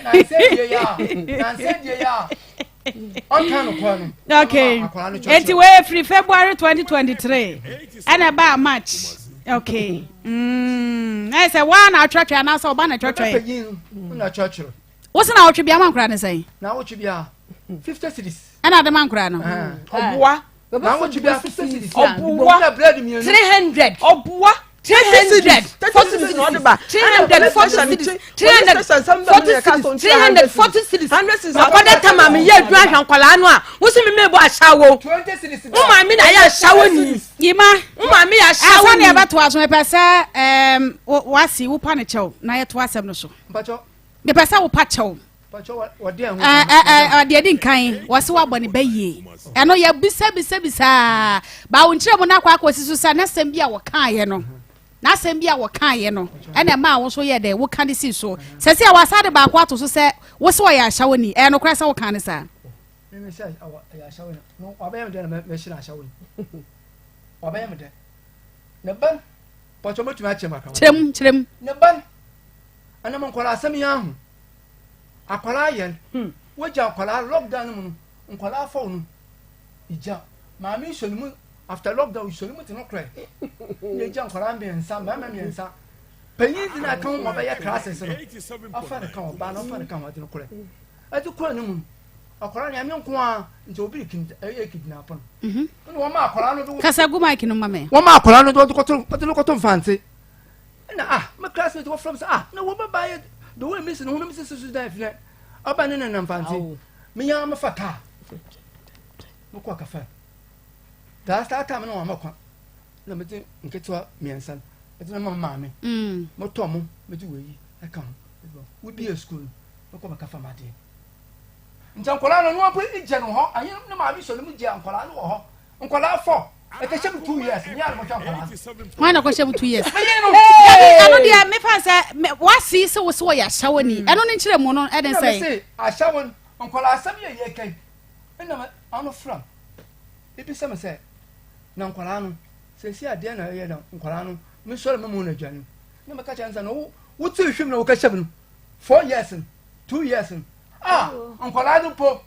Okay. Eti wei efiri February 2023 ɛna ɛbaa March. Okay. Mm. Ɛyɛ sɛ waa na atwerɛtwerɛ anaasɛ ɔba na atwerɛtwerɛ. Wo se na awotwe bia ma nkora ne sɛn? Na awotwe bia 50 cedis. Ɛna ade ma nkora no. Ɔboa. Na awotwe bia 50 cedis. Ɔboa. 300. Ɔboa. 340 cedis 340 cedis 340 cedis 340 cedis makɔda tam a meyɛ adwuma ahwɛ nkwadaa no a wosi mi mebɔ ahyɛwo wo maame na ayɛ ahyɛwo ni yima wo maame yɛ ahyɛwo ni ni asane ɛbɛto aso mepɛ sɛ ɛɛm wasi wopa ne kyɛw na yɛto asɛm no so mepɛ sɛ wopa kyɛw deɛ di nkan wɔse woabɔ ne ba yie ɛno yɛbisabisabisaa baa wo nkyerɛ mu no akɔ akɔsi so sɛ n'asɛm bi a wɔkaeɛ no n'asɛm bi a wɔkaeɛ no ɛna ɛma a wo nso yɛ dɛ woka de si so sɛ sɛ wasa de baako ato so sɛ wo sɛ ɔyɛ ahyɛwoni ɛyɛ nokorɛ sɛ woka ne saa kyerɛm kyerɛm ɛnam nkwadaa asɛm yi aho Akwadaa yɛn hmm wogya akwadaa lockdown no mu no nkwadaa fɔw no igya maame sɔ ne mu after lockdown sɔ ne mu te no korɛ na egya nkwadaa mmiɛnsa mmarima mmiɛnsa panyin di na aka ho ma ɔbɛyɛ classes no ɔfa ne ka ho ɔbaa no ɔfa ne ka ho ɔde no korɛ ɛde korɛ ne mu no akwadaa no yame nko a nti obi ɛyɛ kidnap no mhm. ɛna wɔn ma akwadaa no de kasa gu mic no ma mɛ wɔn ma akwadaa no de ɔde kɔtɔ ɔde no kɔtɔ nfante. Ɛna ah me classmate wɔfrɛ me sɛ ah na wo bɛba yɛ the way mesi no ho mesi susu dan finɛ ɔba ne nenam fante menya mefa kaa mekɔ kafa daa saa time no wɔn kwa na mede nketewa mmiɛnsa no mede no ma maame mm. motɔ mo mede wei ɛka ho wobie sukuu no mekɔ mɛka fam adeɛ nti nkwadaa no no mpo gye no hɔ ayi ne maame sɔ no mu gye nkwadaa no wɔ hɔ Nkwadaa fɔ ɛkɛhyɛ mu 2 years mi yàrá mo hwɛ nkwadaa. Wọn na kɔhyɛ mu 2 years. Dabi ɛno deɛ mefa sɛ wasi sɛ wosi wɔyɛ ahyɛwɔ ni ɛno ne nkyerɛ mu no ɛde nsɛn. Ɛna mese ahyɛwɔ no nkwadaa asɛm yɛ yɛ kɛn ɛna ano fram ebi sɛ me sɛ na nkwadaa no sɛsi adeɛ na ɛyɛ na nkwadaa no me sɔrɔ me mu na aduane na meka kyerɛ sɛ na wo wote hwim na woka hyɛ mu no 4 years no 2 years no ah nkwadaa no mpo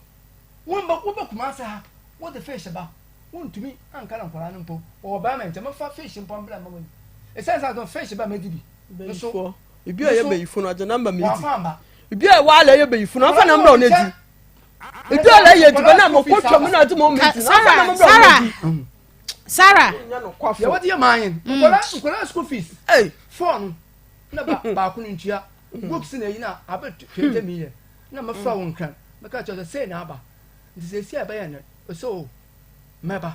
Womba woba Kumase ha wode fish ba wontumi anka na nkwadaa no mpo wɔwɔ barima nti mefa fish mpo mbra mma wɔn ɛsiane sɛ atɔn fish ba mɛdi bi nso ebi a yɛ bɛyifo no agye namba mi di ebi a ɛwɔ alɛ yɛ bɛyifo no afa namba ɔno edi ebi a yɛ ediba na mo kɔ twam na agye mo mi di afa namba ɔno edi. Sarah. Yɛ wɔde yɛ maa yɛn nkwadaa nkwadaa school fees fɔɔ no na baako no ntua books na eyi na abɛ 20 million na mɛfra wo nkran mɛka kyerɛ sɛ sei na aba nti seesei a ɛbɛyɛ no ɔsɛ o mɛba.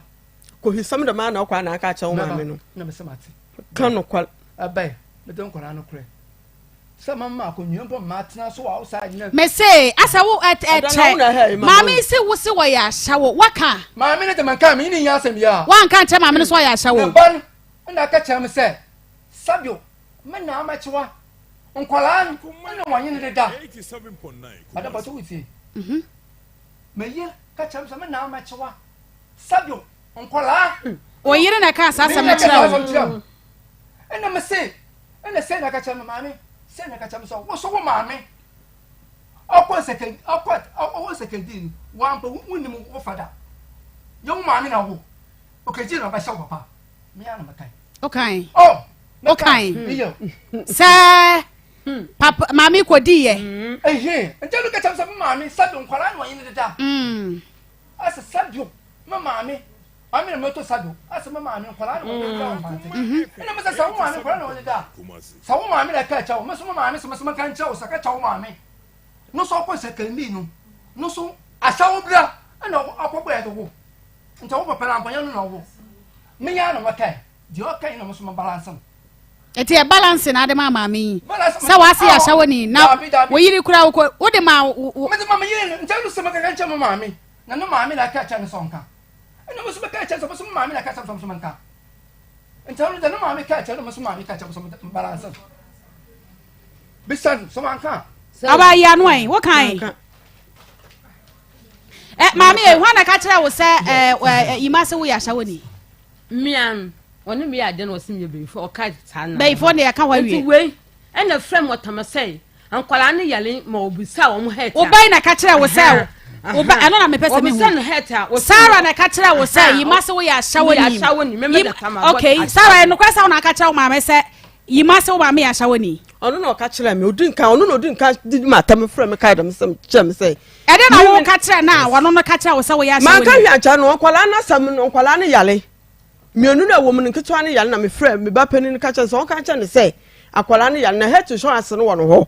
Kohisɛm dɛm ara na ɔkɔ a na aka akyerɛ wo maame no. Na mesɛ mate. Ka nokwar. Ɛbɛn mede nkwadaa no korɛ sɛ mama akonnwa mpo mma atena so wɔ outside na. Mese asɛ wo ɛkyɛ maame se wo se wɔyɛ ahyɛwo waka. Maame no de manka me ne nyɛ asɛm biara. Wanka nkyerɛ maame no sɛ ɔyɛ ahyɛwo. Ne ba no na aka kyerɛ me sɛ sabio me na amakyewa Nkwadaa no ne wɔn yene deda. Madam Bɔtɔ wotie. Mhm. Meyɛ ka kyerɛ m sɛ me na mɛkyewa sɛbio nkwadaa. O yere na ɛka saa asɛm no kyerɛ wo. Ɛna me se ɛna sɛ na ka kyerɛ me maame sɛ na ka kyerɛ me sɛ wo so wo maame ɔkɔ nsɛkɛ ɔkɔ ɔwɔ nsɛkɛdi no wampɛ wonim wo fada yɛ wo maame na wo okegye na ɔbɛhyɛ wo papa me ara na mɛkae. Ɔkae. Oh. Ɔkae. Sɛ hmm. papa maame kɔ di yɛ. Ehe nti ɛnu kɛkyɛ sɛ maame sɛbi nkwadaa na wɔnye deda. Ɛsɛ sɛbi me maame maame na mɛtɔ sɛbi ɛsɛ me maame nkwadaa na wɔnye deda wɔn mante. Ɛna mɛ sɛ sɛ wo maame nkwadaa na wɔnye deda sɛ wo maame na ɛka ɛkyɛ wo mɛ sɛ mo maame sɛ mɛ sɛ mɛ ka nkyɛn wo sɛ ka kyɛ wo maame no so ɔkɔ sɛ kɛndi no no so ahyɛ wo bra ɛna akɔbɔ yɛ de wo nti wo papa na nkɔnyɛ no na wo me ya na mɛkae deɛ ɔkae na mo so mo balance no. Nti ɛ balance na ade ma maame yi sɛ wase yɛ ahyɛwɔ ni na wo yere kura wo kɔ wo de ma wo. Mede ma me yere no nti ɛno sɛ mɛkaka nkyɛn mo maame na ne maame na ɛka kyɛn no sɛ ɔnka ɛna mo so mɛka kyɛn sɛ mo so mo maame na ɛka kyɛn sɛ mo so mɛnka nti ɛno deɛ ne maame ka kyɛn no mo so maame ka kyɛn mo so mo balance no bisa no sɛ wanka. Ɔbaa yi ano ɛ wo kan. Ɛ maame yɛ hwan na ɛka kyerɛ wo sɛ ɛ ɛ yima sɛ woyɛ ahyɛwɔ ni. Mmea no, ɔne me yɛ adeɛ na ɔse meyɛ bɛyifoɔ, ɔka saa na. Bɛyifoɔ na yɛka hɔ awie. Nti wei ɛna frɛ me ɔtama sɛ nkwadaa no yare ma ɔbisa wɔn hɛt a. Wobɛyi na ɛka kyerɛ wo sɛ woba ɛno na mepɛ sɛ mehu. Ɔbisa no hɛt a. Sarah na ɛka kyerɛ wo sɛ yima sɛ woyɛ ahyɛwɔ ni. Meyɛ ahyɛwɔ ni mɛmɛ da tama. Okay Sarah ɛnokorɛ sɛ wo na aka kyerɛ wo maame sɛ yima sɛ wo maame yɛ ahyɛwɔ ni. Ɔno na ɔka kyerɛ me odi nkan ɔno na odi nkan di ma atam frɛ me kae dɛm sɛm kyerɛ me sɛ. Ɛdɛ na wo ka kyerɛ na wɔno no ka kyerɛ wo sɛ woyɛ ahyɛwɔ ni. Manka hwɛ ankyerɛ no nkwadaa no asɛm no nkwadaa no yare. Mmienu no a ɛwɔ mu no nketewa no yare na mefrɛ me ba panin no ka kyerɛ no sɛ ɔnka nkyerɛ no sɛ akwadaa no yare na health insurance no wɔ no hɔ.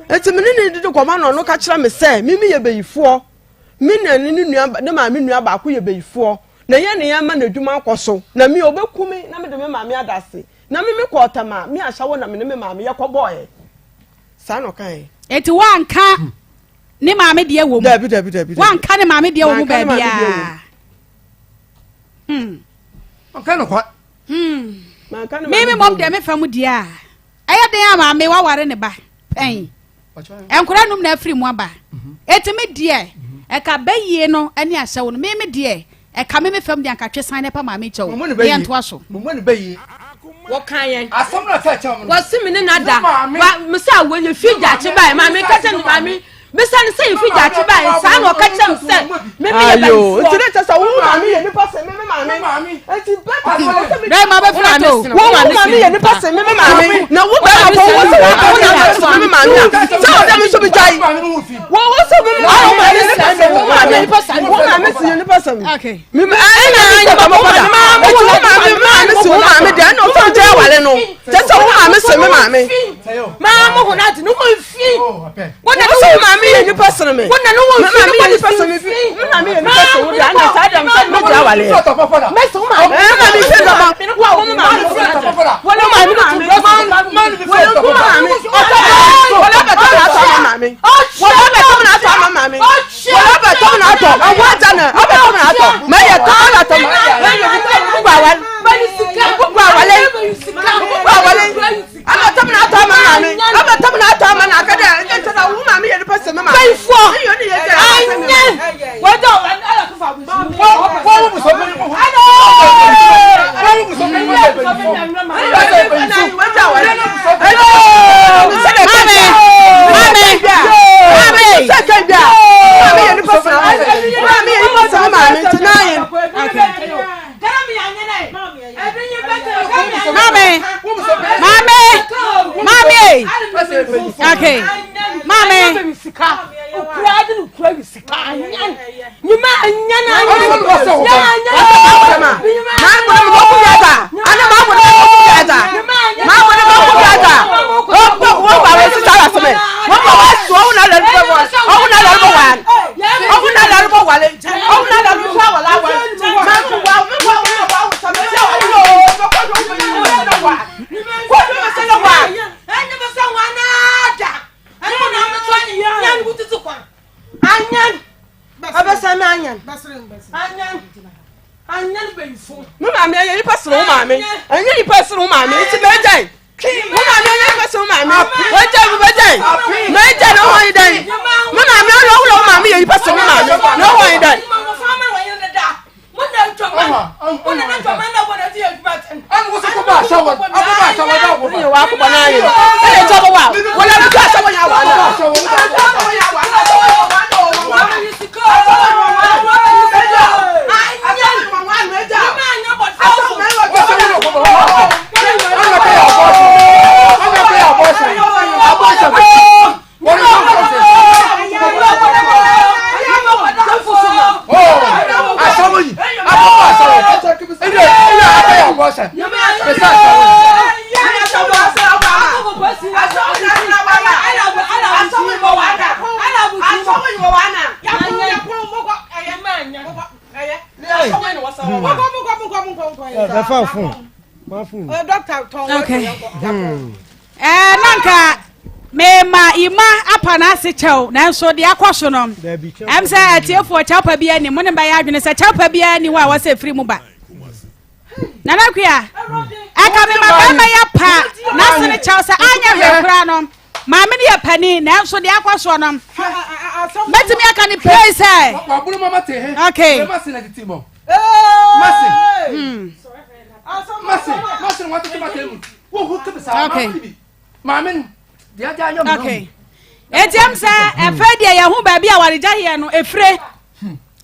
Enti me ne no didi nkɔmmɔ na ɔno ka kyerɛ me sɛ me meyɛ bayifoɔ. Me na ne ne nua ne maame nua baako yɛ bayifoɔ na yɛn ne yɛn ma n'adwuma akɔ so na me ɔbɛku me na mede me maame ada ase na me mekɔ ɔtam a me ahyɛwo na me ne me maame yɛkɔbɔɔɛ. Saa na ɔkaeɛ. Enti woanka ne maame deɛ wɔ mu? Dabi dabi dabi. Woanka ne maame deɛ wɔ mu baabiara? Hmm. Ɔka no kwa. Hmm. Me me mom deɛ me fa mu deɛ a ɛyɛ den a maame waware ne ba pɛn. Nkora num na afiri mu aba. Mhm. Eti me deɛ ɛka bɛyie no ɛne ahyɛwo no me me deɛ ɛka me me fam deɛ anka twe san ne pa maame kyɛw ne yɛn ntoa so. Mo ne bɛyie. Wɔka yɛn. Asɛm na ɔka kyɛw no. Wɔsi me ne na da. Wa me sɛ awɔ ne fi gyaakye bae maame kasa ne maame. Mesa no sɛ yɛfi gyaakye baeɛ saa na ɔka kyerɛ me sɛ me meyɛ bayifoɔ. Nti ne kyɛ sɛ wo maame yɛ nipa sɛ me me maame. Nti bɛka sɛ wo sɛ me Bɛrima bɛfira to. Wo wo maame yɛ nipa sɛ me me maame. Na wo bɛrima kɔ wo sɛ wo na wo sɛ me me maame a. Sɛ wo dɛ me nso me gyae. Wo wo sɛ me me maame yɛ nipa sɛ wo maame wo maame si yɛ nipa sɛ me. Okay. Me me ɛna ɛna ba mo da. Nti wo maame maame si wo maame deɛ ɛna ɔsɛ ɔgyae awale no. Kyɛ sɛ wo maame sɛ me maame. Maa mo ho na adi ne ho fi. Wo na wo maame yɛ nipa sene me. Wo na ne wo fi. Maame yɛ nipa sene me. Me maame yɛ nipa sene wo deɛ ana saa deɛ msɛ me gya awale. Mɛsɛ wo maame. Ɛɛ maame sɛ dɔba. Wo maame. Wo maame. Wo maame. Wo bɛ tɔ na atɔ ama maame. Wo bɛ tɔ na atɔ ama maame. Wo bɛ tɔ na atɔ. Ɛwɔ agya na ɔbɛ tɔ na atɔ. Mɛ yɛ tɔ na atɔ. Mɛ yɛ gbogbo awale. Gbogbo awale. Gbogbo awale. Aba tam na atɔ ama maame. Aba tam na atɔ ama na aka dɛ ɛnyɛ nkyɛn na wo maame yɛ nipa sɛ me maame. Bɛyifoɔ anyɛ wɔdɔ ala ko fa abusu. Wɔn mu busɔ mi mu. Wɔn mu busɔ mi mu sɛ bɛyifoɔ. Maame maame maame. Sɛ kɛ bi a maame yɛ nipa sɛ maame yɛ nipa sɛ maame nti n'ayɛ. Maame, maame, maame, okay, maame. Me maame ɛyɛ nipa sene wo maame ɛnyɛ nipa sene wo maame nti mɛgyae wo maame ɛnyɛ nipa sene wo maame wɛgyae wo bɛgyae mɛgyae na wɔn yi dɛn me maame ɔyɛ ɔwura wo maame yɛ nipa sene me maame na wɔn yi dɛn. Bɛfa fon. Okay. Eh, na nka mema ima apa n'ase kyɛw nanso deɛ akɔ so no ɛm sɛ atiefoɔ kyɛw pa biara ni mo ne bɛyɛ adwene sɛ kyɛw pa biara ni hɔ a wɔsɛ firi mu ba nana kuya ɛka me ma bɛrima yɛ pa n'ase ne kyɛw sɛ anyɛ hwɛ koraa no maame no yɛ panin nanso deɛ akɔ soɔ no mɛtumi aka ne play sɛ okay hmm. Okay. Okay. Etiam sɛ ɛfɛ deɛ yɛn ho baabi a awaregya yɛ no efire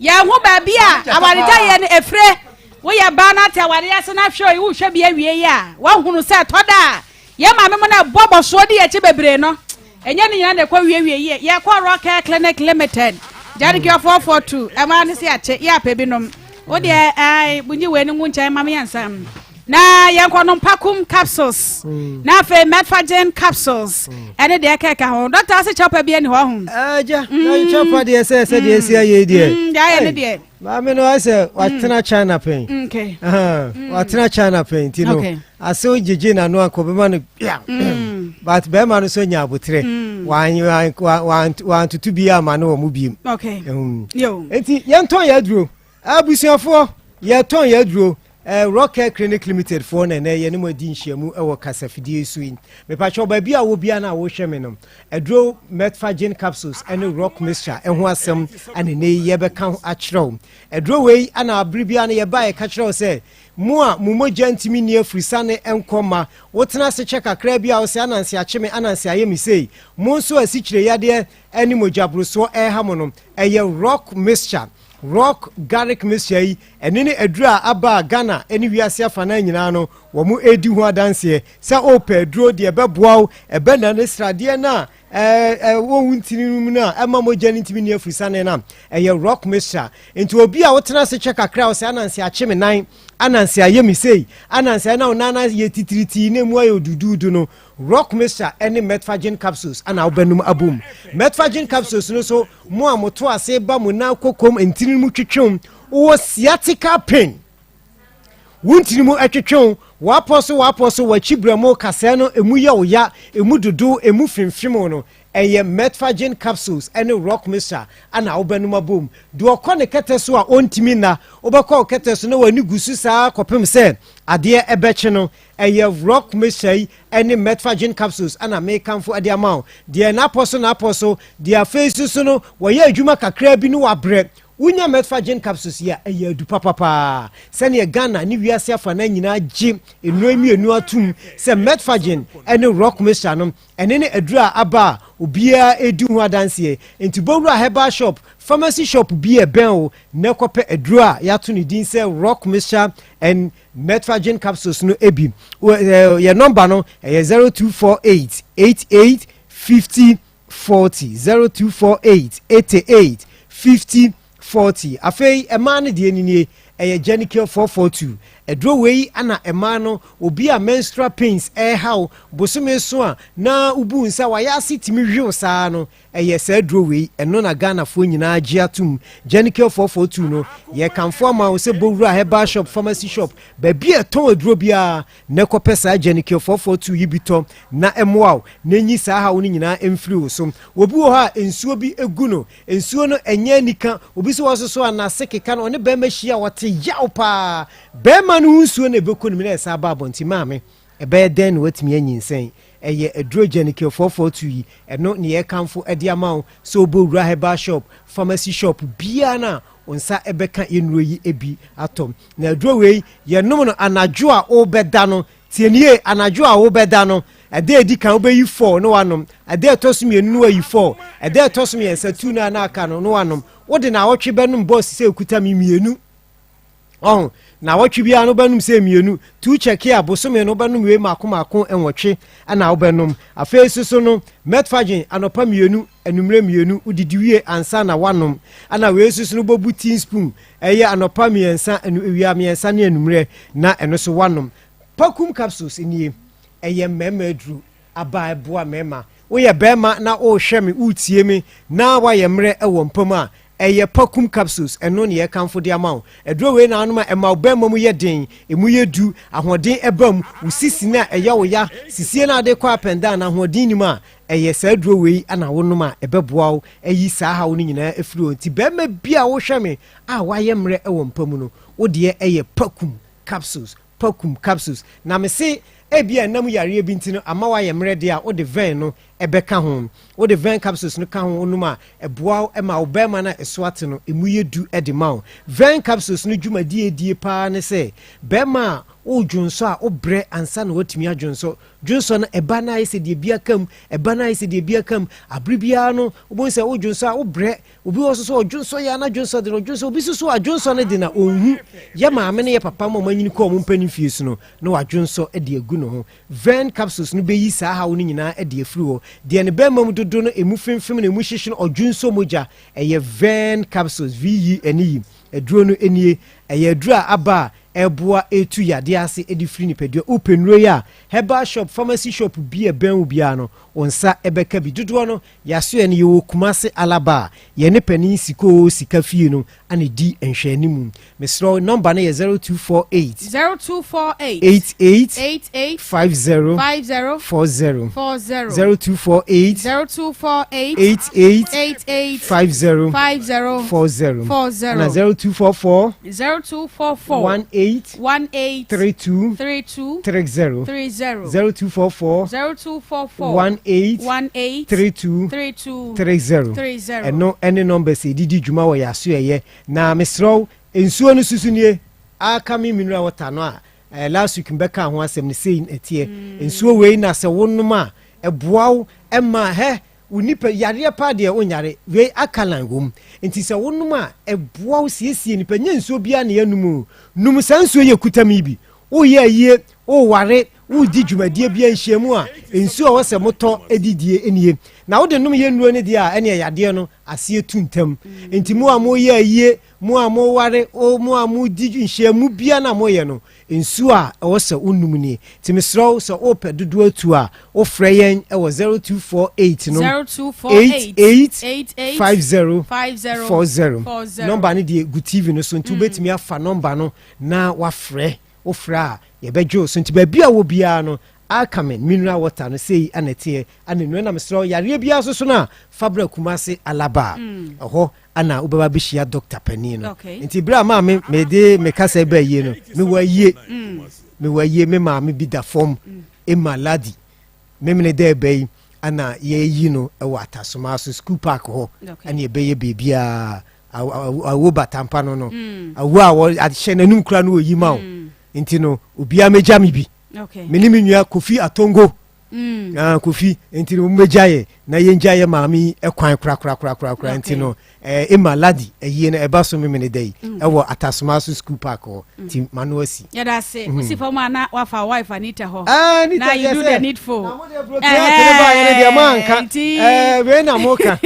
yɛn ho baabi a awaregya yɛ no efire woyɛ baa no ate awareɛ ase na ahwɛ oyi wohwɛ bi awie yi a wahunu sɛ ɛtɔ da a yɛn maame mu na ɛbɔ bɔsoɔ di akyi bebree no ɛnyɛ ne nyinaa na ɛkɔ wiewie yie yɛkɔ Rock Care Clinic Limited gyadegiɔ 442 ɛmaa no si akye yɛ apɛ binom. Wo deɛ ɛɛ bunyi wei no ngu nkyɛn ma me ansa. Na yɛnkɔ no mpakum capsules. Na afei metforgen capsules. Ɛne deɛ ɛkɛka ho. Dɔkta ase kyɛw pa bi ani hɔ ho. Agya, na kyɛw pa deɛ sɛ sɛ deɛ esi ayɛ deɛ. Deɛ ayɛ ne deɛ. Maame no ayɛ sɛ watena China pɛn. Okay. Watena China pɛn ti no. Asew gyegye n'ano anka ɔbɛma no bia. But bɛrima no nso nya abotrɛ. Wantoto bi ama no wɔ mu biem. Okay. Nti yɛntɔn yɛ aduro. Abusuafoɔ yɛtɔn yɛ aduro. Rock Care Clinic Limited foɔ na ɛnɛ yɛne mo adi nhyiamu wɔ kasafidie so yi. Mepakyɛw baabi a wɔ biara no a wohwɛ me no, aduro Metforgen capsules ne Rock Mixture ho asɛm na ɛnɛ yi yɛbɛka akyerɛ wo. Aduro wei ana bere biara no yɛba yɛka kyerɛ wo sɛ mo a mo mogya ntumi nni afurisane nkɔ mma, wotena ase kyɛ kakraa bi a wo sɛ ananse akye me, ananse ayɛ me sei. Mo nso asikyire yadeɛ ne mogyaborosoɔ ɛreha mo no, ɛyɛ Rock Mixture. Rock Garlic Mixture yi, ɛno ne aduro a aba a Ghana ne wiase afanaa nyinaa no wɔn redi ho adanseɛ sɛ wopɛ aduro deɛ ɛbɛboa wo, ɛbɛnane sradeɛ no a ɛwɔ wo ntini no mu no a ɛma mogya no ntumi nni afurusane no a, ɛyɛ Rock Mixture. Nti obi a wotena ase kyɛ kakra a wosɛ ananse akye me nan, ananse ayɛ me sei, ananse ayɛ na wo nan ayɛ titiritii na emu ayɛ oduduudu no, Rock mixture ne Metforgen capsules na wobɛnom abom. Metforgen capsules no nso, mo a moto ase ba mo nan kokom ntini no mu twetwew, wowɔ sciatica pain, wo ntini mu twetwew, w'apɔ so w'apɔ so, w'akyi brɛmo kasɛɛ no emu yɛ wo ya, emu dodow, emu femfem wo no, ɛyɛ Metforgen capsules ne Rock mixture na wobɛnom abom. Deɛ ɔkɔ ne kɛtɛ so a ɔntumi nna, wobɛkɔ wo kɛtɛ so na w'ani gu so saa kɔpem sɛ adeɛ bɛkye no, Ɛyɛ Rock Mixture yi ne Metforgen capsules na mekamfo de ama wo. Deɛ n'apɔ so n'apɔ so, deɛ afei nso so no wɔyɛ adwuma kakraa bi no wabrɛ. Wonya Metforgen capsules yi a, ɛyɛ adu papa paa. Sɛdeɛ Ghana ne wiase afanaa nyinaa gye nnuro yi mmienu atom sɛ Metforgen ne Rock Mixture no, ɛne ne aduro a aba a obiara redi ho adanseɛ. Enti bɔwura herbal shop, pharmacy shop bi a ɛbɛn wo na kɔpɛ aduro a yɛato ne din sɛ Rock Mixture and Metforgen capsules no bi. Yɛ nɔmba no ɛyɛ 0248 88 50 40 0248 88 50 40. Afei ɛmaa no deɛ nie ɛyɛ Genical 442. Aduro wei ana ɛmaa no obi a menstrual pains ɛrehaw bosome so a na wobu nsa wayɛ ase tumi hwew saa no Ɛyɛ saa aduro wei, ɛno na Ghanafoɔ nyinaa gye atom. Genical 442 no, yɛkamfo ama wo sɛ bɔ wura herbal shop, pharmacy shop, baabi a ɛtɔn aduro biara na kɔpɛ saa Genical 442 yi bi tɔ na ɛmmoa wo na ɛnyi saa haw no nyinaa mfiri wo so. Obi wɔ hɔ a nsuo bi gu no, nsuo no ɛnyɛ anika, obi nso wɔ hɔ nso so a n'ase keka no, ɔne barima hyia a ɔte yaw paa. Barima no ho nsuo na ɛbɛkɔ ne mu na ɛsan ba abɔnten. Maame, Ɛbɛyɛ dɛn na woatumi anyinsɛn? Ɛyɛ aduro Genical 442 yi, ɛno ne yɛrekamfo de ama wo sɛ wobɔ wura herbal shop, pharmacy shop biara no a, wo nsa bɛka yɛn nnuro yi bi atɔ. Na aduro wei, yɛnom no anadwo a wobɛda no. Tie no yie, anadwo a wobɛda no, ɛda a ɛdi kan wobɛyi four na woanom, ɛda a ɛtɔ so mmienu no woayi four, ɛda a ɛtɔ so mmiɛnsa two no a na aka no na woanom. Wode naawɔtwe bɛnom bɔs sɛ ɛkuta me mmienu. Ɔho, naawɔtwe biara no wobɛnom sɛ mmienu, tu kyɛke a bosome no wobɛnom wei mako mako nwɔtwe na wobɛnom. Afei nso so no, metforgen anɔpa mmienu, anummerɛ mmienu, wodidi wie ansa na woanom. Ɛna wei nso so no wobɛbu teaspoon, ɛyɛ anɔpa mmiɛnsa, awia mmiɛnsa ne anummerɛ na ɛno nso woanom. Pakum capsules nie, ɛyɛ mmarima aduro, aba a ɛboa mmarima. Woyɛ barima na worehwɛ me, woretie me na woayɛ mmerɛ wɔ mpa mu a, Ɛyɛ Pakum capsules, ɛno ne yɛkamfo de ama wo. Aduro wei na anom a ɛma wo bɛrima mu yɛ den, ɛmu yɛ du, ahoɔden ba mu, wo sisi no a ɛyɛ wo ya, sisie no a wode kɔ up and down no ahoɔden nni mu a, ɛyɛ saa aduro wei na wonom a ɛbɛboa wo ayi saa haw no nyinaa afiri hɔ. Nti bɛrima bi a wohwɛ me a woayɛ mmerɛ wɔ mpa mu no, wo deɛ ɛyɛ Pakum capsules. Pakum capsules. Na mese ebia ɛnam yareɛ bi nti no ama woayɛ mmerɛ deɛ a, wode Ven no bɛka ho. Wode Ven capsules no ka ho wonom a, ɛboa wo ma wo bɛrima no a ɛso ate no, ɛmu yɛ du de ma wo. Ven capsules no dwumadie a ɛdie pa ara ne sɛ, bɛrima a woredwonsɔ a wobrɛ ansa na woatumi adwonsɔ. Dwonsɔ no, ɛba no ayɛ sɛ deɛ bi aka mu, ɛba no ayɛ sɛ deɛ bi aka mu. Abere biara no, wobɛhu sɛ wodwonsɔ a wobrɛ. Obi wɔ so so ɔdwonsɔ yɛ ana dwonsɔ de no ɔdwonsɔ obi so so adwonsɔ no de na ɔnhu yɛ maame ne yɛ papa ma ɔma nyini kɔ ɔmo mpanin fie so no na wadwonsɔ de agu ne ho. Vern capsules no bɛyi saa haw no nyinaa de afiri hɔ. Deɛ ne bɛrima mu dodo no emu femfem na emu hyehye no ɔdwonsɔ mogya. Ɛyɛ Vern capsules, V-E-N-E. Aduro no nie, ɛyɛ aduro a aba a ɛboa ɛtu yadeɛ ase de firi nipadua. Wopɛ nnuro yi a, herbal shop, pharmacy shop bi a ɛbɛn wo biara no, wo nsa bɛka bi. Dodoɔ no, yɛasoɛ no, yɛwɔ Kumase Alaba a yɛne panin Sikoo Sika Fie no na ɛdi nhwɛanimu. Mesrɛ wo, nɔmba no yɛ 0248. 0248. 88. 88. 50. 50. 40. 40. 0248. 0248. 88. 88. 50. 50. 40. 40. Ɛna 0244. 0244. 18. 18. 32. 32. 30. 30. 0244. 0244. 18. 18. 32. 32. 30. 30. Ɛno ɛne numbers a yɛde di dwuma wɔ yɛn asoɛeɛ. Na mesrɛ wo, nsuo no susu nie, alkami mineral water no a eh, last week mbɛkaa ho asɛm no sei na ɛteɛ. Mm. Nsuo wei na sɛ wonom a ɛboa wo ɛma hɛ wo nipa yareɛ paa deɛ wonyare wei alkaline wom nti sɛ wonom a ɛboa wo siesie nipa nyɛ nsuo biara na yɛnum o num saa nsuo yɛ kutam yi bi woyɛ ayie woware woredi dwumadie biara nhyiamu a nsuo a ɛwɔ sɛ motɔ didie nie na wode nom yɛ nnuro no deɛ a ɛneɛ yadeɛ no aseɛ tu ntɛm nti mo a moyɛ ayie mo a moware o mo a modi nhyiamu biara no a moyɛ no nsuo a ɛwɔ sɛ wonom nie nti mesrɛ wo sɛ wopɛ dodoɔ atu a wofrɛ yɛn wɔ 0248 no 0248 88 50 40 40 nɔmba no deɛ gu tv no so nti wobɛtumi afa nɔmba no na wafrɛ Wofrɛ a, yɛbɛgye wo so. Nti baabi a wɔ biara no, Alkamin mineral water no sei ana ɛteɛ, ana nnuro. Ɛna mesrɛ wo, yareɛ biara so so no a, fa bra Kumasi Alaba. Mm. Ɛhɔ ana wobɛba bɛhyia dɔkta panin no. Okay. Nti berɛ a maame mede me kasa ba ayie no, mewɔ ayie. Mm. Mewɔ ayie, me maame bi da fam, mm. Emma Ladi. Memene dɛ ɛba yi ana yɛyi no wɔ Atasoma so school park hɔ. Okay. Ɛna yɛbɛyɛ biribiara awo batampa no no mm. awo a wɔahyɛ n'anum kura no wɔyi ma wo mm. nti no obiara mɛgya me bi me ne me nua kofi atongo mm. ah, kofi nti no mɛgya yɛ na yɛngya yɛ maame yi kwan korakorakorakorakora nti no eh, ema ladi ayie no ɛba so memene da yi ɛwɔ atasoma so school park hɔ nti ma no asi yɛda ase mm. wosi fam a na wafa wife anita hɔ ah, anita na you do the needful na mo deɛ broken heart ne ba yɛn deɛ mo anka ɛɛ wei na mo ka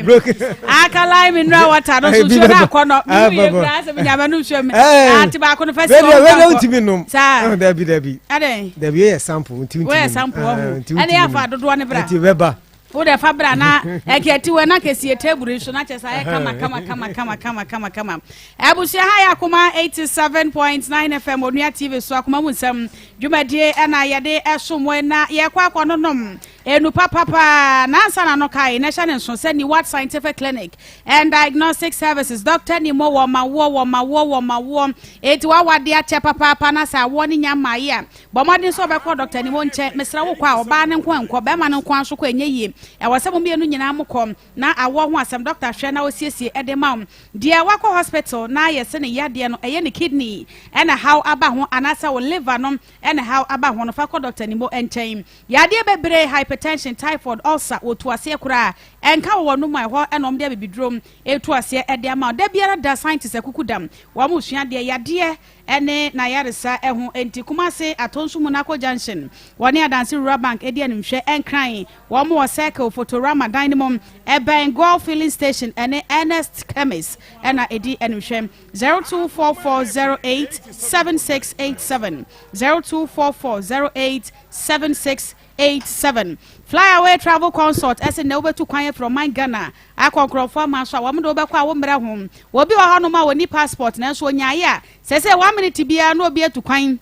broken akalai mi nura wata no so nsuo na akɔ nɔ mi hu yɛ kura asɛ mi nyama no nsuo mi ati baako no fɛ si wɔn wei deɛ ntumi nom saa dabi dabi adɛn dabi yɛ sample ntumi wɔyɛ sample wɔ ho ɛne yɛ afa dodoɔ ne bra nti bɛba Wo dɛ fa bra na ɛkɛ ti wɔ na kɛsie table yi so na kyɛ sɛ ayɛ kama kama kama kama kama kama kama. Abusua ha yɛ Akoma 87.9 FM Onua TV so Akoma mu nsɛm dwumadie ɛna yɛde ɛsom wɔ na yɛkɔ akɔ nonom enu papapa na ansa na no kae na ɛhyɛ ne nso sɛ Niwat Scientific Clinic and Diagnostic Services Dr. Nimo wɔ ma woɔ wɔ ma woɔ wɔ ma woɔ eti wawade akyɛ papaapa na sɛ awoɔ ne nya mmaeɛ a Bɔ mmɔden sɛ wobɛkɔ dɔktani hɔ nkyɛn. Mesrɛ wo kɔ a, ɔbaa no nko nkɔ, barima no nko ara nso kɔ a, ɛnyɛ yie. Ɛwɔ sɛ mo mmienu nyinaa mokɔ na awoɔ ho asɛm dɔkta hwɛ na ɔsiesie de ma wo. Deɛ wakɔ hospital na yɛse ne yadeɛ no, ɛyɛ ne kidney na haw aba ho anaasɛ wo liver no na haw aba ho no, fa kɔ dɔktani mo nkyɛn. Yadeɛ bebree, hypertension, typhoid, ulcer, wɔtu aseɛ koraa. Ɛnka wɔ wɔn mu a, ɛhɔ na wɔde abibiduro retu aseɛ de ama wo. Da biara da scientist akukudam, wɔresua adeɛ. Yadeɛ ne n'ayaresa ho nti Kumasi Atonsu Munako Junction wɔne Adanse Rural Bank di animhwɛ Nkran wɔn wɔ Circle Photorama dan no mu ɛbɛn Goil Filling Station ɛne Ernest Chemist ɛna ɛdi animhwɛ 0244087687 0244087687 Flyaway Travel Consult ɛse nnɛ wobɛtu kwan afiri ɔman Ghana akɔ nkorɔfoɔ aman so a wɔn de wobɛkɔ a wommrɛ ho. Obi wɔ hɔnom a ɔnni passport nanso ɔnyaeɛ a sɛsɛ one minute biara na obi atu kwan.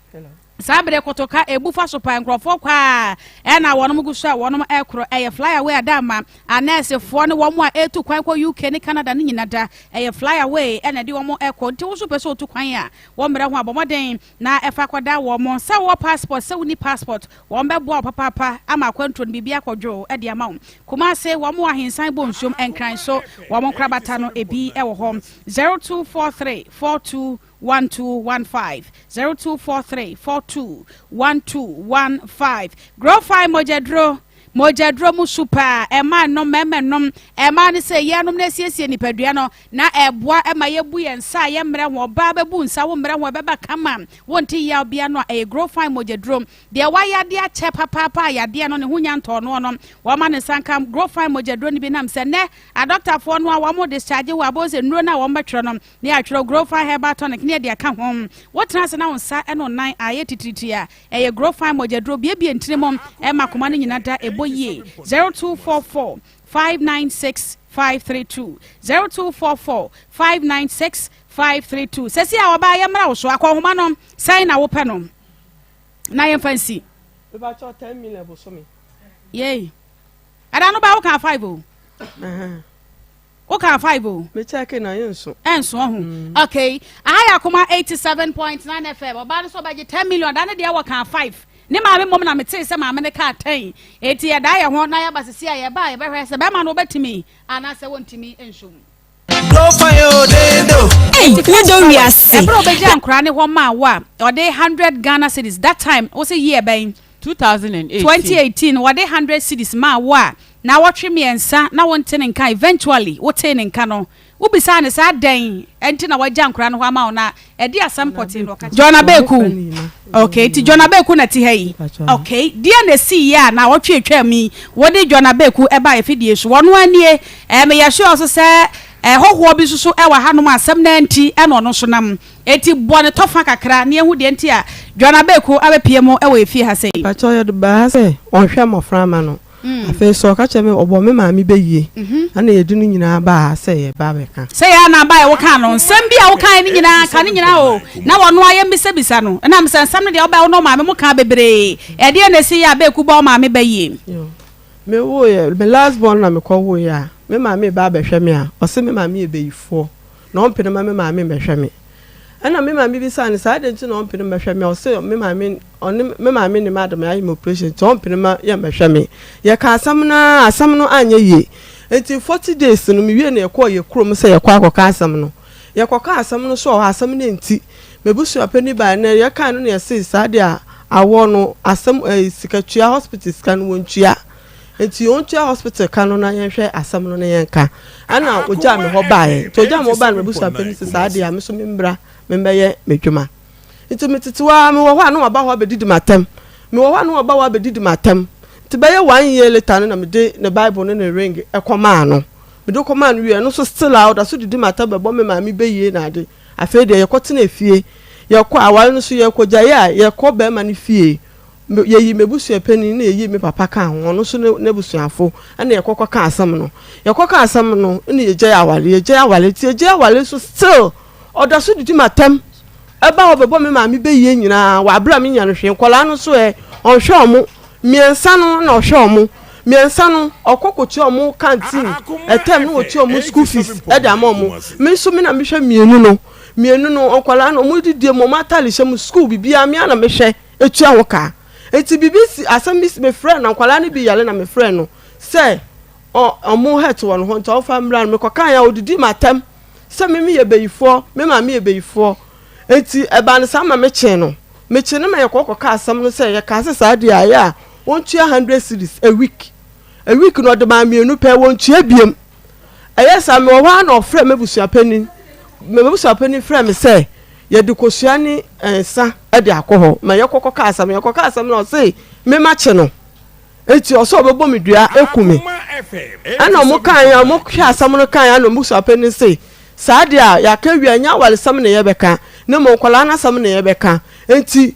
Saa bere kotoka ebu fa so paa nkurɔfoɔ kɔ a ɛna wɔnom gu so a wɔnom ɛkorɔ ɛyɛ flyaway adaama anɛɛsefoɔ ne wɔn a ɛtu kwan kɔ UK ne Canada ne nyina da ɛyɛ flyaway ɛna ɛde wɔn ɛkɔ nti wo nso pɛ sɛ otu kwan a wɔmmrɛ ho a bɔ mmɔden na ɛfa kɔda wɔn sɛ wowɔ passport sɛ wonni passport Wɔn bɛboa wo papaapa ama akwantuo no biribi akɔ dwoo de ama wo. Kumase, wɔn wɔ Ahensan Bonsuom, Nkran so wɔn nkorabata no ebi wɔ hɔ. 0243 42 1215 0243 42 1215 Growfine mogyaduro. Mogyaduro mu su paa, ɛma nnom, mmarima nnom, ɛmaa ne sɛ yɛnom na ɛsiesie nipadua no, na ɛboa ma yɛbu yɛn nsa a yɛmmerɛ ho, ɔbaa bɛbu nsa wo mmerɛ ho, ɛbɛba kama, wonte yaw bia no a, ɛyɛ Grow Fine mogyaduro. Deɛ wayɛ akyɛ papaapa a yadeɛ no ne ho nya ntɔɔ noɔ no, wɔma ne nsa nka Grow Fine mogyaduro no bi nam sɛ nnɛ adɔktafoɔ no a wɔn discharge wɔ abɔn sɛ nnuro no a wɔbɛtwerɛ no ne yɛatwerɛ Grow Fine Herbal Tonic ne yɛde aka ho. Wotena ase na wo nsa ne wo nan ayɛ titiritii a, ɛyɛ Grow Fine mogyaduro. Biebie ntini mu ma akoma no nyina da ɛbɔ yie. 0244 596 532 0244 596 532 Sɛsi a ɔbaa yɛmmra wo so akɔnhoma no sɛn na wopɛ no na yɛmfa nsi. Mebakyɛw 10 million bosome. Yei. Ɛda no ba wokaa 5 o. Wokaa 5 o. Me check na yɛ nso. Ɛnso ho. Mm. Okay. Aha yɛ akoma 87.9 FM. Ɔbaa no sɛ ɔbɛgye 10 million. Da no deɛ wɔkaa 5. Ne maame mmom na metee sɛ maame no kaa 10. Eti yɛda yɛ ho na yɛba sisi a yɛba a yɛbɛhwɛ sɛ bɛrima no wɔbɛtumi anaasɛ wɔntumi nso mu. Ei, wo dɔ wiase. Ɛberɛ a ɔbɛgyaa nkoraa ne hɔ maa wo a, ɔde 100 Ghana cedis, that time, wo se year bɛn? 2018. 2018, wɔde 100 cedis maa wo a, naawɔtwe mmiɛnsa na wonte ne nka, eventually wotee ne nka no, wobisaa no sɛ adɛn nti na wagya nkoraa no hɔ ama wo na ɛde asɛm pɔtee na ɔka kyerɛɛ John Abeku. Okay, nti John Abeku na ɛte ha yi. Okay, deɛ na ɛsii yɛ a naawɔtwe atwam yi, wode John Abeku ɛbaa afidie so. Ɔno ara nie, ɛɛ meyɛ sure nso sɛ ɛɛ hɔhoɔ bi nso so ɛwɔ hanom a asɛm no ara nti ɛna ɔno nso nam. Enti bɔ ne tɔfa kakra na yɛnhu deɛ nti a John Abeku abɛpue mu wɔ efie ha sei. Mpakyɛw yɛde baa ha sɛ ɔnhwɛ mmɔfra mma no. Afei nso ɔka kyerɛɛ me ɔbɔɔ me maame bɛ yie ɛna yɛde no nyinaa baa ha sɛ yɛreba abɛka. Sɛ yɛ a na aba a wokaa no nsɛm bi a wokaeɛ no nyinaa ka ne nyinaa o na wɔno ara yɛmmisabisa no ɛnam sɛ nsɛm no deɛ wobɛɛ wo ne wo maame mo kaa bebree ɛdeɛn na ɛsi yɛ a Beku bɔ wo maame bɛ yie. Yo, me woeɛ me last born na mekɔ woeɛ a me maame reba abɛhwɛ me a ɔse me maame yɛ bayifoɔ na ɔmpene ma me maame mmɛhwɛ me. Ɛna me maame bisaa no sɛ adɛn nti na ɔmpene mmɛhwɛ me a, ɔse me maame ɔne me maame ne me adom ayɛ me operation nti ɔmpene ma yɛmmɛhwɛ me. Yɛkaa asɛm no ara asɛm no anyɛ yie. Nti 40 days no mewie no yɛkɔɔ yɛ kurom sɛ yɛkɔ akɔka asɛm no. Yɛkɔkaa asɛm no so wɔ hɔ asɛm no anti. M'abusuapanin baeɛ na yɛkae no na yɛse saa deɛ a awɔ no asɛm ɛɛ sikatua hospital sika no wɔntua. Nti ɔntua hospital ka no na yɛnhwɛ asɛm no na yɛnka. Ɛna ɔgyaa me hɔ baeɛ. Nti ɔgyaa me hɔ baeɛ no m'abusua panin se saa deɛ a me nso memmra memmɛyɛ m'adwuma. Nti metete hɔ ara mewɔ hɔ a na waba hɔ abɛdidi m'atɛm. Mewɔ hɔ a na waba hɔ abɛdidi m'atɛm. Nti bɛyɛ one year later no na mede ne bible ne ne ring kɔmaa no. Mede kɔmaa no wieɛ no nso still a ɔda so didi m'atɛm bɛbɔ me maame bɛyie na ade. Afei deɛ yɛkɔtenaa fie. Yɛkɔ aware no nso yɛkɔgyaeɛ a yɛkɔ barima no fie. Me, yɛyii m'abusua panin na yɛyii me papa kaa ho, ɔno nso ne n'abusuafo, ɛna yɛkɔ kɔkaa asɛm no. Yɛkɔ kaa asɛm no, ɛna yɛgyae aware, yɛgyae aware, nti yɛgyae aware nso still, ɔda so didi m'atɛm, ɛba hɔ bɛbɔ me maame bɛyie nyinaa, wɔ abere a menya no hwee, nkwadaa no nso ɛ, ɔnhwɛ ɔmo, mmiɛnsa no na ɔhwɛ ɔmo, mmiɛnsa no, ɔkɔ kɔtua ɔmo canteen, ɛtɛm na ɔtua ɔmo school fees ɛde ama ɔmo, me nso me na mehwɛ mmienu no, mmienu no, nkwadaa no, ɔmo didie mu, ɔmo ataade hyɛ mu, school, biribiara, me ara na mehwɛ. Etua ho ka. Enti biribi si, asɛm bi si, mefrɛɛ no, na nkwadaa no bi yare na mefrɛɛ no sɛ ɔ, ɔmo hurt wɔ ne ho nti ɔmfa mmra no. Mekɔkaeɛ a, ɔdidii m'atɛm sɛ me meyɛ bayifoɔ, me maame yɛ bayifoɔ. Enti ɛbaa no saa ma mekyee no. Mekyee no ma yɛkɔ kɔkaa asɛm no sɛ yɛkaa sɛ saa deɛ a, ɛyɛ a ɔntua hundred cedis a week. A week no ɔde maa mmienu pɛ, wɔntua biom. Ɛyɛɛ saa, mewɔ hɔ ara na ɔfrɛɛ m'abusuapanin. M'abusuapanin frɛɛ me sɛ yɛde kosua ne nsa de akɔ hɔ ma yɛkɔ kɔka asɛm. Yɛkɔka asɛm no ɔse me makye no. Enti ɔsɛ ɔbɛbɔ me dua aku me. Ɛna ɔmo kaeɛ a ɔmo hwɛ asɛm no kaeɛ a na m'abusuapanin se saa deɛ a yɛaka awie a ɛnyɛ awaresɛm na yɛbɛka na mmom nkwadaa no asɛm na yɛbɛka. Enti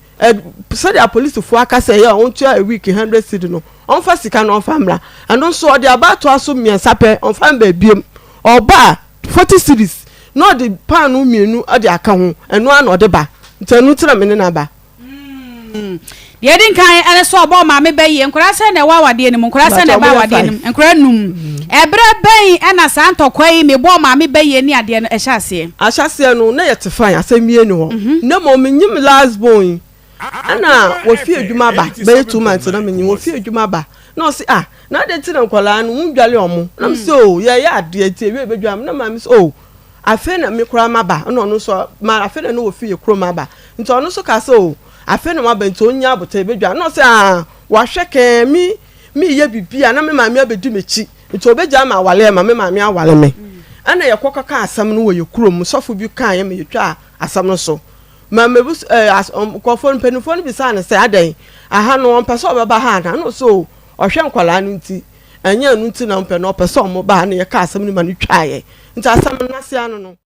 sɛdeɛ apolisifoɔ aka sɛ ɛyɛ a ɔntua a week hundred cedi no Ɔmfa sika no ɔmfa mmra. Ɛno nso ɔde aba atoa so mmiɛnsa pɛ, ɔmfa mma biom. Ɔba a, 40 cedis na ɔde paanoo mmienu de aka ho, ɛno ara na ɔde ba. Nti ɛno nti na me ne no aba. Deɛ ɛdi nkan ɛne sɛ ɔbɔ maame bɛ yie. Nkwadaa sɛn na ɛwɔ awadeɛ no mu? Nkwadaa sɛn na ɛba awadeɛ no mu? Nkwadaa num. Ɛberɛ bɛn ɛna saa ntɔkwa yi mebɔɔ maame bɛ yie ne adeɛ no ɛhyɛ aseɛ? Ahyɛaseɛ no na yɛte fine, asɛm biara nni hɔ. Na mmom menyim last born yi. Ɛna wɔfi adwuma ba bɛyɛ 2 months na menyi wɔfi adwuma ba na ɔse ah, na adɛn nti na nkwadaa no wondwale ɔmo? Na me sɛ o, yɛyɛ adeɛ nti ewie bɛdwale na maame sɛ o, afei na me koraa maba. Ɛna ɔno nso ma afei na ne wɔfi yɛ kurom aba nti ɔno nso ka sɛ o, afei na maba nti ɔnya abotɛ bɛdwale. Na ɔse ah, wahwɛ kɛn mi. Meyɛ biribi a na me maame abɛdi m'akyi nti ɔbɛgyaa me awaleɛ ma me maame aware me. Ɛna yɛkɔ kɔka asɛm no wɔ yɛ kurom, sɔfo bi kaeɛ ma yɛtwaa asɛm no so. Ma mebus ɛɛ as nkurɔfoɔ no mpanimfoɔ no bisaa no sɛ adɛn aha no ɔmpɛ sɛ ɔbɛba ha anaa? Ɛna ɔsɛ o ɔhwɛ nkwadaa no nti ɛnyɛ ɛno nti na ɔmpɛ na ɔpɛ sɛ ɔmo ba ha na yɛka asɛm no ma no twaeɛ nti asɛm no n'ase ano no.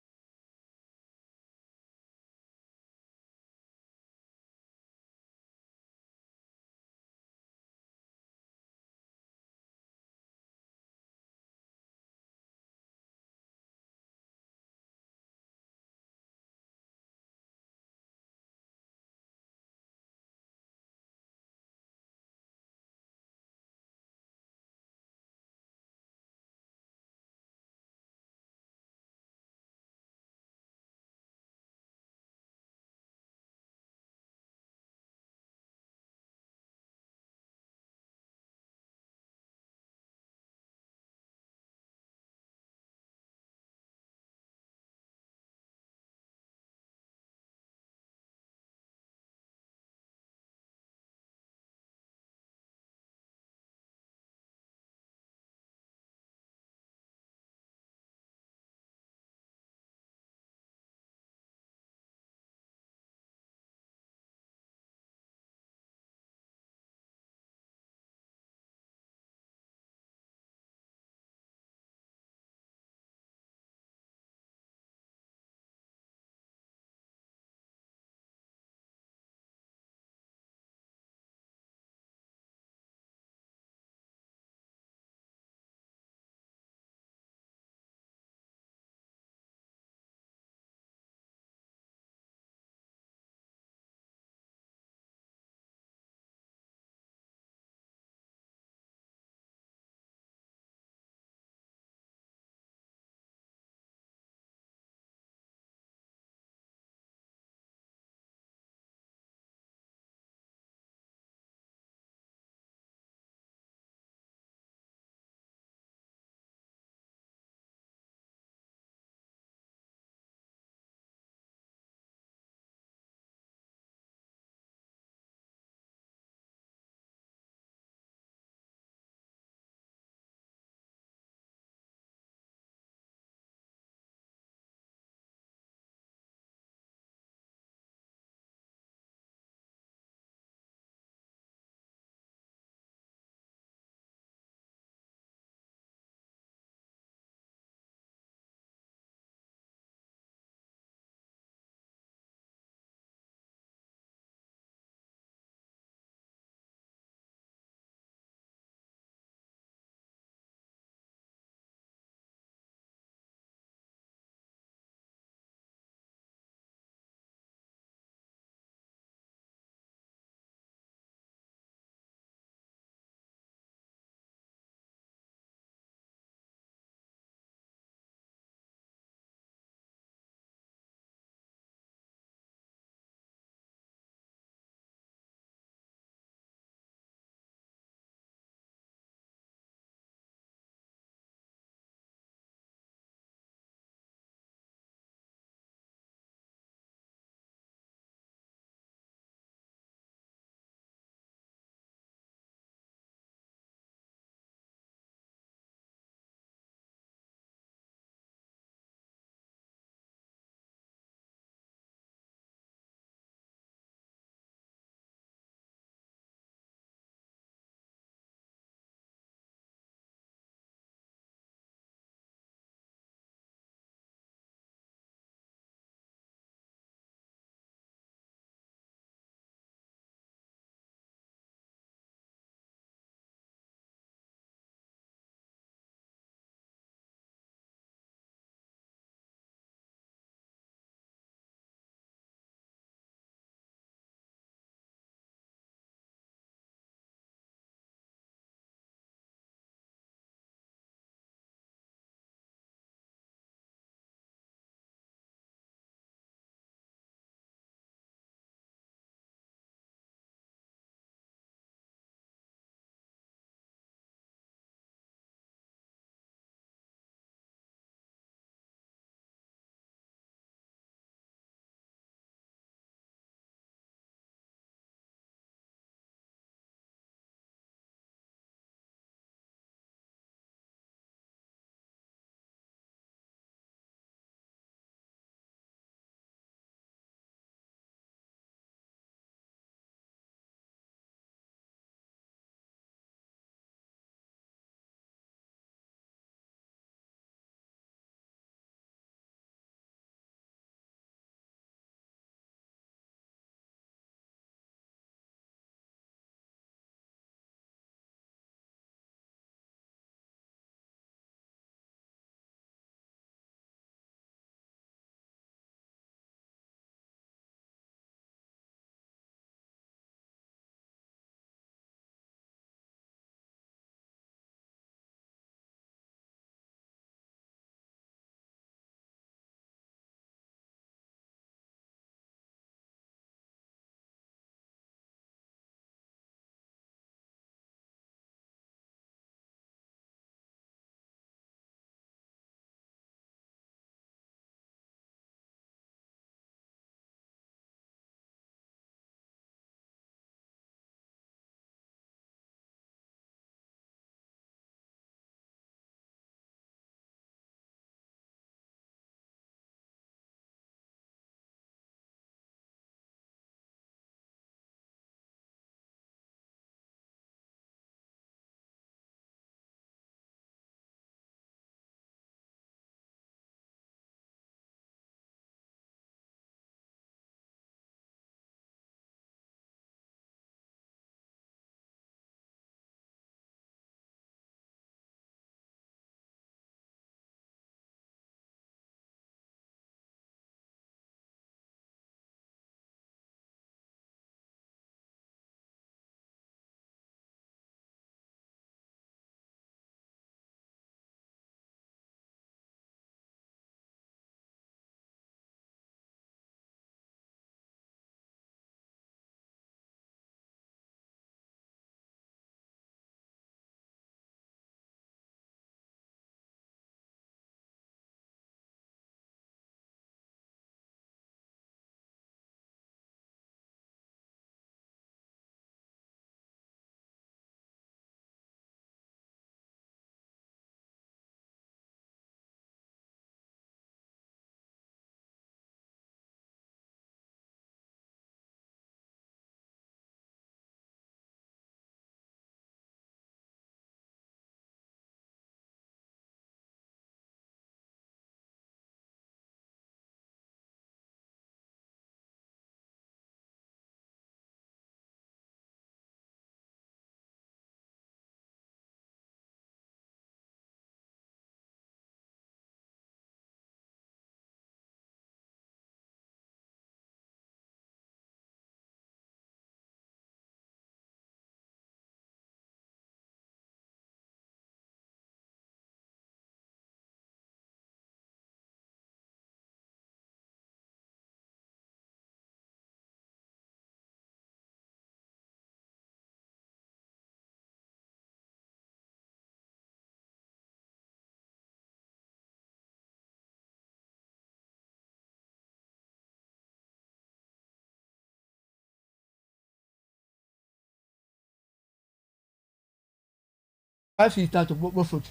Cedis na to bofrot.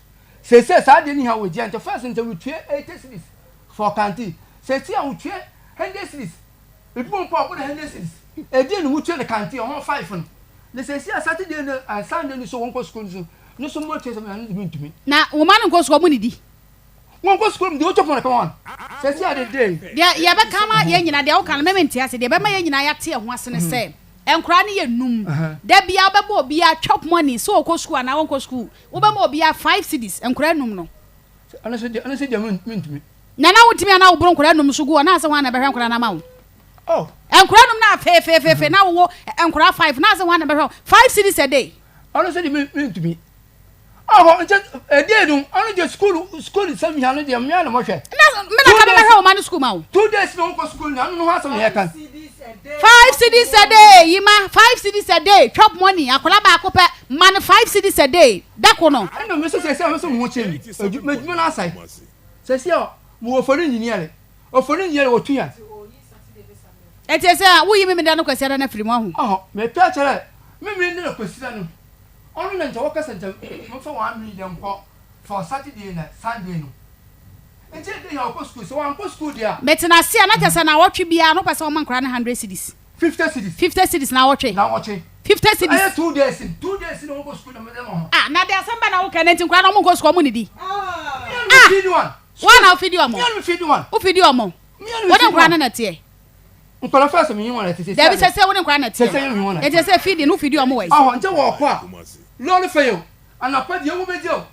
Seesei saa adeɛ no hia wɔ gya nti first nti we tue 80 cedis for canteen. Seesei a wo tue 100 cedis. Ebi wɔ mpo a ɔbɔ no 100 cedis. Ɛdeɛ no wo tue no canteen ɔho 5 no. Na seesei a Saturday no and Sunday no so wɔn kɔ school no so no so mo tue sɛ mo no ntumi. Na wo ma no nkɔ sukuu ɔmo nidi. Wɔn kɔ sukuu mu deɛ wotwa pɔn kama wɔn. Seesei a de day. Deɛ yɛbɛka ama yɛn nyinaa deɛ woka no mɛmɛ nte ase deɛ ɛbɛma yɛn nyinaa yɛate ɛho ase ne sɛ nkwadaa no yɛ num da biara wobɛma obiara chop money sɛ ɔkɔ sukuu anaa ɔnkɔ sukuu wobɛma obiara five cedis nkwadaa num no. Ɛno nso deɛ ɛno nso deɛ mentumi. Na na wontumi anaa woboro nkwadaa num so gu hɔ na asɛ hwan na ɛbɛhwɛ nkwadaa no ama wo. Oh. Nkwadaa num na feefeefeefe na wowɔ nkwadaa five na asɛ hwan na ɛbɛhwɛ wo five cedis a day. Ɛno nso deɛ mentumi. Ɔhɔ nkyɛ ɛdeɛ no ɔno deɛ sukuu sukuu nsɛm hia no deɛ mmea na mɔhwɛ. Na me na ka mɛhwɛ ɔma no sukuu ma wo. 2 days na ɔnkɔ sukuu na ɛno no ho asɛm na yɛka. 5 cedis a day yima 5 cedis a day chop money akwadaa baako pɛ ma no 5 cedis a day dako no. Ɛna mi nso sɛ sɛ mi nso mo ho kyerɛ mi edwuma edwuma no asae sɛ sɛ mo wɔ fɔri nyiniɛre ofori nyiniɛre wɔ tuya. Ɛti sɛ woyi mi mi da no kwasi ada na firi mu ahu. Ɔhɔ mɛ pɛ kyerɛ mi mi ne na kwasi da no. Ɔno na nkyɛ wɔkasa nkyɛ momfa 1 million nkɔ for Saturday na Sunday no. Nkyɛ ɛdɛ yɛ ɔkɔ school sɛ wankɔ school deɛ a. Metena ase a na kyerɛ sɛ naawɔtwe biara no wopɛ sɛ wɔma nkwadaa no 100 cedis. 50 cedis. 50 cedis naawɔtwe. Naawɔtwe. 50 cedis. Ɛyɛ 2 days 2 days na wɔnkɔ school na mede ma ho. Ah na de asɛm bɛ na wokɛ na nti nkwadaa no wɔn nkɔ school wɔn nidi. Ah wɔn na wofidi wɔn. Mianu fidi wɔn. Wofidi wɔn. Wɔn ne nkwadaa no na teɛ. Nkwadaa fɛ sɛ mi yi wɔn ɛte sɛ. Dabi sɛ sɛ wɔn ne nkwadaa na teɛ. Sɛ sɛ yi wɔn. Ɛte sɛ fidi no wofidi wɔn wɔ yi. Ɔhɔ nkyɛ wɔ ɔkɔ a lɔɔre fɛ yɛ o anapa deɛ wo bɛ di o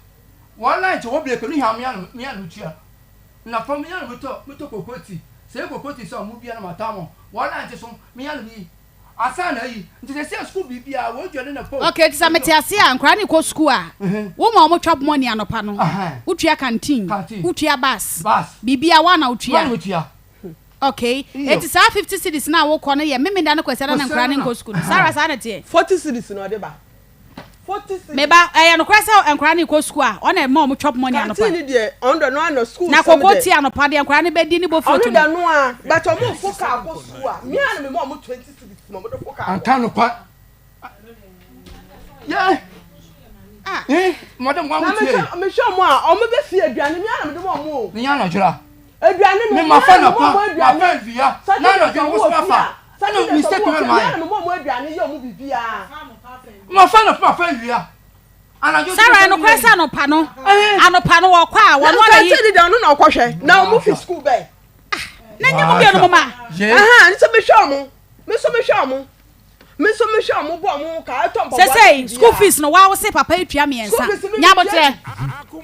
wɔn line kyɛ wɔ break no hia mianu mianu tua anapa mianu mi tɔ mi tɔ koko ti sɛ koko ti sɛ ɔmo bia na ma tɔ ama wɔn line kyɛ so mianu bi asa na ayi nti sɛ sɛ sukuu biribi a wɔn dwa ne na po. Okay ti sɛ mete ase a nkwadaa ne kɔ sukuu a wo ma wɔn chop money anɔpa no wotua canteen wotua bus biribi a wɔn na wotua. Okay eti saa 50 cedis na wokɔ no yɛ memenda no kwasiada na nkwadaa ne nkɔ sukuu no Sarah saa na teɛ. 40 cedis na ɔde ba 40 cedis. Meba ɛyɛ nokorɛ sɛ nkwadaa ne kɔ sukuu a ɔna ɛma ɔmo chop money anɔpa. Canteen deɛ ɔno dɛ no ano sukuu na koko ti anɔpa deɛ nkwadaa ne bɛdi ne bofuro to no. Ɔno dɛ no a but ɔmo fo kaa kɔ sukuu a mia na mi ma ɔmo 20 cedis ma ɔmo de fo kaa kɔ. Anka nokwa yɛ. Ah. Eh, madam wa mo tie. Na mehwɛ ɔmo a ɔmo bɛ fi aduane mia na mi de ma ɔmo o. Ne nya anadwora. Aduane no Me ma fa na pa, ma fa via. Na anadwora wo so ma fa. Na mistake me ma. Mia na mi ma ɔmo aduane yɛ ɔmo biribiara. Ma fa na pa ma fa via. Anadwo Sarah nokorɛ sɛ anɔpa no anɔpa no wɔkɔ a wɔn na yi. Na nka ɔno na ɔkɔhwɛ na ɔmo fi sukuu bɛɛ. Na nye mo mmienu mo ma. Ɛhɛn nso mehwɛ ɔmo me nso mehwɛ ɔmo me nso mehwɛ ɔmo bɔ ɔmo ka ɛtɔ mpaboa. Sɛsɛyi school fees no waa wose papa yi tua mmiɛnsa nyabotrɛ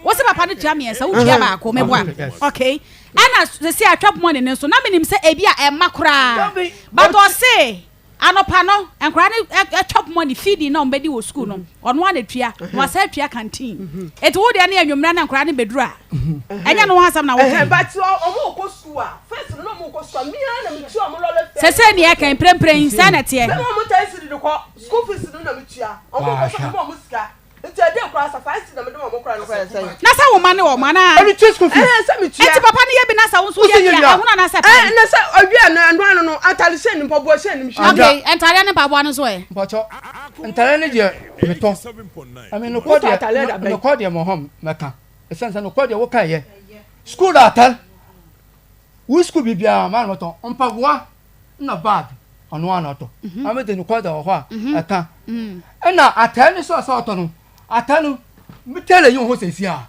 wose papa no tua mmiɛnsa wotua baako meboa okay ɛna sɛsɛ atwa money no nso na menim sɛ ebi a ɛma koraa but ɔse anɔpa no nkwadaa no chop money feeding na ɔmo bɛdi wɔ school no ɔno ana tua na wasa atua canteen eti wo deɛ ne anwummerɛ na nkwadaa no bɛduru a ɛnyɛ no ho asɛm na wɔka. But ɔmo kɔ school a first no na ɔmo kɔ school a mia na mi tua ɔmo lɔlɛ fɛ. Sɛsɛ ni ɛka mprempren sɛ na teɛ. Bɛn ɔmo 10 cedi de kɔ school fees no na mi tua ɔmo kɔ sɛ ɔmo ɔmo sika nti ɛde kora sa 5 cedi na mi de ma ɔmo kora no kora sɛ. Na sɛ wo ma ne wɔn ana. Ɛni tua school fees. Ɛhɛn sɛ mi tua. Eti papa no yɛ bi na sɛ wo nso yɛ bi a ɛho na na sɛ pɛn. Ɛɛ na sɛ ɔwia no ɛno ano no atare hyɛ ne mpaboa hyɛ ne hwɛ. Okay ntaare ne mpaboa no nso ɛ. Mpɔtɔ ntaare ne deɛ metɔ ɛmi nokɔ deɛ nokɔ deɛ mɔ hɔn mɛka ɛsɛn sɛ nokɔ deɛ woka yɛ school atare wo school biribiara maa na mɔtɔ mpaboa na bag ɔno ara na ɔtɔ ame de nokɔ deɛ wɔ hɔ a ɛka ɛna atare ne so a sɛ ɔtɔ no atare no mi tɛlɛ yi wɔ hɔ sɛsi a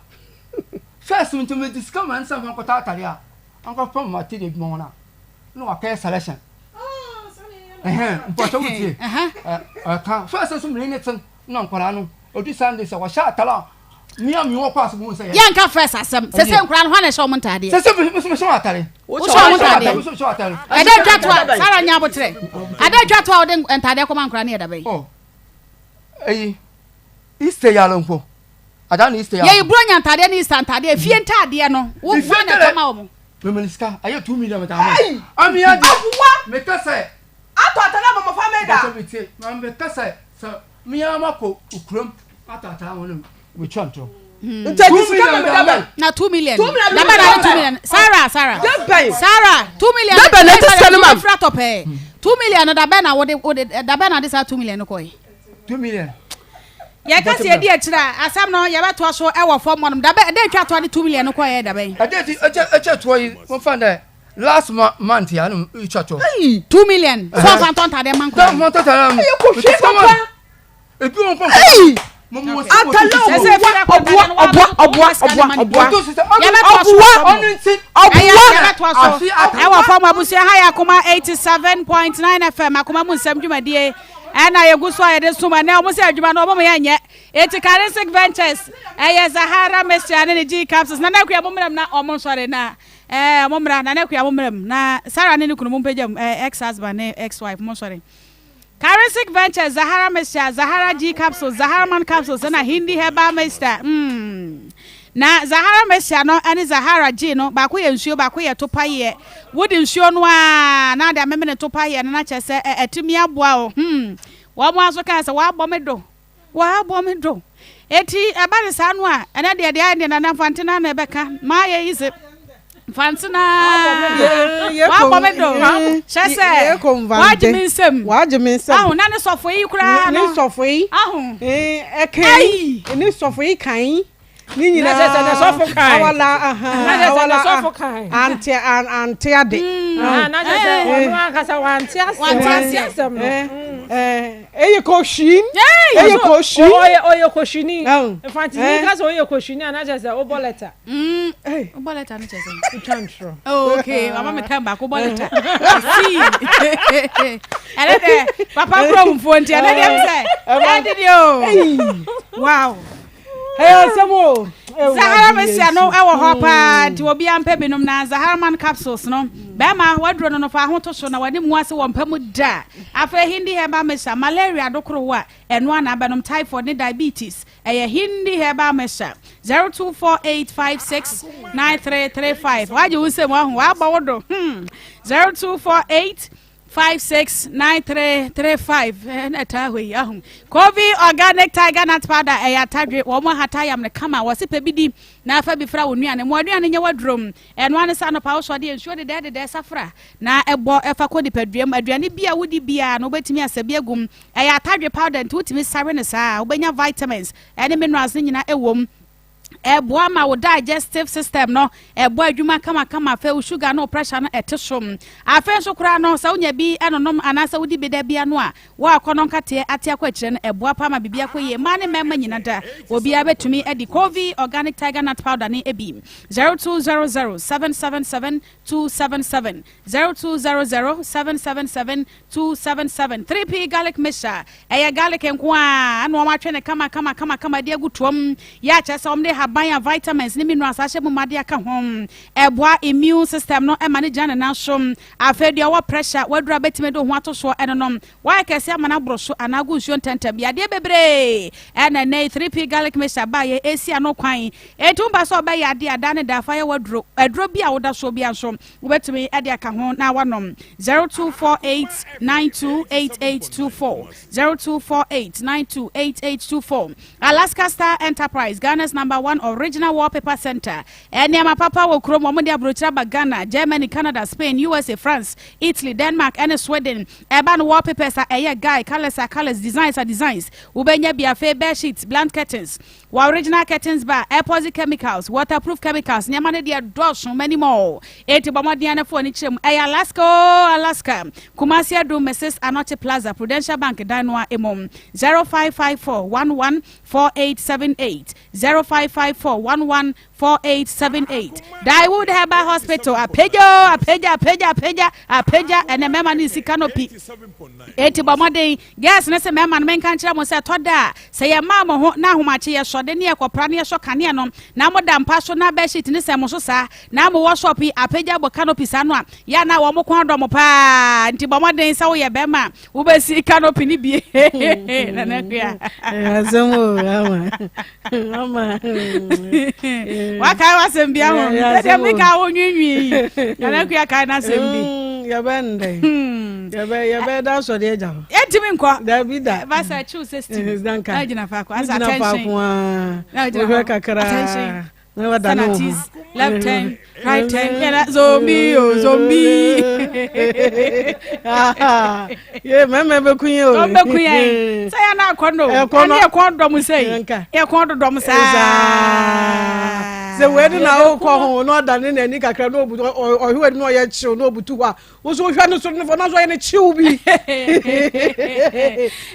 first nti mi di sika ma nsa fa nkɔtɔ atare a ankɔ fam ma te de adwuma wɔn a na wakɛyɛ selection ɛhɛn mpɔtɔ wo tie ɛka first nso mi ne ten na nkwadaa no odu Sunday sɛ wɔhyɛ atare a mmea mi wɔ kɔ ase mu sɛ yɛ. Yɛnka first asɛm sɛ sɛ nkwadaa no hɔ na ɛhyɛ wɔn ntaadeɛ. Sɛ sɛ mi hyɛ wɔn atare. Wohyɛ wɔn ntaadeɛ. Mi hyɛ wɔn atare. Ɛdɛ twa to a Sara nya abotrɛ. Ɛdɛ twa to a wɔde ntaadeɛ kɔma nkwadaa no yɛ dabɛn. Ɔ eyi Easter yàrá mpo ada na Easter yàrá. Yɛyi buro nya ntaadeɛ ne Easter ntaadeɛ efie ntaadeɛ no wo hɔ na ɛtɔ ma wɔn. Mímí sika ɛyɛ 2 million mɛta ama. Ami adi mɛka sɛ. Atɔ atare ama mmɔfra mɛ da. Bàtɛ mi tie mɛ kasa sɛ mi ama kɔ kurom atɔ atare wɔn no wotwa ntoro. Nti ɛdi sika ma mi dabɛn. Na 2 million. Dabɛn na adi 2 million. Sarah Sarah. Dabɛn. Sarah 2 million. Dabɛn na ɛti sika no ma. Fira tɔ pɛɛ 2 million no dabɛn na wɔde wɔde dabɛn na adi saa 2 million no kɔ yi. 2 million. Yɛka sɛ yɛdi akyire a, asɛm no yɛbɛtoa so wɔ fam hɔnom. Dabɛ, ɛdɛn twa toa ne 2 million no kɔeɛ dabɛn? Ɛdɛn ti ɛkyɛ ɛkyɛ toɔ yi, wɔmfa dɛ last month ya no twa toɔ. 2 million, so ɔmfa ntɔ ntadeɛ mma nkwadaa no. Ɔmfa ntɔ ntadeɛ mma. Ɛyɛ kɔhwie papa. Ebi wɔn kɔ. Atale ɔboa ɔboa ɔboa ɔboa ɔboa ɔboa ɔboa ɔboa. Ɛwɔ fam abusua ha yɛ Akoma 87.9 FM Akoma mu nsɛm dwumadie ɛna yɛgu so a yɛde som ɛnɛ wɔn sɛ adwuma no wɔn yɛ nyɛ eti Karisik Ventures ɛyɛ Zahara Mixture ne ne G capsules na n'akua mo mmerɛ mu na wɔn nsɔre na ɛɛ mo mmra na n'akua mo mmerɛ mu na Sarah ne ne kunu mo mpagya mu ɛɛ ex husband ne ex wife mo nsɔre. Karisic Ventures, Zahara Mixture, Zahara G Capsules, Zahara Man Capsules ɛna Hindi Herbal Mixture. Mm. Na Zahara Mixture no ɛne Zahara G no, baako yɛ nsuo, baako yɛ topayeɛ. Wode nsuo no ara na ade amemene topayeɛ no na kyerɛ sɛ ɛtumi aboa wo. Hmm. Wɔn ara nso kaa sɛ wɔabɔ me do. Wɔabɔ me do. Enti ɛba no saa no a, ɛnɛ deɛ deɛ ayɛ deɛ Nana Mfante no ara na ɛbɛka. Mayɛ yi se Mfante no ara wɔabɔ me do. Kyerɛ sɛ wɔagye me nsam. Wɔagye me nsam. Ahu na ne sɔfo yi koraa no. Ne sɔfo yi. Ahu. Ɛkan. Ne sɔfo yi kan. Ne nyinaa. Na sɛ ne sɔfo kan. Awala aha. Na sɛ ne sɔfo kan. Ante ante ade. Na sɛ sɛ ɔno ankasa wante ase. Wante ase asɛm no. Eye kɔhwin. Eye kɔhwin. Ɔyɛ ɔyɛ kɔhwini. Mfantini ka sɛ ɔyɛ kɔhwini a na kyerɛ sɛ wobɔ lɛta. Wobɔ lɛta no kyerɛ sɛ. Wotwa ntorɔ. Oh, okay. Mama me time baako bɔ lɛta. See. Ɛnɛ dɛ papa kuro mfuo nti ɛnɛ deɛ sɛ ɛde deɛ o. Wow. Ɛyɛ asɛm o. Zahara Mesia no wɔ hɔ paa nti obiara mpɛ binom na Zahara Man capsules no bɛrima waduro no no fa ho to so na w'anim ngu ase wɔ mpa mu da. Afei Hindi Herbal Mixture malaria dokoro a ɛno ara na abɛnom typhoid ne diabetes ɛyɛ Hindi Herbal Mixture 0248569335 wagye wo nsam wahu wabɔ wo do hmm 0248 569335 ɛna ɛtaa hɔ yi ahu Kovi organic tiger nut powder ɛyɛ atadwe wɔn ahata yam no kama wɔsi pɛ bi di na afa bi fra wɔn nnuane mu aduane nyɛ wadurom ɛno ano sɛ anɔpa wosɔ deɛ nsuo dedɛɛ dedɛɛ safra na ɛbɔ ɛfa kɔ nipadua mu aduane bi a wodi biara no wobɛtumi asɛ bi agum ɛyɛ atadwe powder nti wotumi sare no saa wobɛnya vitamins ɛne minerals ne nyinaa ɛwom Ɛboa ma wo digestive system no ɛbɔ adwuma kamakama, afei wo sugar ne wo pressure no ɛte so. Afei nso koraa no, sɛ wonya bi nonom anaasɛ wodi bi da bia no a, wo akɔnnɔ nkateɛ ate akɔ akyire no, ɛboa paa ma biribi akɔ yie. Mmaa ne mmarima nyina da, obiara bɛtumi adi Covey Organic Tiger Nut Powder no bi. 0200 777 277, 0200 777 277 3P garlic mixture ɛyɛ garlic nko ara na wɔn atwe no kama kama kama kama de agu toam yɛ akyerɛ sɛ wɔn de haban a vitamins ne minerals ahyɛ mu ma de aka ho ɛboa immune system no ɛma ne gyina ne nan so afei deɛ ɔwɔ pressure waduru a bɛtumi de ho ato soɔ ɛno nom wayɛ kɛse ama no aboro so anaa agu nsuo ntɛntɛm yadeɛ bebree ɛna ɛnɛ 3P garlic mixture ba yɛ esi ano kwan eti wo ba sɛ ɔbɛyɛ adeɛ a da ne da fa yɛ waduro aduro bi a woda soɔ bi nso Wobɛtumi de aka ho na woanom 0248 928824, 0248 928824. Alaska Star Enterprise, Ghana's number one original wallpaper center. Nneɛma papa wɔ kurom, wɔn de aburokyire aba Ghana, Germany, Canada, Spain, USA, France, Italy, Denmark, ɛne Sweden. Ɛba no wallpapers a ɛyɛ guy, colors a colors, designs a designs. Wobɛnya bi afei bed sheets, blanket curtains. Wɔ original curtains ba, epoxy chemicals, waterproof chemicals, nneɛma no deɛ dɔɔso many more. Enti bɔ mmɔden ara na fa w'ani kyerɛ mu. Ɛyɛ Alaska oo, Alaska. Kumasi Adum, Mrs. Anokye Plaza, Prudential Bank dan no ara mu. 0554 11 4878, 0554 11 4878. Daewood Herbal Hospital, apagya oo, apagya, apagya, apagya, apagya, ɛnɛ mmarima no nsi canopy. Enti bɔ mmɔden Girls no se mmarima no menka nkyerɛ mo sɛ ɛtɔ da a sɛ yɛmaa mo ho na ahomakye yɛsɔ de ne yɛkɔpra ne yɛsɔ kanea no na mo da mpa so na bedsheet no sɛn mo so saa na mo wɔ shop yi apagya bɔ canopy saa no a yɛ a na wɔn kɔn adɔ mo paa nti bɔ mmɔden sɛ woyɛ barima a wobɛsi canopy no bie Nana Akua. Asɛm o ama ama. Wakae w'asɛm bi aho sɛdeɛ meka wo nwiinwii Nana Akua kae n'asɛm bi. Yɛbɛ ndɛn. Yɛbɛ yɛbɛ da asɔre agya hɔ. Yɛntumi nkɔ. Dabi da. Ɛba sɛ kyew sɛ steam. Danka. Na gyina faako. Asa attention. Gyina faako aa. Na gyina hɔ. Kakra. Attention. Sanatis left turn right turn yɛna zombie o oh, zombie. ye mɛmɛ bɛ kun ye o. Ɔn bɛ kun yɛn sɛ yɛn n'a kɔn do ɛni yɛ kɔn dɔm sɛ yi yɛ kɔn do dɔm saa. Sɛ wei de na ɔkɔ ho na ɔdane n'ani kakra na ɔbutu ɔhwɛ w'anim na ɔyɛ kyew na ɔbutu hɔ a woso wohwɛ no so no fɔ na so ɔyɛ no kyew bi.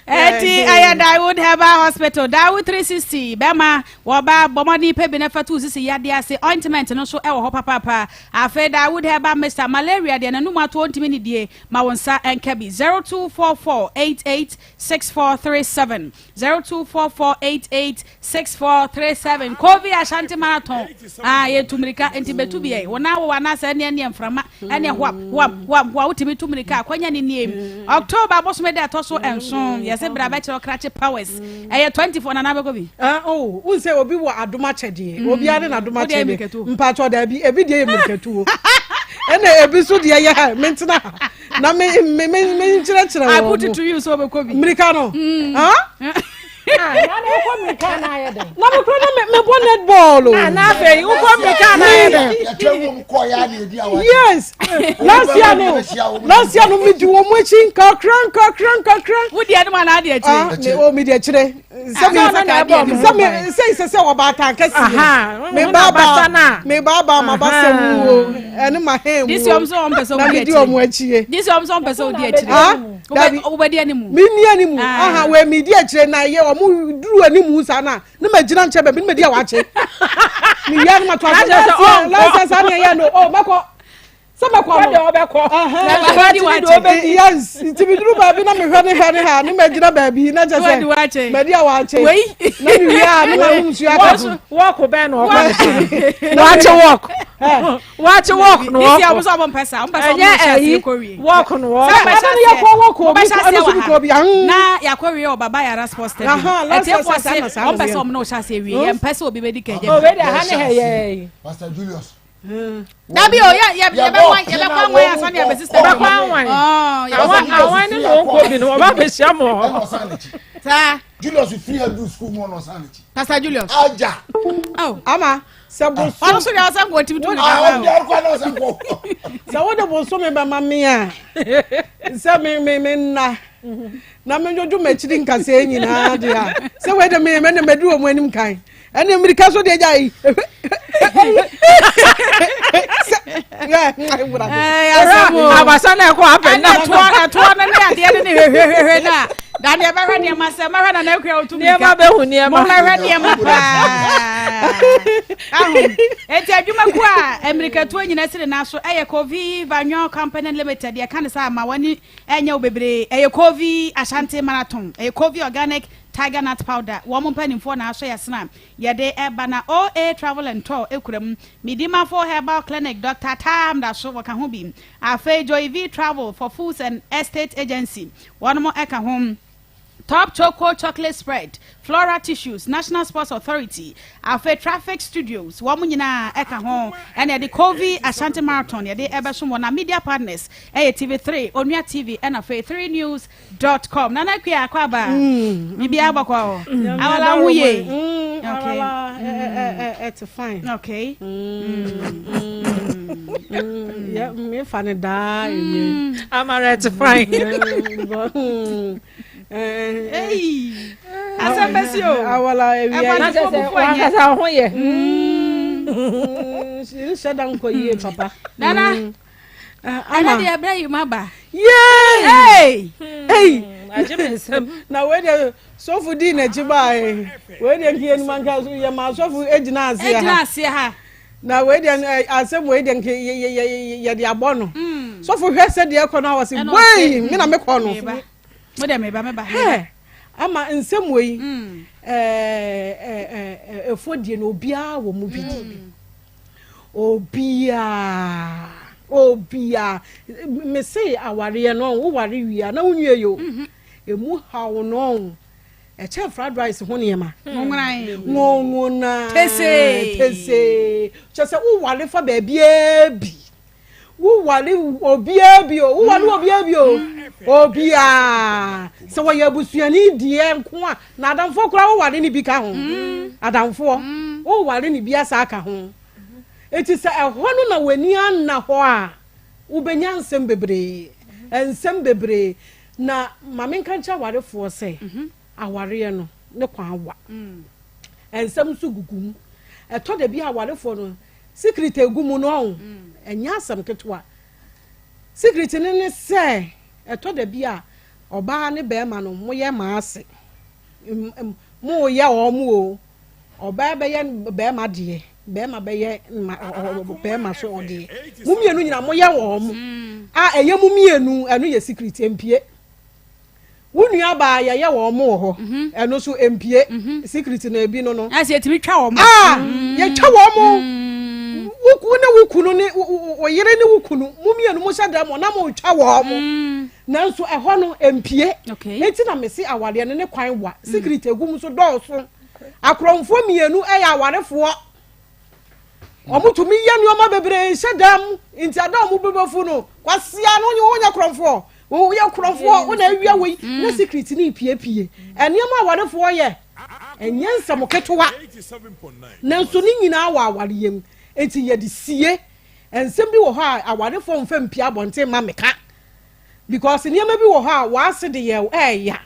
Ɛti ɛyɛ Dawood Herbal Hospital Dawood 360 bɛma Wɔba, bɔ mmɔden pɛ bi na fa to wo sisi yadeɛ ase. Ointment no nso wɔ hɔ papaapa. Afei Dawood Herbal Mixture, malaria deɛ n'anum ato ɔntumi nnidie, ma wo nsa nka bi. 0244886437, 0244886437. Kovi Ashanti Marathon, ah, yɛtu mmirika, nti bɛtu bi ɛ. Wo nan wowa anaasɛ ɛneɛ neɛ mframa, ɛneɛ hoap, hoap, hoap, hoa, wotumi tu mmirika a, kwanya ne nie. October bosome da ɛtɔ so nson, yɛse bra bɛkyerɛ ɔkrakye powers. Ɛyɛ 24 nana bɛkɔ bi. Ah, oh, n sɛ obi wɔ adom akyɛdeɛ. Mm. Obiara ne n'adom akyɛdeɛ. Mpatsɔ daabi, ebi deɛ yɛ mirikatuo. Ɛna ebi nso deɛ yɛ ha, mentena ha. Na me me me me nkyerɛkyerɛ wɔn. I put it to you so ɔbɛkɔ bi. Mirika no. Mm. Ah? Ah, na na wokɔ mirika na ayɛ dɛn? Na me kura na me me bɔ netball o. Ah, na afei wokɔ mirika na ayɛ dɛn? Yɛtwa wɔm kɔ ya na edi awa. Yes. Last year no, last year no me di wɔn akyi nkakra nkakra nkakra. Wo di anim anaa di akyire? Ah, me o me di akyire. Sɛ me sɛ me sɛ sɛ sɛ ɔbaatan kɛseɛ. Me ba ba me ba ba ma ba sɛ mu o ɛne ma hɛn mu. Disi wɔn sɛ wɔn pɛ sɛ wɔn di akyire. Na me di wɔn akyire. Disi wɔn sɛ wɔn pɛ sɛ wɔn di akyire. Ah, dabi wobɛdi anim. Me ni anim. Aha wei me di akyire na yɛ wɔn duru anim saa na ne ma gyina nkyɛn baabi ne ma di a wakye. Me wia ne ma to ase last year last year saa ne yɛ no oh mɛkɔ sɛ mɛkɔ no. Wọ́n bɛkɔ. Yes nti mi duru baabi na mi hwɛ ne hwɛ ne ha ne ma gyina baabi na kyɛ sɛ mɛ di a wakye na mi wia ne ma nom nsuo aka so. Wɔɔko bɛn na ɔkɔ. Wakye wɔɔko. Wakye wɔɔko na ɔkɔ. Nisi ɔmo sɛ ɔmo mpɛ sa ɔmo pɛ sɛ ɔmo hyɛ aseɛ kɔ wie. Wɔɔko na ɔkɔ. Sɛ ɔmo hyɛ aseɛ ɔmo hyɛ aseɛ wɔ ha na yakɔ wie wɔ Baba Yara Sports Stadium. Ɛtiɛfoɔ se ɔmo pɛ sɛ ɔmo na ɔhyɛ aseɛ wie yɛn mpɛ sɛ obi bɛ di kɛgye. O wei de ha ne ha yɛ yi. Pastor Julius. Dabi o yɛ yɛ yɛ bɛ wan yɛ bɛ kɔ anwan ansa na yɛ bɛ sista. Yɛ bɛ kɔ anwan. Awan awan ne na wɔn kɔ bi no wɔn ba bɛ hyia mu hɔ. Saa. Julius firi ha du sukuu mu ɔna ɔsan n'akyi. Pastor Julius. Aja. Oh. Ama sɛ bosom. Ɔno so deɛ ɔsɛ nkɔ timi tumi kaba. Ɔno deɛ ɔkɔ na ɔsɛ nkɔ. Sɛ wode bosome bɛma me a sɛ me me me nna na me dwodwo m'akyiri nkasɛɛ nyinaa deɛ a sɛ wei de me me ne mɛdi wɔn anim kan ɛne mmirika so deɛ gya yi. Abasa na ɛkɔ apɛ na. Ɛtoɔ ɛtoɔ no ne adeɛ no ne hwehwehwehwɛ no a da deɛ bɛhwɛ nneɛma sɛ mɛhwɛ na n'akua otu mirika. Nneɛma bɛhu nneɛma. Mo mɛhwɛ nneɛma paa. Ahu eti adwumakuo a mmirikatuo nyina si ne nan so ɛyɛ Kovi Vanyon Company Limited yɛka ne sɛ ama w'ani ɛnyɛ wo bebree ɛyɛ Kovi Ashanti Marathon ɛyɛ Kovi Organic Tiger Nut Powder wɔn mpanimfoɔ na asɔ yɛsena yɛde ɛba na OA Travel and Tour ekura mu Midimafo Herbal Clinic Doctor Tam da so wɔka ho bi afei Joy V Travel for Foods and Estate Agency wɔnom ɛka ho Top Choco Chocolate Spread, Flora Tissues, National Sports Authority, afei Traffic Studios, wɔn nyinaa ɛka ho ɛna yɛde Kovi Ashanti Marathon yɛde ɛbɛsom wɔn na media partners ɛyɛ TV3, Onua TV ɛna afei 3 News dot com. Nana Akua akɔ aba, biribiara bɔkɔ, awala ho yie. Okay. Awala ɛte fine. Okay. Yeah, me fa ne daa ewie. Amara ɛte fine. Hey. Asɛm bɛsi o. Awala ewie. Ɛfa ne fo bufu anyɛ. Wankasa ho yɛ. Nhyɛ da nkɔ yie papa. Nana. Ɛnɛ deɛ ɛbrɛ yi ma ba. Yay! Hey! Hey! Agye me nsam. Na wei deɛ sɔfo dii n'akyi baae. Wei deɛ nka yɛnum anka so yɛ ma sɔfo gyina aseɛ ha. Gyina aseɛ ha. Na wei deɛ asɛm wei deɛ nka yɛde abɔ no. Sɔfo hwɛ sɛ deɛ ɛkɔ no a wɔsi wei me na mekɔ no. Mo deɛ meba meba. Hɛ ama nsɛm wei ɛfɔ die no obiara wɔ mu bi di. Obiara obiara mese awareɛ no woware wie a na wonwie yo. Emu haw no ɛkyɛn fried rice ho nneɛma. Nwonwona. Tesee. Tesee. Kyɛ sɛ woware fa baabiara bi. Woware obiara bi o. Woware obiara bi o. Obiara. Sɛ wɔyɛ abusuani deɛ nko a na adamfoɔ koraa woware ne bi ka ho. Adamfoɔ. Woware ne bi asa aka ho. Eti sɛ ɛhɔ no na w'ani anna hɔ a, wobɛnya nsɛm bebree. Nsɛm bebree. Na ma menka nkyerɛ awarefoɔ sɛ, awareɛ no, ne kwan wa. Nsɛm nso gugu mu. Ɛtɔ da bi a awarefoɔ no, secret a ɛgu mu no, ɔho, ɛnyɛ asɛm ketewa. Secret no ne sɛ, ɛtɔ da bi a ɔbaa ne barima no, moyɛ maase. Moyɛ wɔn o, ɔbaa bɛyɛ barima deɛ, barima bɛyɛ ma barima so ɔdeɛ. Mo mmienu nyinaa moyɛ wɔn. A ɛyɛ mo mmienu, ɛno yɛ secret, ɛmpie. Wo nua baa yɛyɛ wɔn wɔ hɔ, mhm. ɛno nso mpie mhm. secret na ebi no no. Ɛsɛ yɛtumi twa wɔn. Aa mm. yɛtwa wɔn. Mm. Wo ne wo kunu ne wo yere ne wo kunu mo mmienu mo hyɛ dɛm na mo twa wɔn. Mm. Nanso ɛhɔ no mpie. Eti na mesi awareɛ no ne kwan wa secret egu mu so dɔɔso. Akorɔmfoɔ mmienu ɛyɛ awarefoɔ. Wɔtumi yɛ nneɛma bebree hyɛ dan mu nti ada wɔn bɛbɛfu no kwasia no wonyɛ korɔmfoɔ woyɛ korɔmfoɔ wo na awia wei mm. na secret ne piepie nneɛma awarefoɔ yɛ ɛnyɛ nsɛm ketewa nanso ne nyinaa wɔ awareyɛ mu nti yɛde sie nsɛm bi wɔ hɔ a awarefoɔ mfa mpie abɔnten ma meka because nneɛma bi wɔ hɔ a wɔase de yɛ ɛɛya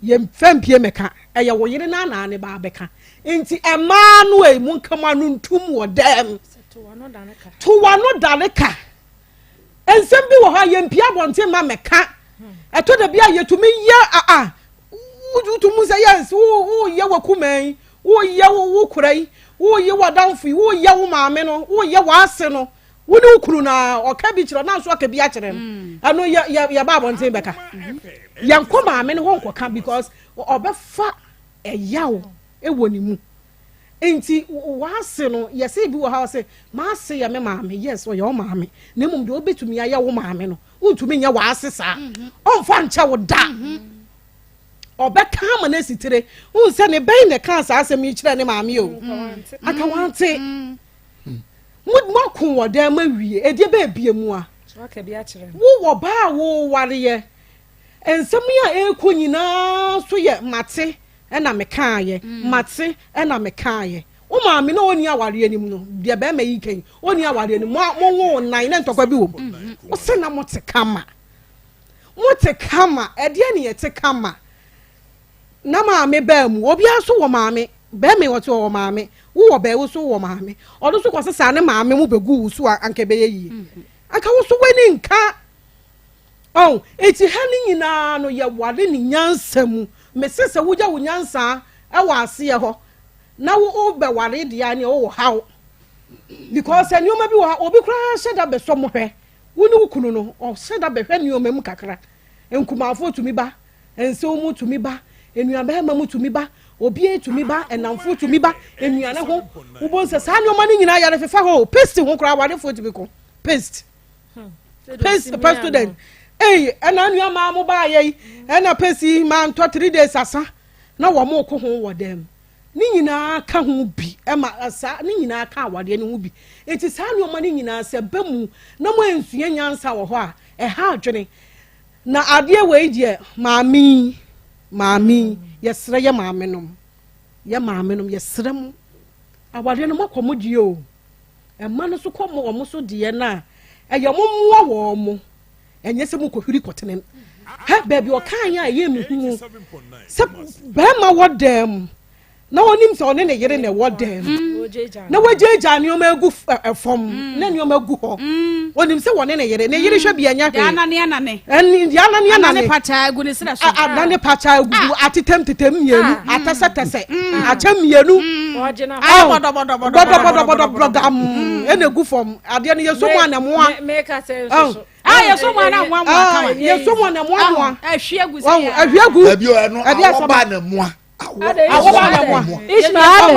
Yɛmfa mpie mɛka, ɛyɛ wo yere no anaa ne ba abɛka. Nti ɛmaa no ei, monka mo ano ntum wɔ dɛm. To w'ano dane ka. Nsɛm bi wɔ hɔ a yɛmpie abɔnten ma mɛka. Ɛtɔ da bi a yɛtumi yɛ a a wotu mu sɛ yes woyɛ w'akumaa yi, woyɛ wo kora yi, woyɛ w'adamfo yi, woyɛ wo maame no, woyɛ w'ase no. Wo ne wo kunu na ɔka bi kyerɛ na nso ɔka bi akyerɛ no mm. ɛno yɛ yɛ yɛba abɔnten bɛka yɛnkɔ maame no hɔ nkɔka because ɔbɛfa ɛyaw ɛwɔ ne mu nti w'ase no yɛsɛ bi wɔ ha ɔsɛ m'ase yɛ me maame yes ɔyɛ wo maame na mmom deɛ ɔbɛtumi ayɛ wo maame no wontumi nyɛ w'ase saa mm-hmm. ɔmfa nkyɛ wo da mm-hmm. ɔbɛka ama no asi tire wohu sɛ ne bɛn na ɛka saa asɛm yi kyerɛ ne maame o mm. aka wante mm. Moako wɔ dan mu awie, ɛdeɛ bɛɛ bie mu a. Wo wɔ baa a wowareɛ. Nsɛm yi a ɛrekɔ nyinaa nso yɛ mate ɛna mekaayɛ, mm. mate ɛna mekaayɛ. Wo maame na ɔnni awareɛ no mu no, deɛ bɛrima yi kɛn, ɔnni awareɛ no mu, mo wo nan na ntɔkwa bi wɔ mu. Mm-hmm. Wo se na mote kama. Mote kama, ɛdeɛ ne yɛte kama. Na maame baa mu. Obiara nso wɔ maame. Bɛrima yi ɔte ɔwɔ maame. Wowɔ bɛɛ wo nso wowɔ maame. Ɔno nso kɔsesaa ne maame mu bɛgu wo so a anka ɛbɛyɛ yie. Mm-hmm. Anka wo so w'ani nka. Ɔn, eti ha ne nyinaa no yɛware ne nyansa mu. Mese sɛ wogya wo nyansa ɛwɔ aseɛ hɔ na wo wobɛware deɛ a neɛ wowɔ haw. Because nneɛma bi wɔ ha obi koraa hyɛ da bɛsɔ mo hwɛ. Wo ne wo kunu no ɔhyɛ da bɛhwɛ nneɛma mu kakra. Nkumafoɔ tumi ba Nsew mu tumi ba, nnuabarima mu tumi ba, obiara tumi ba, nnamfo tumi ba, nnuane ho. Wobɛhu sɛ saa nneɛma no nyinaa yɛre fefa hɔ o. Paste ho koraa awarefoɔ tumi ko. Paste. Paste pa student. Ei, ɛna nnuamaa mo baayɛ yi, ɛna paste yi maa ntɔ 3 days asa na wɔn ko ho wɔ dɛm. Ne nyinaa ka ho bi ɛma saa ne nyinaa ka awareɛ no ho bi. Eti saa nneɛma no nyinaa sɛ bɛ mu na mo ansua nyansa wɔ hɔ a, ɛha adwene. Na adeɛ wei deɛ maame yi maame yi yɛsrɛ yɛ maame nom yɛ maame nom yɛsrɛ mo awareɛ no moakɔ mo deɛ o ɛma no so kɔ mo wɔn so deɛ no a ɛyɛ mo mmoa wɔn mo ɛnyɛ sɛ mokɔhwiri kɔtene hɛ baabi ɔkan a ɛyɛ me hu sɛ bɛrima wɔ dan mu na ɔnim sɛ ɔne ne yere na ɛwɔ dan mu mm. na wagyaagyaa nneɛma agu fam mm. na nneɛma agu hɔ mm. ɔnim sɛ wɔne ne yere ne yere hwɛ bi ɛnyɛ hwee anane anane ɛne anane anane pataa gu ne serɛ so anane pataa gu ah. atetam tetam mmienu ah. atɛsɛtɛsɛ akyɛ mmienu bɔdɔbɔdɔbɔdɔbɔdɔm ɛna egu fam adeɛ no yɛ so mu anamoa Ah, yɛ so mu ana mmoa mmoa kama. Yɛ so mu ana mmoa mmoa. Ahwie gu sɛ yɛ. Ahwie gu. Dabi o ɛno awɔ ba na mmoa. Awɔ ba na mmoa. Ishmael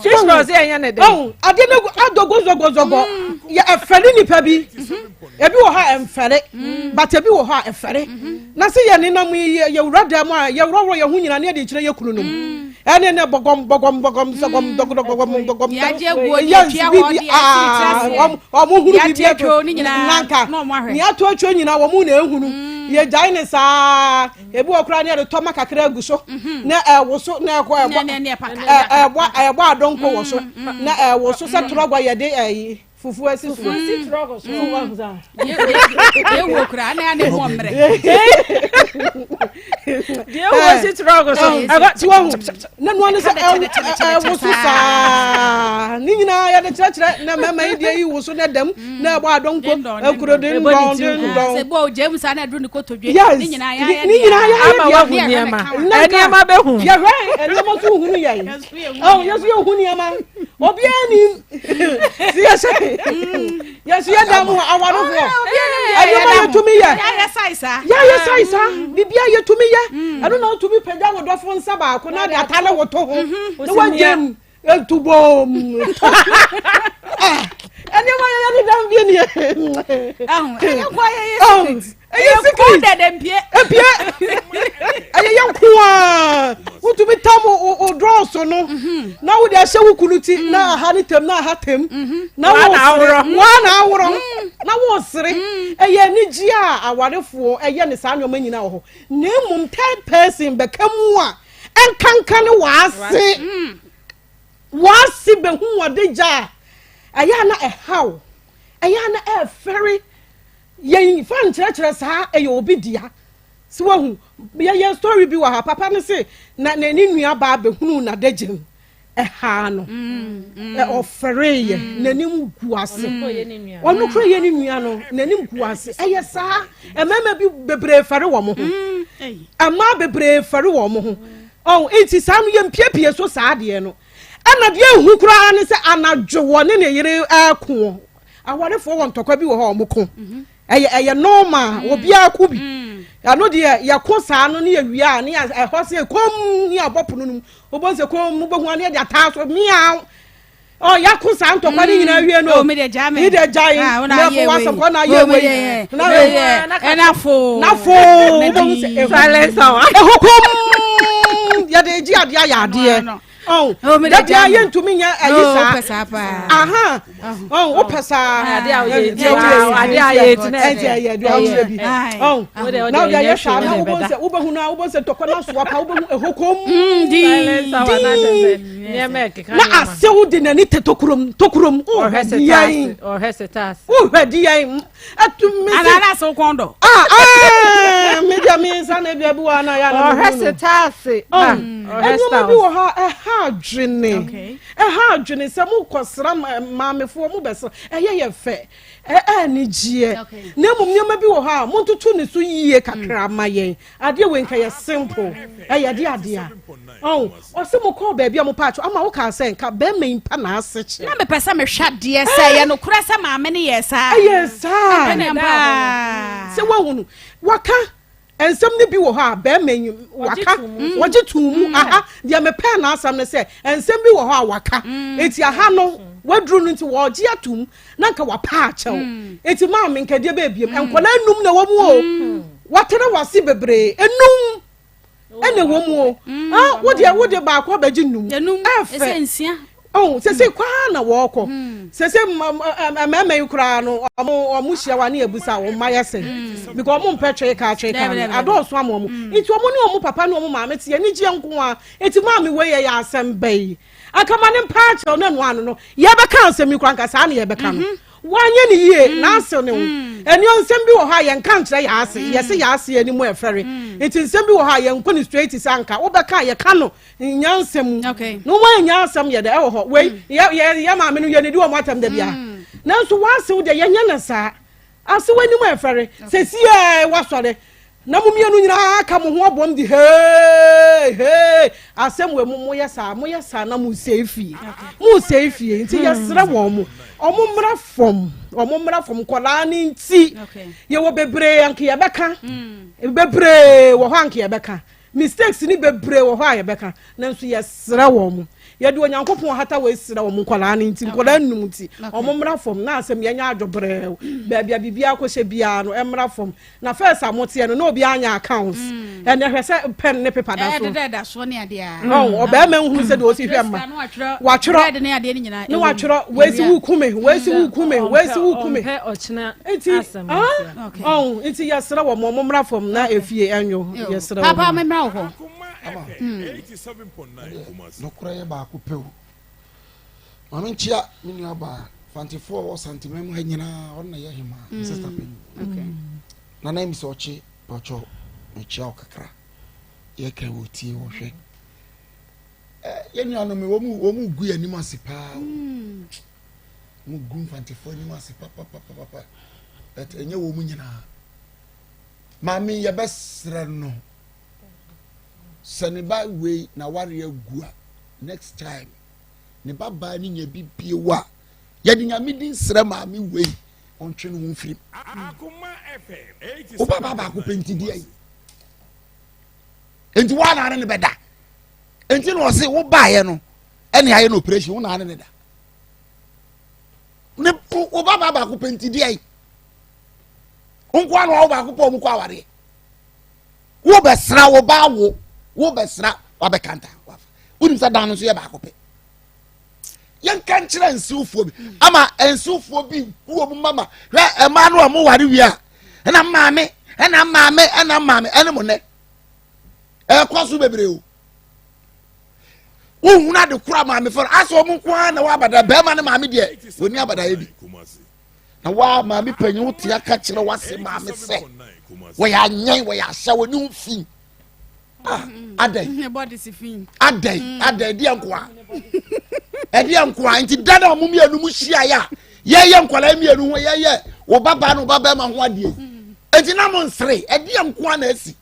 Ishmael sɛ ɛnyɛ ne dɛ. Adeɛ no adɔ gɔzɔgɔzɔgɔ. Yɛ ɛfɛre nipa bi. Ebi wɔ hɔ a ɛnfɛre. But ebi wɔ hɔ a ɛfɛre. Na sɛ yɛ nenam yi yɛ wura dan mu a yɛ worɔworɔ yɛn ho nyinaa ne yɛde kyerɛ yɛ kunu nom. Ɛne ne bɔgɔm bɔgɔm bɔgɔm sɛgɔm dɔgɔdɔgɔm dɔgɔm. Yɛ nsi bi aa wɔn hunu bibi ato nanka nea ato atwa nyinaa wɔn na ehunu. Yɛgyae ne saa. Ebi wɔ koraa ne yɛde tɔma kakra agu so mhm. na ɛwo so na ɛkɔ ɛbɔ ɛbɔ ɛbɔ adonko wɔ so mm. na ɛwo so sɛ torɔgɔ yɛde ɛyi fufuo asi so. Fufuo si torɔgɔ so. Ewu kura na ne ho mmerɛ. Deɛ ewu si torɔgɔ so. Ɛbɛ ti wɔn ho na nua ne sɛ ɛwo so saa ne nyinaa yɛde kyerɛkyerɛ na mmarima yi deɛ yi wo so na dɛm na ɛbɔ adonko ekuro den dɔn den dɔn. Sɛ bɔ James ana duru ne kotodwe. Yes ne nyinaa yɛ ne nyinaa yɛ ama wahu nneɛma nneɛma bɛ hu. Yɛhwɛ nneɛma so hunu yɛ ɔn yɛ so yɛ hu nneɛma obiara nim si yɛ sɛ yɛ so yɛ dan mu awarefoɔ nneɛma yɛ tumi yɛ yɛ sae saa yɛ sae saa biribiara yɛ tumi yɛ ɛno na wotumi pagya wo dɔfo nsa baako na de atale wo to ho na wagyam. Etu bom. Nneɛma yɛyɛ ne dam bi nie. Ɛyɛ nko ayɛ yɛ secret. Ɛyɛ secret. Ɛyɛ mpie. Mpie. Ɛyɛ yɛ nko a. Wotumi tam o drɔs no. Mhm. Na wode ahyɛ wo kunu ti na mm. aha ne tam na aha tam. Mhm. Na wo sere. Wa na aworɔ. Mm. Na wo sere. Mm. Ɛyɛ anigye a awarefoɔ ɛyɛ ne saa nneɛma nyinaa wɔ hɔ. Na mmom third person bɛka mu a. Ɛnkanka ne w'ase. W'ase bɛhu w'adagya a, ɛyɛ a na ɛhaw, ɛyɛ a na ɛfɛre. Yɛn fa nkyerɛkyerɛ saa ɛyɛ obi dea. So wahu, yɛyɛ story bi wɔ ha, papa no se na ne nua baa bɛhunu n'adagya mu. Ɛhaa no, ɔfɛreeɛ, n'anim gu ase. Ɔno kora yɛ ne nua no, n'anim gu ase. Ɛyɛ saa, mmarima bi bebree fɛre wɔn ho. Mmaa bebree fɛre wɔn ho. Ɔn, nti saa no yɛmpiepie so saa adeɛ no. Ɛna deɛ ehu koraa ne sɛ anadwo wɔ ne ne yere ɛko. Awarefoɔ wɔ ntɔkwa bi wɔ hɔ a wɔn ko. Ɛyɛ ɛyɛ normal, obiara ko bi. Ɛno deɛ yɛko saa no ne yɛwie a ne ɛhɔ sɛ komm ne yɛabɔ pono no mu. Wobɛhu sɛ komm wobɛhu a ne yɛde ataa so miaw. Ɔ yɛako saa ntɔkwa no nyinaa wie no. Mi de gya mi. Mi de gya yi. Ah, Na fo wasɛm kɔ na ayɛ wei. Na ɛna fo. Na fo wobɛhu sɛ ɛho. Silence hour. Ɛho komm yɛde gye adeɛ ayɛ adeɛ. Ɔn dabia yɛntumi nyɛ ayi saa. Wopɛ saa paa. Aha. Ɔn wopɛ saa. Adeɛ a woyɛ ti adeɛ a yɛ ti na ɛnti ɛyɛ adeɛ a woyɛ bi. Ɔn na wode ayɛ saa na wobɛhu sɛ wobɛhu na wobɛhu sɛ ntɔkwa no asoa pa wobɛhu ɛhɔ komm. Silence hour na kyerɛ sɛ nneɛma ɛkeka Na asew de n'ani te tokurom tokurom. Ɔhwɛ Wohwɛ ɔhwɛ setaase. Wohwɛ di yɛn. Ɛtu mi si. Ana asew kɔn dɔ. Ah ah mi deɛ mi nsa na ebi ebi wɔ ana ya na mi hu no. Ɔhwɛ setaase. Nneɛma bi wɔ ha ɛha adwene ɛha adwene sɛ mo kɔ sra maamefoɔ mo bɛ sra ɛyɛ yɛ fɛ ɛɛ anigyeɛ na mmom nneɛma bi wɔ hɔ a mo ntoto ne so yie kakra ma yɛn adeɛ wei nka yɛ simple ɛyɛ de adeɛ a ɔn ɔsɛ mo kɔɔ baabi a mo paatwo ama wo kaa sɛ nka bɛrima yi mpa n'ase kyɛ. Na mepɛ sɛ mehwɛ adeɛ sɛ ɛyɛ nokorɛ sɛ maame no yɛɛ saa. Ɛyɛ saa. Ɛnɛ paa. Sɛ woahunu waka nsɛm no bi wɔ hɔ a bɛrima yi waka wɔgye too mu mm. aha deɛ mepɛɛ n'asɛm no sɛ nsɛm bi wɔ hɔ a waka mm. eti aha no waduru no nti wɔgye atum na nka wapa akyɛw mm. eti maame nkadeɛ bɛɛ biem nkwadaa enum na ɛwɔ mu o watena wase bebree enum. ɛna ɛwɔ mu o mm. ah, wo deɛ wo de baako abɛgye num ɛfɛ oh sese mm. kwaa na wɔkɔ mm. sese mmarima yi koraa no ɔmo ɔmo hyia wa ne ebusa wɔn mma yɛ sɛ because ɔmo mpɛ twɛ kaa twɛ kaa no adɔɔso ama ɔmo nti ɔmo ne ɔmo papa ne ɔmo maame te ani gye nko a eti maame wei yɛ yɛ asɛm bɛyi akama ne mpa akyɛw ne no ano no yɛbɛka asɛm yi koraa nka saa ne yɛbɛka no. Mm-hmm. Wanyɛ no yie, mm. n'ase ne ho. Mm. Ɛneo nsɛm bi wɔ hɔ a yɛnka nkyerɛ yɛn ase, mm. yɛse yɛn ase anim ɛfɛre. Nti nsɛm bi wɔ hɔ a yɛnkɔ no straight sɛ anka wobɛka a yɛka no nyansa mu. Na wɔn anya asɛm yɛ dɛ ɛwɔ hɔ. Wei yɛ yɛ yɛ maame no yɛ ne di wɔn atɛm da bia. Nanso w'ase wo deɛ yɛnyɛ no saa. Ase w'anim ɛfɛre. Sɛ sie wasɔre. Na mo mmienu nyinaa ka mo ho abom de hee hee asɛm wɔ mu moyɛ saa moyɛ saa na mo sɛe fie mo sɛe fie nti yɛsrɛ wɔn mo wɔn mmra fam wɔn mmra fam nkɔlaa ne nti yɛwɔ bebree anka yɛbɛka hmm. bebree wɔ hɔ anka yɛbɛka mistakes ni bebree wɔ hɔ a yɛbɛka nanso yɛsrɛ wɔn mo. Yɛde Onyankopɔn ɔhata wei srɛ wɔn nkwadaa no nti, nkwadaa nnum nti, wɔn mmra fam na asɛm yɛnyɛ adwo brɛɛw. Baabi a biribiara kɔhyɛ biara no, ɛmmra fam. Na first a moteɛ no, na obiara nyɛ accounts. Ɛnɛ hwɛ sɛ pen ne paper da so. Ɛdeda da soɔ ne adeɛ a. Ɔn, ɔbarima nhunu sɛ deɛ ɔsi hwɛ mma. Watwerɛ. ne adeɛ no nyinaa. Ne watwerɛ, wei si wo kume, wei si wo kume, wei si wo kume. Ɔmpɛ ɔkyena Nti, asɛm ah, ntia. ɔn, nti yɛsrɛ wɔn, wɔn mmra fam na efie ɛnwo, yɛsrɛ wɔn. Papa, memmra wo hɔ. Nokorɛ yɛ baako pɛ o. Maame nkyia me nua baa Fantefoɔ a ɔwɔ Santeman mu ha nyinaa ɔno na ɛyɛ hemaa me sister panyin. Nana Emi sɛ ɔkye pɔtwɔ mekyia wo kakra yɛka wɔ tie wɔ hwɛ. Yɛn nuanom wɔn mu wɔn mu gu yɛn anim ase paa o. Wɔn gu Mfantefoɔ anim ase papapapapa but ɛnyɛ wɔn mu nyinaa. Maame yɛbɛsrɛ no. Sɛ ne ba wei n'awareɛ agu a next time ne ba baa ne nya bi bio a yɛde nyame din srɛ maame wei ɔntwe ne ho mfirim. Wo ba baa baako pɛ nti deɛ yi nti wo ana ne bɛda nti na ɔse wo baeɛ no ɛne ayɛ no operation wo na ne da ne wo ba baa baako pɛ nti deɛ yi nkoa na ɔwo baako pɛ ɔmo kɔ awareɛ Wobɛsra wo ba awo, wobɛsra wabɛkanta wafa. Wonim sɛ dan no nso yɛ baako pɛ. Yɛnka nkyerɛ nsiwfoɔ bi ama nsiwfoɔ bi gu wɔn mama hwɛ mmaa no a wɔn ware wie a ɛna maame ɛna maame ɛna maame ɛne mo nɛ ɛkɔ so bebree o. Wohunu ade koro a maame fɛ no asɛ wɔn nko ara na wɔabada bɛrima ne maame deɛ wɔn ni abada yɛ bi. Na waa maame panyin wo te aka kyerɛ wase maame sɛ wɔyɛ anyɛn wɔyɛ ahyɛ wɔne ho fi ah adɛn adɛn mm. adɛn ɛdeɛ nkoa ɛdeɛ nkoa nti da na ɔmo mmienu mu hyia yɛ a yɛyɛ nkwadaa mmienu ho yɛyɛ wo ba baa ne wo ba bɛrima ho adeɛ mm. nti na mo nsere ɛdeɛ nkoa na asi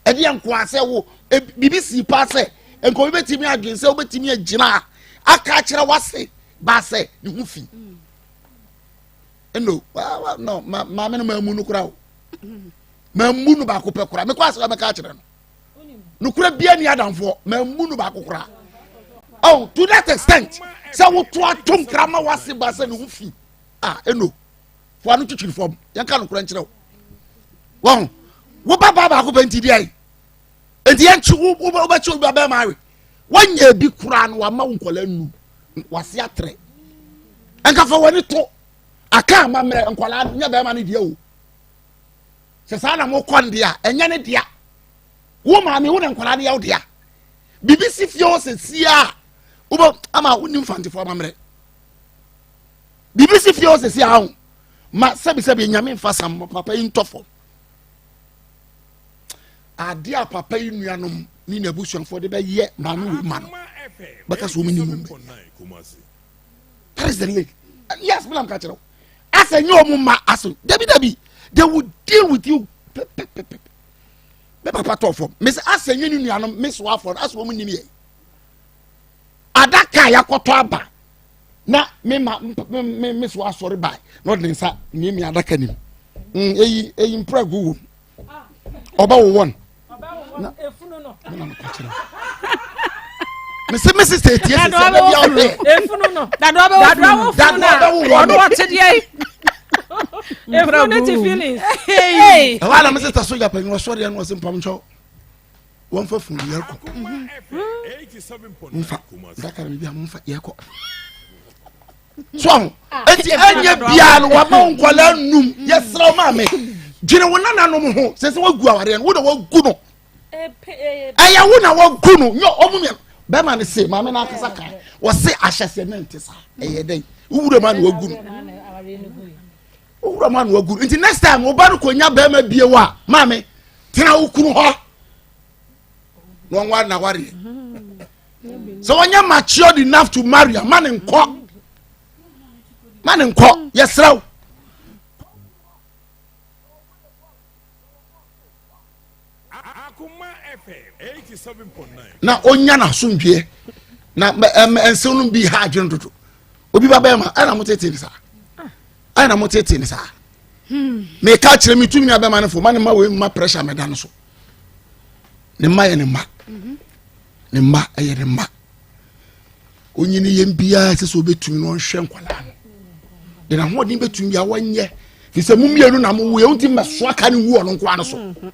ɛdeɛ nkoa sɛ wo biribi si paa sɛ nka obi bɛtumi adwene sɛ wobɛtumi agyina aka akyerɛ wase baa sɛ ne ho fi ɛno no maame no maamu no kora o maamu no baako pɛ kora mekɔ asɛ mɛka akyerɛ no nokora bia ni adamfoɔ maamu no baako kora oh to that extent sɛ woto ato nkra ma wase ba sɛ ne ho fi ah ɛno fo ano twitwiri fam yɛnka nokora nkyerɛ wo wɔn wo ba baa baako pɛ nti deɛ nti yɛnkye wo wobɛkye obi abɛɛma awe wanyɛ bi koraa no wama wo nkɔla nu wase atrɛ nka fa w'ani to aka amammerɛ nkɔla no nyɛ bɛɛma no deɛ o sɛ saa na mokɔ no deɛ a ɛnyɛ ne dea wo maame wo na nkɔla no yɛ wo dea biribi si fie hɔ sɛ sie a wobɛ ama wonim fantefoɔ amammerɛ biribi si fie hɔ sɛ sie a ho ma sɛbisɛbi nyame mfa sam papa yi ntɔ fam Adeɛ a papa yi nuanom ne n'abusuafoɔ de bɛyɛ maame wei ma no bɛka sɛ wɔn nim wɔn that is the lake yes mi na ka kyerɛ wo asɛ nye wɔn mma asɛ dabi dabi they will deal with you pɛpɛpɛpɛ me papa tɔ fam me sɛ asɛ nye ne nuanom me so afɔ no asɛ wɔn nim yɛ adaka a yakɔtɔ aba na me ma me me me so asɔre ba na ɔde ne nsa miamia adaka nim mm eyi eyi mpura gu wom ɔbɛ wowɔ no na na mekɔ kyerɛ mese me sista etie sisi ɛbɛ bi ahwɛ efunu no dadoa bɛ wɔ funu na ɔno ɔte deɛ yi efunu no ti feelings ɛwɔ ana me sista soja panyin ɔsɔre ɛna ɔse mpam nkyɛw wɔn fa funu yɛ kɔ nfa ndaka na bibi a mo nfa yɛ kɔ so aho eti ɛnyɛ biara no wama wo nkwadaa num yɛsrɛ wo maame dwene wo nananom ho sɛ sɛ wagu awareɛ no wo na wagu no ɛyɛ wo na wagu no nyɛ ɔmo mmienu bɛrima no se maame no akasa kan wɔse ahyɛseɛ ne nte saa ɛyɛ dɛn wowura mu a na wagu no wowura mu a na wagu no nti next time wo ba no kɔnya bɛrima bio a maame tena wo kunu hɔ na wɔnware na wareɛ sɛ wɔnyɛ matured enough to marry a ma ne nkɔ ma ne nkɔ yɛsrɛ wo na ɔnya n'asomdwoeɛ na ɛnsew no bi ha adwene dodo obi ba bɛrima ɛna mo tete ne saa ɛna mo tete ne saa meka kyerɛ me tumi abɛma no fo ma ne ma wei ma pressure mɛda no so ne mma yɛ ne mma ne mma yɛ ne mma. Onyini yɛn biara ɛsɛ sɛ ɔbɛtumi na ɔnhwɛ nkwadaa no de n'ahoɔden bɛtumi bia wɔnyɛ fi sɛ mo mmienu na mo wo yɛ wonti mmɛsoa ka ne ngu ɔno nkoa no so mm-hmm.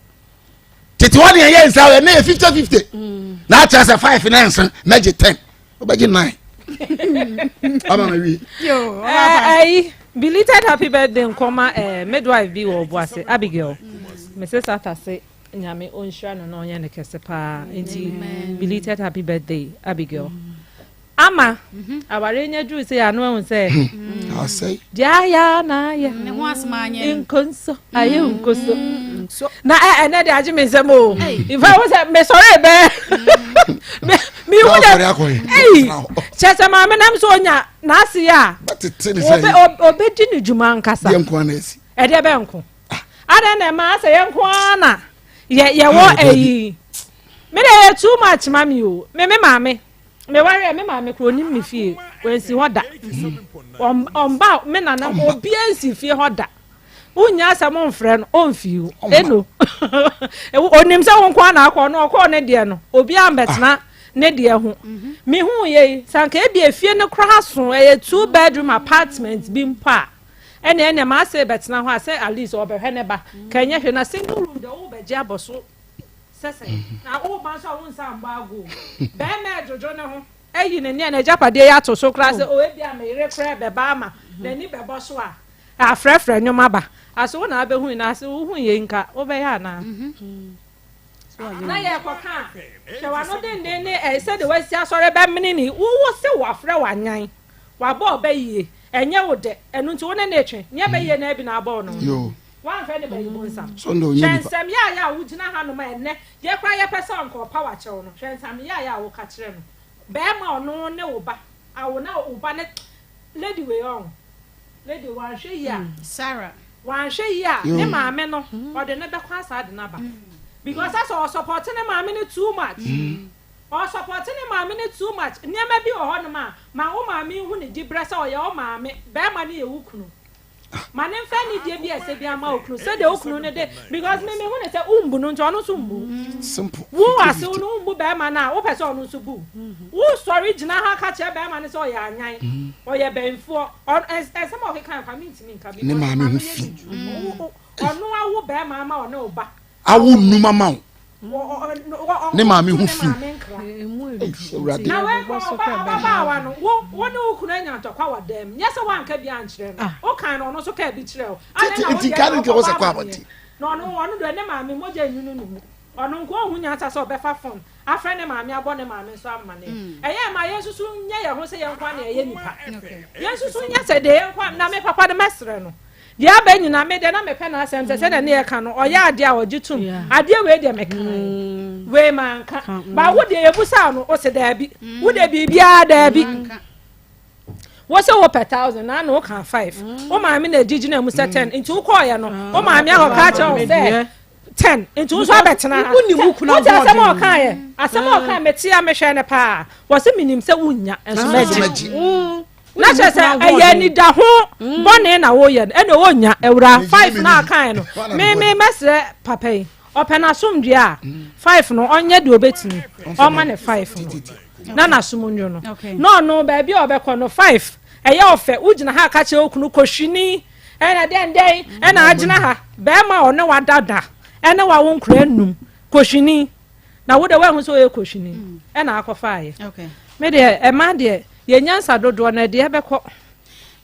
tete hɔ deɛ yɛ nsa yɛ ne yɛ 50 50 mm. na akyerɛ sɛ 5 na nsa mɛgye 10 wobɛgye 9 ama ma wie ayi belated happy birthday nkɔma eh, midwife bi wɔ ɔboase Abigail Mrs. Atase Nyame ɔnhyira no na ɔnyɛ no kɛse paa nti belated happy birthday Abigail. Ama mhm. awareɛ nya duru sɛ ano ahu sɛ hmm. asɛe deɛ ayɛ a na ayɛ nkonso ayɛ mm. nkoso na ɛnɛ de agye me nsɛm o nfa wo sɛ mesɔre bɛɛ mehu dɛ ei kyɛ sɛ maame nam sɛ ɔnya n'ase a ɔbɛdi ne dwuma ankasa ɛdeɛ bɛnko Adɛn na ɛma asɛ yɛn nko ara na yɛ yɛwɔ ayi me de yɛ too much ma mi o me me maame me ware me maame kuro onim me fie wɔnsi hɔ da ɔmba me nana obiara nsi fie hɔ da wonya asɛm mfrɛ no ɔmfi o eno onim sɛ wo nko ara na akɔ no ɔkɔɔ ne deɛ no obiara mbɛtena ne deɛ ho mehu yei sanka ebi efie no koraa so ɛyɛ two bedroom apartment bi mpo a Ɛne ɛnɛ m'ase rebɛtena hɔ a sɛ at least ɔrebɛhwɛ ne ba ka ɛnyɛ hwee na single room deɛ worebɛgye abɔ so sɛ sɛn na woba nso a wonsan mmɔ ago bɛrima ɛdwodwo ne ho ayi ne nea n'agyapadeɛ yi ato so koraa sɛ o ebi a me yere koraa ɛbɛba ama n'ani bɛbɔ so a afrɛfrɛ nnwom aba aso wo na abɛhu na ase wohu yei nka wobɛyɛ anaa na yɛkɔka a hwɛ w'ano denden ne sɛdeɛ wasi asɔre bɛmene ne wowo se wafrɛ wanyan Wabɔ ɔbɛ yie, ɛnyɛ wo dɛ, ɛno nti wo ne no retwe, nyɛ bɛ yie naa bi na abɔ wo no ho. Woanhwɛ ne bɛ yi bonsam. Hwɛ nsɛm yaaya a wogyina hanom a ɛnnɛ yɛ koraa yɛpɛ sɛ anka ɔpa wakyɛw no, hwɛ nsɛm yaaya a woka kyerɛ no. Bɛɛma a ɔno ne wo ba awo na wo ba ne lady wei ɔho, lady wanhwɛ yie a, Sarah. Wanhwɛ yie a ne maame no ɔde no bɛkɔ asa ade no aba because asɛ ɔsupporte ne maame no too much. Ɔsɔpɔte ne maame no too much nneɛma bi wɔ hɔ nom a ma wo maame nhu ne dibrɛ sɛ ɔyɛ wo maame bɛɛma no yɛ wo kunu ma ne nfa anidie bi a ɛsɛ biara ma wo kunu sɛdeɛ wo kunu no de because me me hu ne sɛ wo mbu no nti ɔno nso mbu wo wo ase wo no wo mbu bɛɛma no a wo pɛ sɛ ɔno nso bu wo sɔre gyina ha ka kyerɛ bɛɛma no sɛ ɔyɛ anyan ɔyɛ bɛnfoɔ ɛnsɛm a ɔkeka kwa mentumi nka because ne maame ho fi ɔno awo bɛɛma ama ɔne wo ba awo nnum ama wo ne maame ho fi awurade na wei ɔba ababaawa no wo wo ne wo kunu anya ntɔkwa wɔ dɛm nyɛ sɛ wanka bi ankyerɛ no ah. wokan no ɔno nso kaa bi kyerɛ wo tete nti nka ne nka wɔ sɛ kɔ abɔnten na ɔno ɔno deɛ ne maame mogya nwunu ne mu ɔno nko ɔhu nyansa sɛ ɔbɛfa fon afrɛ ne maame abɔ ne maame nso ama ne mm. ɛyɛ ma yɛn nso so nyɛ yɛn ho sɛ yɛn nko na ɛyɛ nipa yɛn nso so nyɛ sɛ deɛ yɛn nko na me papa no mɛsrɛ no Deɛ aba nyinaa me deɛ na mepɛ n'asɛm sɛ sɛdeɛ ne yɛka no ɔyɛ adeɛ a ɔgye tom adeɛ wei deɛ meka mm. wei manka mm. ba wo deɛ yɛbusaa no ɔsɛ daabi mm. wo deɛ biribiara daabi wo sɛ wopɛ thousand na na woka five wo maame na ɛgye gyina mu sɛ ten nti wokɔɔyɛ no wo maame akɔka kyerɛ wo sɛ ten nti wo nso abɛtena ha wote asɛm a ɔkaeɛ asɛm a ɔkaeɛ mete a mehwɛ no paa wɔ sɛ menim sɛ wonnya nso mɛgye na kyerɛ sɛ ɛyɛ anidaho mm. bɔne na woyɛ no ɛna ɔnya awura five na akan no me me mɛsrɛ papa yi ɔpɛ n'asomdwe a mm. five no ɔnyɛ deɛ ɔbɛtumi ɔma ne five no na n'asom nwo no na ɔno baabi a ɔbɛkɔ no five ɛyɛ ɔfɛ wogyina ha ka kyerɛ okunu kɔhwini ɛna dɛndɛn ɛna agyina ha bɛrima a ɔne wadada ɛne wawo nkora num kɔhwini na wo de woahu sɛ ɔyɛ kɔhwini mm. ɛna akɔfaeɛ me deɛ ɛma deɛ yɛ nyansa dodoɔ no ɛdeɛ bɛkɔ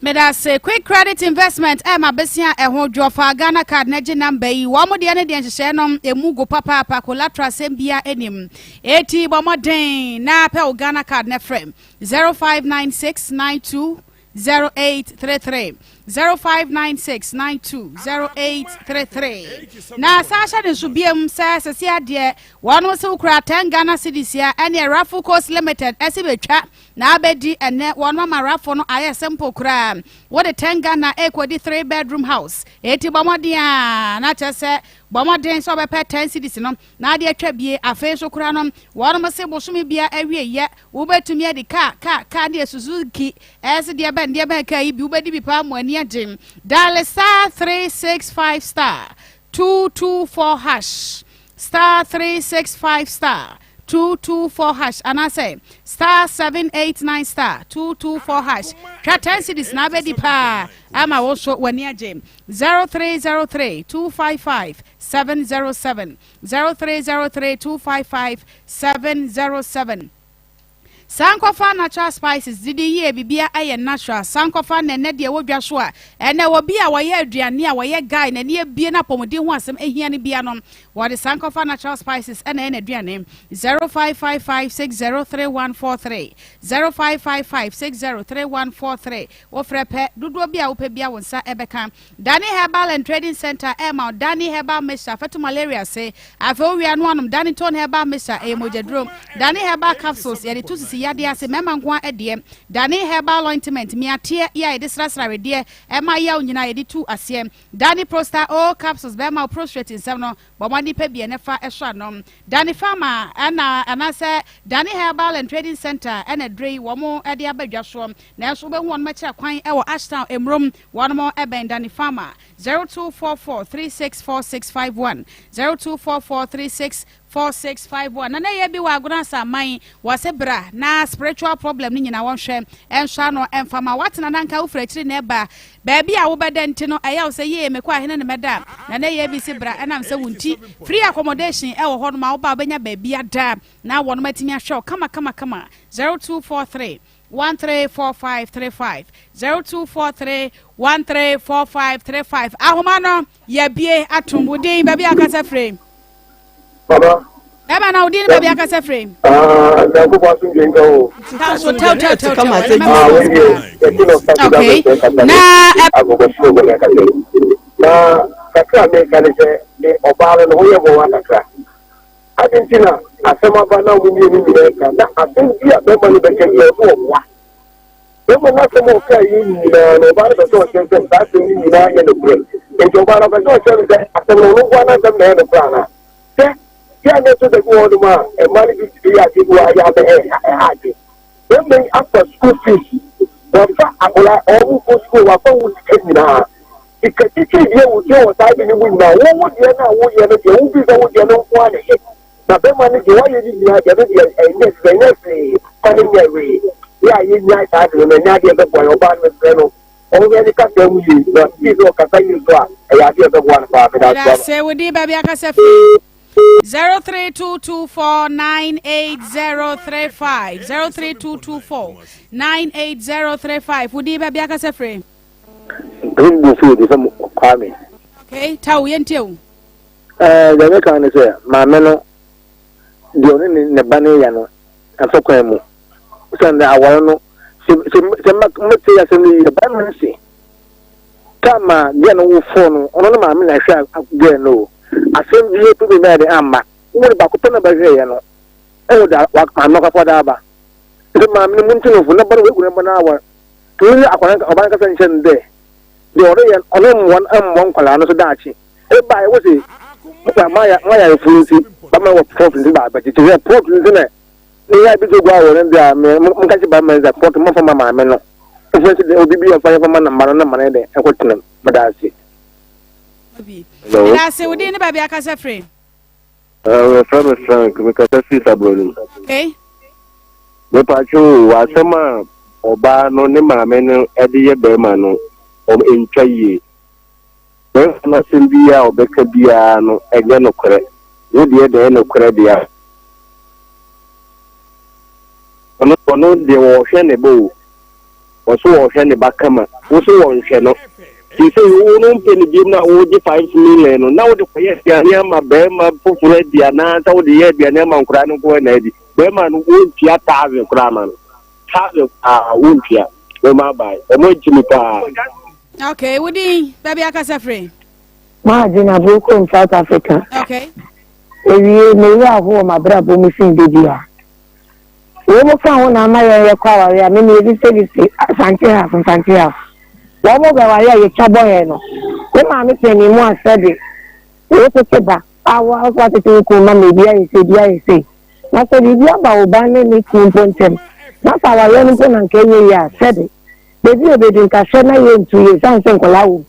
Medase Quick Credit Investment ɛma besia ɛho dwoɔ fa Ghana card na gye number yi wɔn deɛ ne deɛ nhyehyɛɛ no emu go papaapa collateral sɛm bia anim eti bɔ mmɔden na pɛ wo Ghana card na frɛ 0596 92 0833 0596 92 0833 Na san hyɛ ne nso biam sɛ sɛsi adeɛ wɔn se wokura 10 Ghana cedis a ɛneɛ Raffle Coast Limited ɛse bɛtwa na abɛdi ɛnɛ wɔn ama raffle no ayɛ simple koraa wode 10 Ghana ɛkɔdi 3 bedroom house eti bɔ mmɔden a na kyerɛ sɛ bɔ mmɔden sɛ wɔbɛpɛ 10 cedis no na ade atwa bie afei nso koraa no wɔn se bosome bia awie yɛ Wobɛtumi adi kaa, kaa, kaa ne Suzuki ɛse deɛ bɛn deɛ bɛn kaa yi bi wobɛdi bi paa mo ani agye. Dial star 365 star 224 hash star 365 star. 224 hash anaasɛ star 789 star 224 hash. Twa 10 cedis na abɛdi paa ama wo nso w'ani agye. 0303 255 707 0303 255 707. Sankɔfa Natural Spices didi yie, bibia ɛyɛ natural. Sankɔfa na ɛnɛ deɛ ɛwɔ dwa so a ɛnɛ wɔ bi a wɔyɛ aduane a wɔyɛ guy n'ani abie na apɔmuden ho asɛm ehia no bia no, wɔde Sankɔfa Natural Spices ɛna ɛyɛ n'aduane. 0555603143, 0555603143. Wofrɛ pɛ, dodoɔ bi a wopɛ bia wo nsa ɛbɛka. Dani Herbal and Trading Center ɛma Dani Herbal Mixture fɛto malaria se afei owia no anom. Dani Tone Herbal Mixture ɛyɛ mogyaduro. Dani Herbal Capsules yɛde to sisi yadeɛ ase, mmarima nko adeɛ. Dani Herbal Ointment miateɛ yɛ a yɛde srasra wedeɛ ɛma yaw nyinaa yɛde tu aseɛ. Dani Prosta O Capsules bɛrima o prostate nsɛm no bɔ mmɔden pɛ bi ɛnɛfa ɛso anom. Dani Pharma ɛna anaasɛ Dani Herbal and Trading Center ɛna dure yi wɔn ɛde aba dwa soɔ, nanso wobɛhu wɔn akyerɛ kwan ɛwɔ Ashtown Emurom, wɔn ɛbɛn Dani Pharma. 0244364651, 0244364651. Na ne yɛ bi wɔ Agona Asaman wɔsɛ bra na spiritual problem no nyinaa wɔnhwɛ ɛnso ano ɛmfama watena nanka wofiri akyiri na ɛba baabi a wobɛda nti no ɛyɛ wo sɛ yie mekɔ ahene ne mɛda. Na ne yɛ bi si bra ɛnam sɛ wo nti free accommodation ɛwɔ hɔ nom a woba wobɛnya baabi ada na wɔnom atumi ahwɛ wo kama kama kama. 0243 134535, 0243 134535. Ahoma no yɛbie atom. Wo din, baabi akasa firi? Baba. Bɛma na wo din ne baabi akasa firi? Ah, Nyankopɔn asomdwe nka wo. So tɛw tɛw tɛw tɛw. Ah, wo deɛ, yɛte no sa Okay. Na agogɔsoro wɔ yɛkasa yi. Na kakra a meka ne sɛ, ne ɔbaa no ne ho yɛ wɔn kakra. Ade nti na asɛm aba na wɔn mmienu nyinaa ka na asɛm bi a bɛrima no bɛka bi a ɔso ɔboa. Bɛrima no asɛm a ɔka yi nyinaa no, ɔbaa no bɛ sɛ ɔkyerɛ sɛ saa asɛm yi nyinaa yɛ nokorɛ. Nti ɔbaa no bɛ sɛ ɔkyerɛ no sɛ asɛm no ɔno nko ara n'asɛm na ɛyɛ nokorɛ anaa? Sɛ yɛ a na ɛso da bi wɔ hɔnom a mmaa no bi tumi yɛ adeɛ bi wɔ ayɛ abɛ ɛha ade. Bɛrima yi afa school fees, wɔfa akwadaa ɔmo kɔ school, wafa wo sika nyinaa. Sika titiri deɛ wotua wɔ saa de no mu nyinaa, wo wo deɛ no a woyɛ no deɛ, wo bi sɛ wo deɛ no nko ara na ɛyɛ. Na bɛrima no deɛ wayɛ ne nyinaa deɛ no deɛ ɛnyɛ ɛnyɛ hwee fa ne nyɛ hwee. Yɛ a yɛnya saa de no na ɛnyɛ adeɛ bɛboa yɛn. Ɔbaa no mesrɛ no ɔmo ne kasa mu yie na fii sɛ ɔkasa yie so a ɛyɛ adeɛ bɛboa no paa. Meda ase ama. Sɛ wo din, baabi akasa firi? 0322498035, 0322498035. Wo din, baabi akasa firi? Green Buffet de sɛ Kwame. Okay, taw yɛntie wo. Ɛɛ, deɛ meka ne sɛ maame no deɛ ɔne ne ba no yɛ no ɛmfa kwan mu sɛ aware no sɛ sɛ sɛ mate asɛm no yie, barima no se time a girl no wo fɔ no, ɔno ne maame na ɛhwɛ girl no o, asɛm bi etu bi na yɛde amma wɔn de baako pɛ na bɛhwɛ yɛ no ɛwɔ da wa maame akɔfɔ da aba nti maame no mu nti no fo na ba no wegu ne ba no aware tumi sɛ akwadaa ɔbaa no kasa nkyɛn no dɛ deɛ ɔno yɛ ɔno mmoa mmoa nkwadaa no so daakye eba ɛwɔ sɛ mo ayɛ mo ayɛ afuo nti bama wɔ plot nti ba abɛgyegye sɛ plot nti na ne yɛ abɛgye gu awɔ no deɛ a me mo nka kyerɛ bama sɛ plot mo fa ma maame no mfa nsi dɛ obi bi ɔfa yɛfa ma na mma no na mma no dɛ ɛkɔ tena mu. Meda ase. Meda ase. Wo din ne baabi akasa firi? Wɔfrɛ me Frank, mekasa firi Sabroni. Okay. Mepatwo o, asɛm a ɔbaa no ne maame no de yɛ bɛrima no, ntwa yie. Bɛrima no asɛm biara a ɔbɛka biara no, ɛnyɛ nokorɛ. Wo deɛ deɛ ɛyɛ nokorɛ deɛ. Ɔno ɔno deɛ wɔhwɛ ne ba o. Ɔso wɔhwɛ ne ba kama. Wo so wɔnhwɛ no. Seesei wo no mpɛ no biom na wogye 5 million no na wode kɔyɛ aduane ama bɛrima foforɔ adi anaasɛ wode yɛ aduane ama nkoraa no nko na adi. Bɛrima no wontua 1,000 koraa ma no. 1,000 koraa wontua. Wɔma abae. Ɔmo agyi me paa. Okay, wo din, baabi akasa firi? Maagye na Bukom, South Africa. Okay. Ewie, mewerɛ aho wɔ m'abrabɔ mu sen da biara. Wei mo ka ho na ama yɛn yɛkɔ aware a me meyɛbisabise Asante half, Mfante half. Wɔn mo bɛware a yɛtwa bɔ yɛn no. Me maame panin mu asɛde wo tete ba a wo nso atete wo kunu ma ma ebi ayɛ sei ebi ayɛ sei. Na sɛ biribi aba wo ba ne ne kunu mpo ntam na sɛ awareɛ no mpo na nka ɛnyɛ yie a, sɛde baabi a ɛbɛdu nka hwɛ na yɛntu yie ɛsiane sɛ nkwadaa wɔ mu.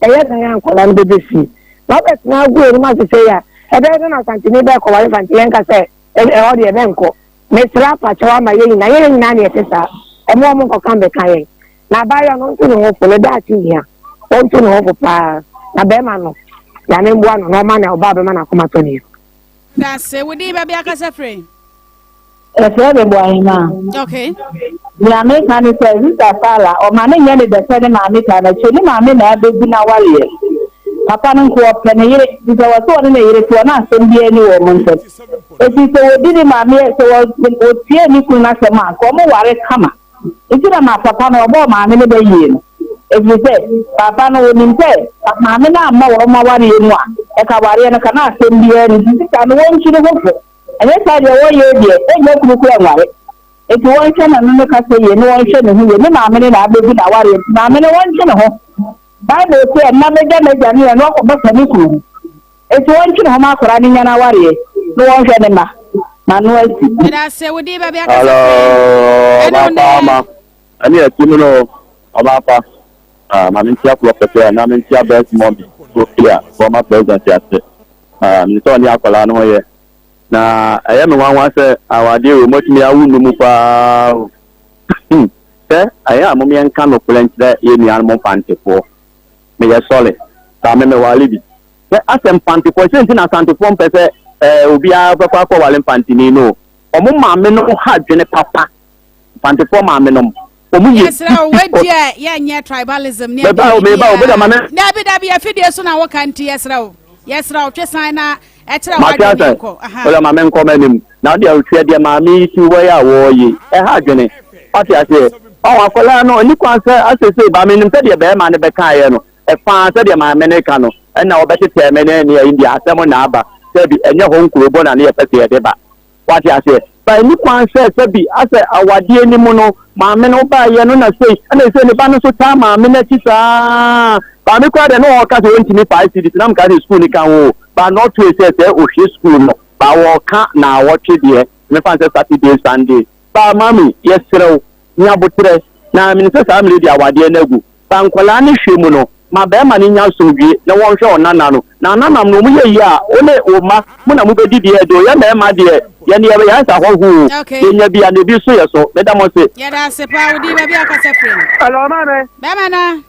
Ɛyɛ dan a nkwadaa no bɛbɛ fie. Na wobɛtena agu anim ase sei a, ɛbɛyɛ dɛn na Asanteni bɛkɔware Mfante yɛnka sɛ. Ɛhɔ deɛ mɛnkɔ. Mesrɛ apakyɛw ama yɛn nyinaa. Yɛn nyinaa na yɛte saa. Ɔmo a ɔmo nkɔka mbɛka yɛn. Na abaayewa no ɔntu ne ho fo. Ne daakye hia. Ɔntu ne ho fo paa. Na bɛrima no, Nyame mboa no na ɔma no ɔbaa a ɔbɛma n'akoma atɔ ne yam. Dase, wo din baabi akasa firi? Yɛfrɛ me Boahemaa. Okay. Nea meka ne sɛ, Rita Sala, ɔma no nyɛ ne dɛ sɛ ne maame taa n'akyi. Ne maame na abegu n'awareɛ. Papa no nko ɔpɛ ne yere, nti sɛ wɔse ɔne ne yere te hɔ na asɛm biara nni wɔn ntam. Enti sɛ wɔdi ne maame, sɛ wɔtie ne kunu no asɛm a, anka wɔware kama. Nti na ma papa no ɔbɔɔ maame no bɛ yie no. Ɛfiri sɛ, papa no ɔnim sɛ maame no amma wɔn awareɛ mu a, ɛka awareɛ no ka na asɛm biara nni. Nti sista no wɔntu ne ho fo. Ɛnyɛ saa deɛ wɔyɛ yi deɛ, ɔnnya kunu koraa nware. Enti wɔnhwɛ n'ano ne kasa yie na wɔnhwɛ ne ho yie. Ne maame no na abɛgu n'awareɛ nti maame no wɔntwe ne ho. Bible se ɛnna bɛgya n'agya ne na wakɔbata ne kunu ho. Enti wɔntwe ne ho ma akwadaa no nya n'awareɛ na wɔnhwɛ ne mma. M'ano asi. Medase wo din baabi akasa Hello, firi. Ɛne wo ɔbaa nɛ. pa ama. Ɛne ɛti mu no, ɔbaa pa. Ah, ma mentia prɔfɛt a, na mentia best mommy, Sophia, former president ase. Ah, menim sɛ ɔne akwadaa no ho yɛ. Na ɛyɛ me nwanwa sɛ awadeɛ wei moatumi awo no mu paa o. Hmm, sɛ ɛyɛ a mom yɛnka nokorɛ nkyerɛ yɛn nuanom Mfantefoɔ. Meyɛ sɔre, saa me meware bi. Sɛ asɛ Mfantefoɔ, sɛ nti na Asantefoɔ mpɛ sɛ eh, obiara bɛkɔ akɔware Mfanteni no o. Wɔn maame no ha adwene papa. Mfantefoɔ maame nom. Wɔn yɛ Yɛsrɛ wo, difficult. wei deɛ yɛnyɛ tribalism ne Meba o, meba o, meda ma me. Dabi dabi, afidie so na woka nti yɛsrɛ wo. Yɛsrɛ wo, twe san na ɛkyerɛ Mate w'adwene asɛ, nkɔ. Aha. wode ma menkɔ m'anim. Na wodeɛ hwɛ deɛ maame yi ti hɔ yi a wɔɔye, ɛha adwene. Wate aseɛ? Ɔho akwadaa no, ɔnni kwan sɛ asesei ba, menim sɛdeɛ bɛrima no bɛkaeɛ no, ɛfaa sɛdeɛ maame no reka no, ɛna ɔbɛtetɛɛ me ne ne ayi deɛ asɛm na aba. Sɛbi, ɛnyɛ hɔ nkurobɔ na ne yɛpɛ sɛ yɛde ba. Wate aseɛ? But ɛnni kwan sɛ sɛbi asɛ awadeɛ no mu no, maame no baeɛ no na sei, ɛna ɛsei ne ba no nso taa maame no akyi saa. Maame koraa deɛ na ɔɔka sɛ ɔntumi fae cedis, na mekaa sɛ sukuu no ka ho o, but not to sɛ sɛ ɔhwɛ sukuu no, but wɔɔka naawɔtwe deɛ, mefa no sɛ Saturday, Sunday. But mami, yɛserɛ wo, nya aboterɛ, na menim sɛ saa mmerɛ yi deɛ awadeɛ no agu, but nkwadaa no hwɛ mu no, Ma bɛrima no nya asomdwie na wɔnhwɛ ɔnana no. Na ananam no, wɔyɛ yie a, wo ne wo mma, mo na mobɛdi deɛ ɛdwo. Yɛn mmarima deɛ, yɛn deɛ yɛyɛ sɛ ahɔho o. Okay. Yɛnya bi a, na ebi nso yɛ so. Meda mo ase. Yɛda ase paa, wo din, baabi a wokasa firi. Hello, maame. Bɛrima no.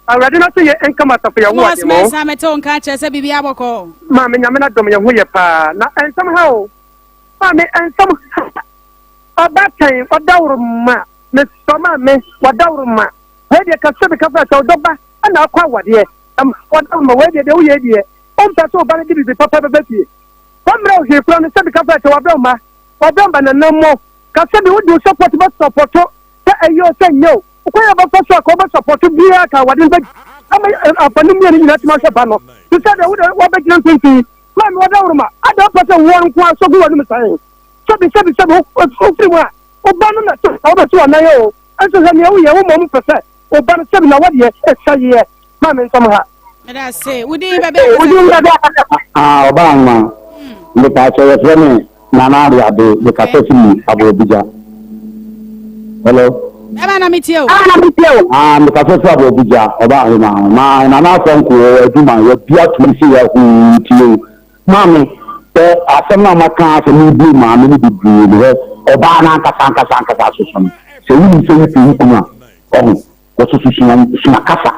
Awurade no ase yɛ nka mo asafo yɛ ho Amos ade mo. Mensah mete wo nka kyerɛ sɛ biribi abɔkɔ. Maame nyame no adom yɛ ho yɛ paa na nsɛm ha o. Maame nsɛm ha. Ɔbaatan ɔdaworo ma mesɔ maame wadaworo ma. Wei deɛ ka sɛbi ka fɛ sɛ ɔdɔ ba na akɔ awadeɛ ɛma ɔdɔ ma wei deɛ deɛ woyɛ deɛ ɔmpɛ sɛ ɔba no de biribi papa bɛba fie wɔmmerɛ wo hwee kora no sɛbi ka fɛ sɛ wabrɛ mma wabrɛ mba nanam mɔ ka sɛbi wode wo support bɛ sɔpɔto sɛ ɛyɛ o sɛ nyɛ o wokɔ yɛ bɛfa so a ka wobɛ sɔpɔto biara ka awadeɛ no bɛ ama afa no mmienu nyinaa tumi ahwɛ ba no te sɛ deɛ wode wabɛgyina mfimfini maame wɔdaworo ma ada wopɛ sɛ woɔ nko a sɔgu w'anom san sɛbi sɛbi sɛbi wofiri mu a woba no na sɛ wobɛso anan o Nso hwɛ nea woyɛ, wo mmom pɛ sɛ wo ba no sɛbi na wodeɛ ɛsɛ yeɛ. Ma me nsɛm ha. Meda ase. Wo din baabi a kasa firi. Ah, ɔbaa nwa. Mepaakyɛ yɛfrɛ me Nana Adeade, mekasa firi Aboabigya. Hello. Bɛma na metie o. Ah, mekasa firi Aboabigya, ɔbaa ahema. Ma Nana Afɔnko wɔ adwuma, yɛbia tumi se yɛ hoo tie o. Maame, sɛ asɛm no a maka ara sɛ merebue maame no bebree no, hwɛ, ɔbaa no ankasa ankasa ankasa soso no. Sɛ wonim sɛ wopɛ wo kunu a, ɔho, wɔsoso sua, sua kasa,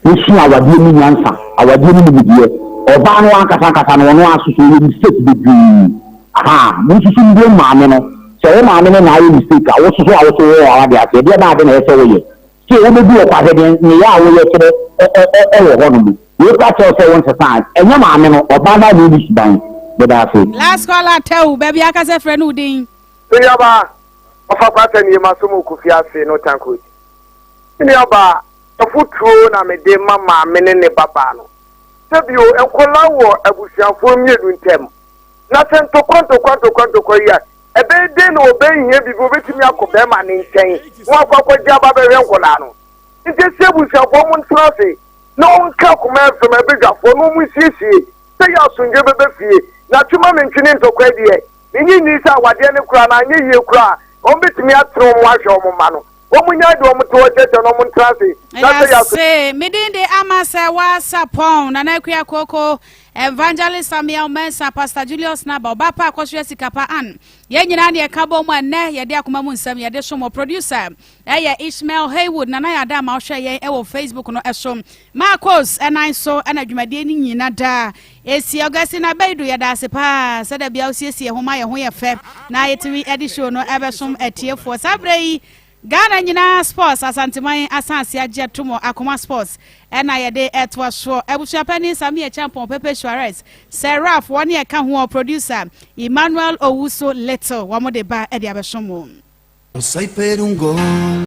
na sua awadeɛ mu nyansa, awadeɛ mu nimdeɛ. Ɔbaa no ankasa ankasa no, ɔno ara soso, ɔyɛ mistake bebree. Ahaa, monsusu mbue maame no. Sɛ wo maame no na ayɛ mistake a, wososo a woso wɔ awadeɛ ase, ɛdeɛ bɛn ade na ɛsɛ sɛ woyɛ? Sɛ wobedu hɔ koraa, hwɛ deɛ nneyɛɛ a woyɛ kyerɛ wɔ hɔ nom. Wei koraa kyerɛ wo sɛ wo nsesa a, ɛnyɛ maame no, ɔbaa no ara na ɔnni suban. Meda ase. Last caller Tɛw, baabi a akasa frɛ ne wo din. Me nuabaa, ɔfa kwata nie maso mu Kofi ase no Tankroti. Me nuabaa, afotuo na mede ma maame ne ne babaa no. Sɛ bio, nkwadaa wɔ abusuafoɔ mmienu ntam. Na sɛ ntɔkwa ntɔkwa ntɔkwa ntɔkwa yi a, ɛbɛyɛ dɛn na wɔbɛhia biribi wɔbɛtumi akɔ bɛrima ne nkyɛn na wakɔ akɔgye aba bɛhwɛ nkwadaa no? Nti ɛsɛ abusuafoɔ mo ntena ase na wɔnka akoma fam abadwafoɔ na wɔn nsiesie sɛ yɛ asomdwoe bɛba fie. Na twe ma mentwe ne ntɔkwa deɛ, menye nni sɛ awadeɛ no koraa no anyɛ yie koraa a, wɔbɛtumi atene wɔn ahwɛ wɔn mma no. Wɔn nyae deɛ wɔn te hɔ kyerɛkyerɛ na wɔn ntra ase. Na sɛ yɛ aso. Medase. Me din de Ama Sɛwa Sapong, Nana Akua Koko, Evangelist Samuel Mensah, Pastor Julius Naba, Ɔba Pa Akɔsoɛ Sikapa Ann. Yɛn nyinaa ne yɛka bɔ mu a nnɛ yɛde akoma mu nsɛm yɛde som wɔ producer ɛyɛ Ishmael Haywood, Nana Yada ama ɔhwɛ yɛn ɛwɔ Facebook no ɛso. Marcos ɛnan so ɛna dwumadie no nyina daa ɛsi. Augustine Abeidu yɛda ase paa sɛ da bia wosiesie ho ma yɛn ho yɛ fɛ na yɛtumi ɛde show no ɛbɛsom atiefoɔ. Saa berɛ yi Ghana nyinaa sports Asanteman asaase agye atom wɔ Akoma Sports ɛna yɛde ɛtoa soɔ. Abusua panin Sammy Acheampong, Pepe Suarez, Sir Ralph wɔne ɛka ho producer Emmanuel Owusu Little wɔn de ba ɛde abɛsom mo.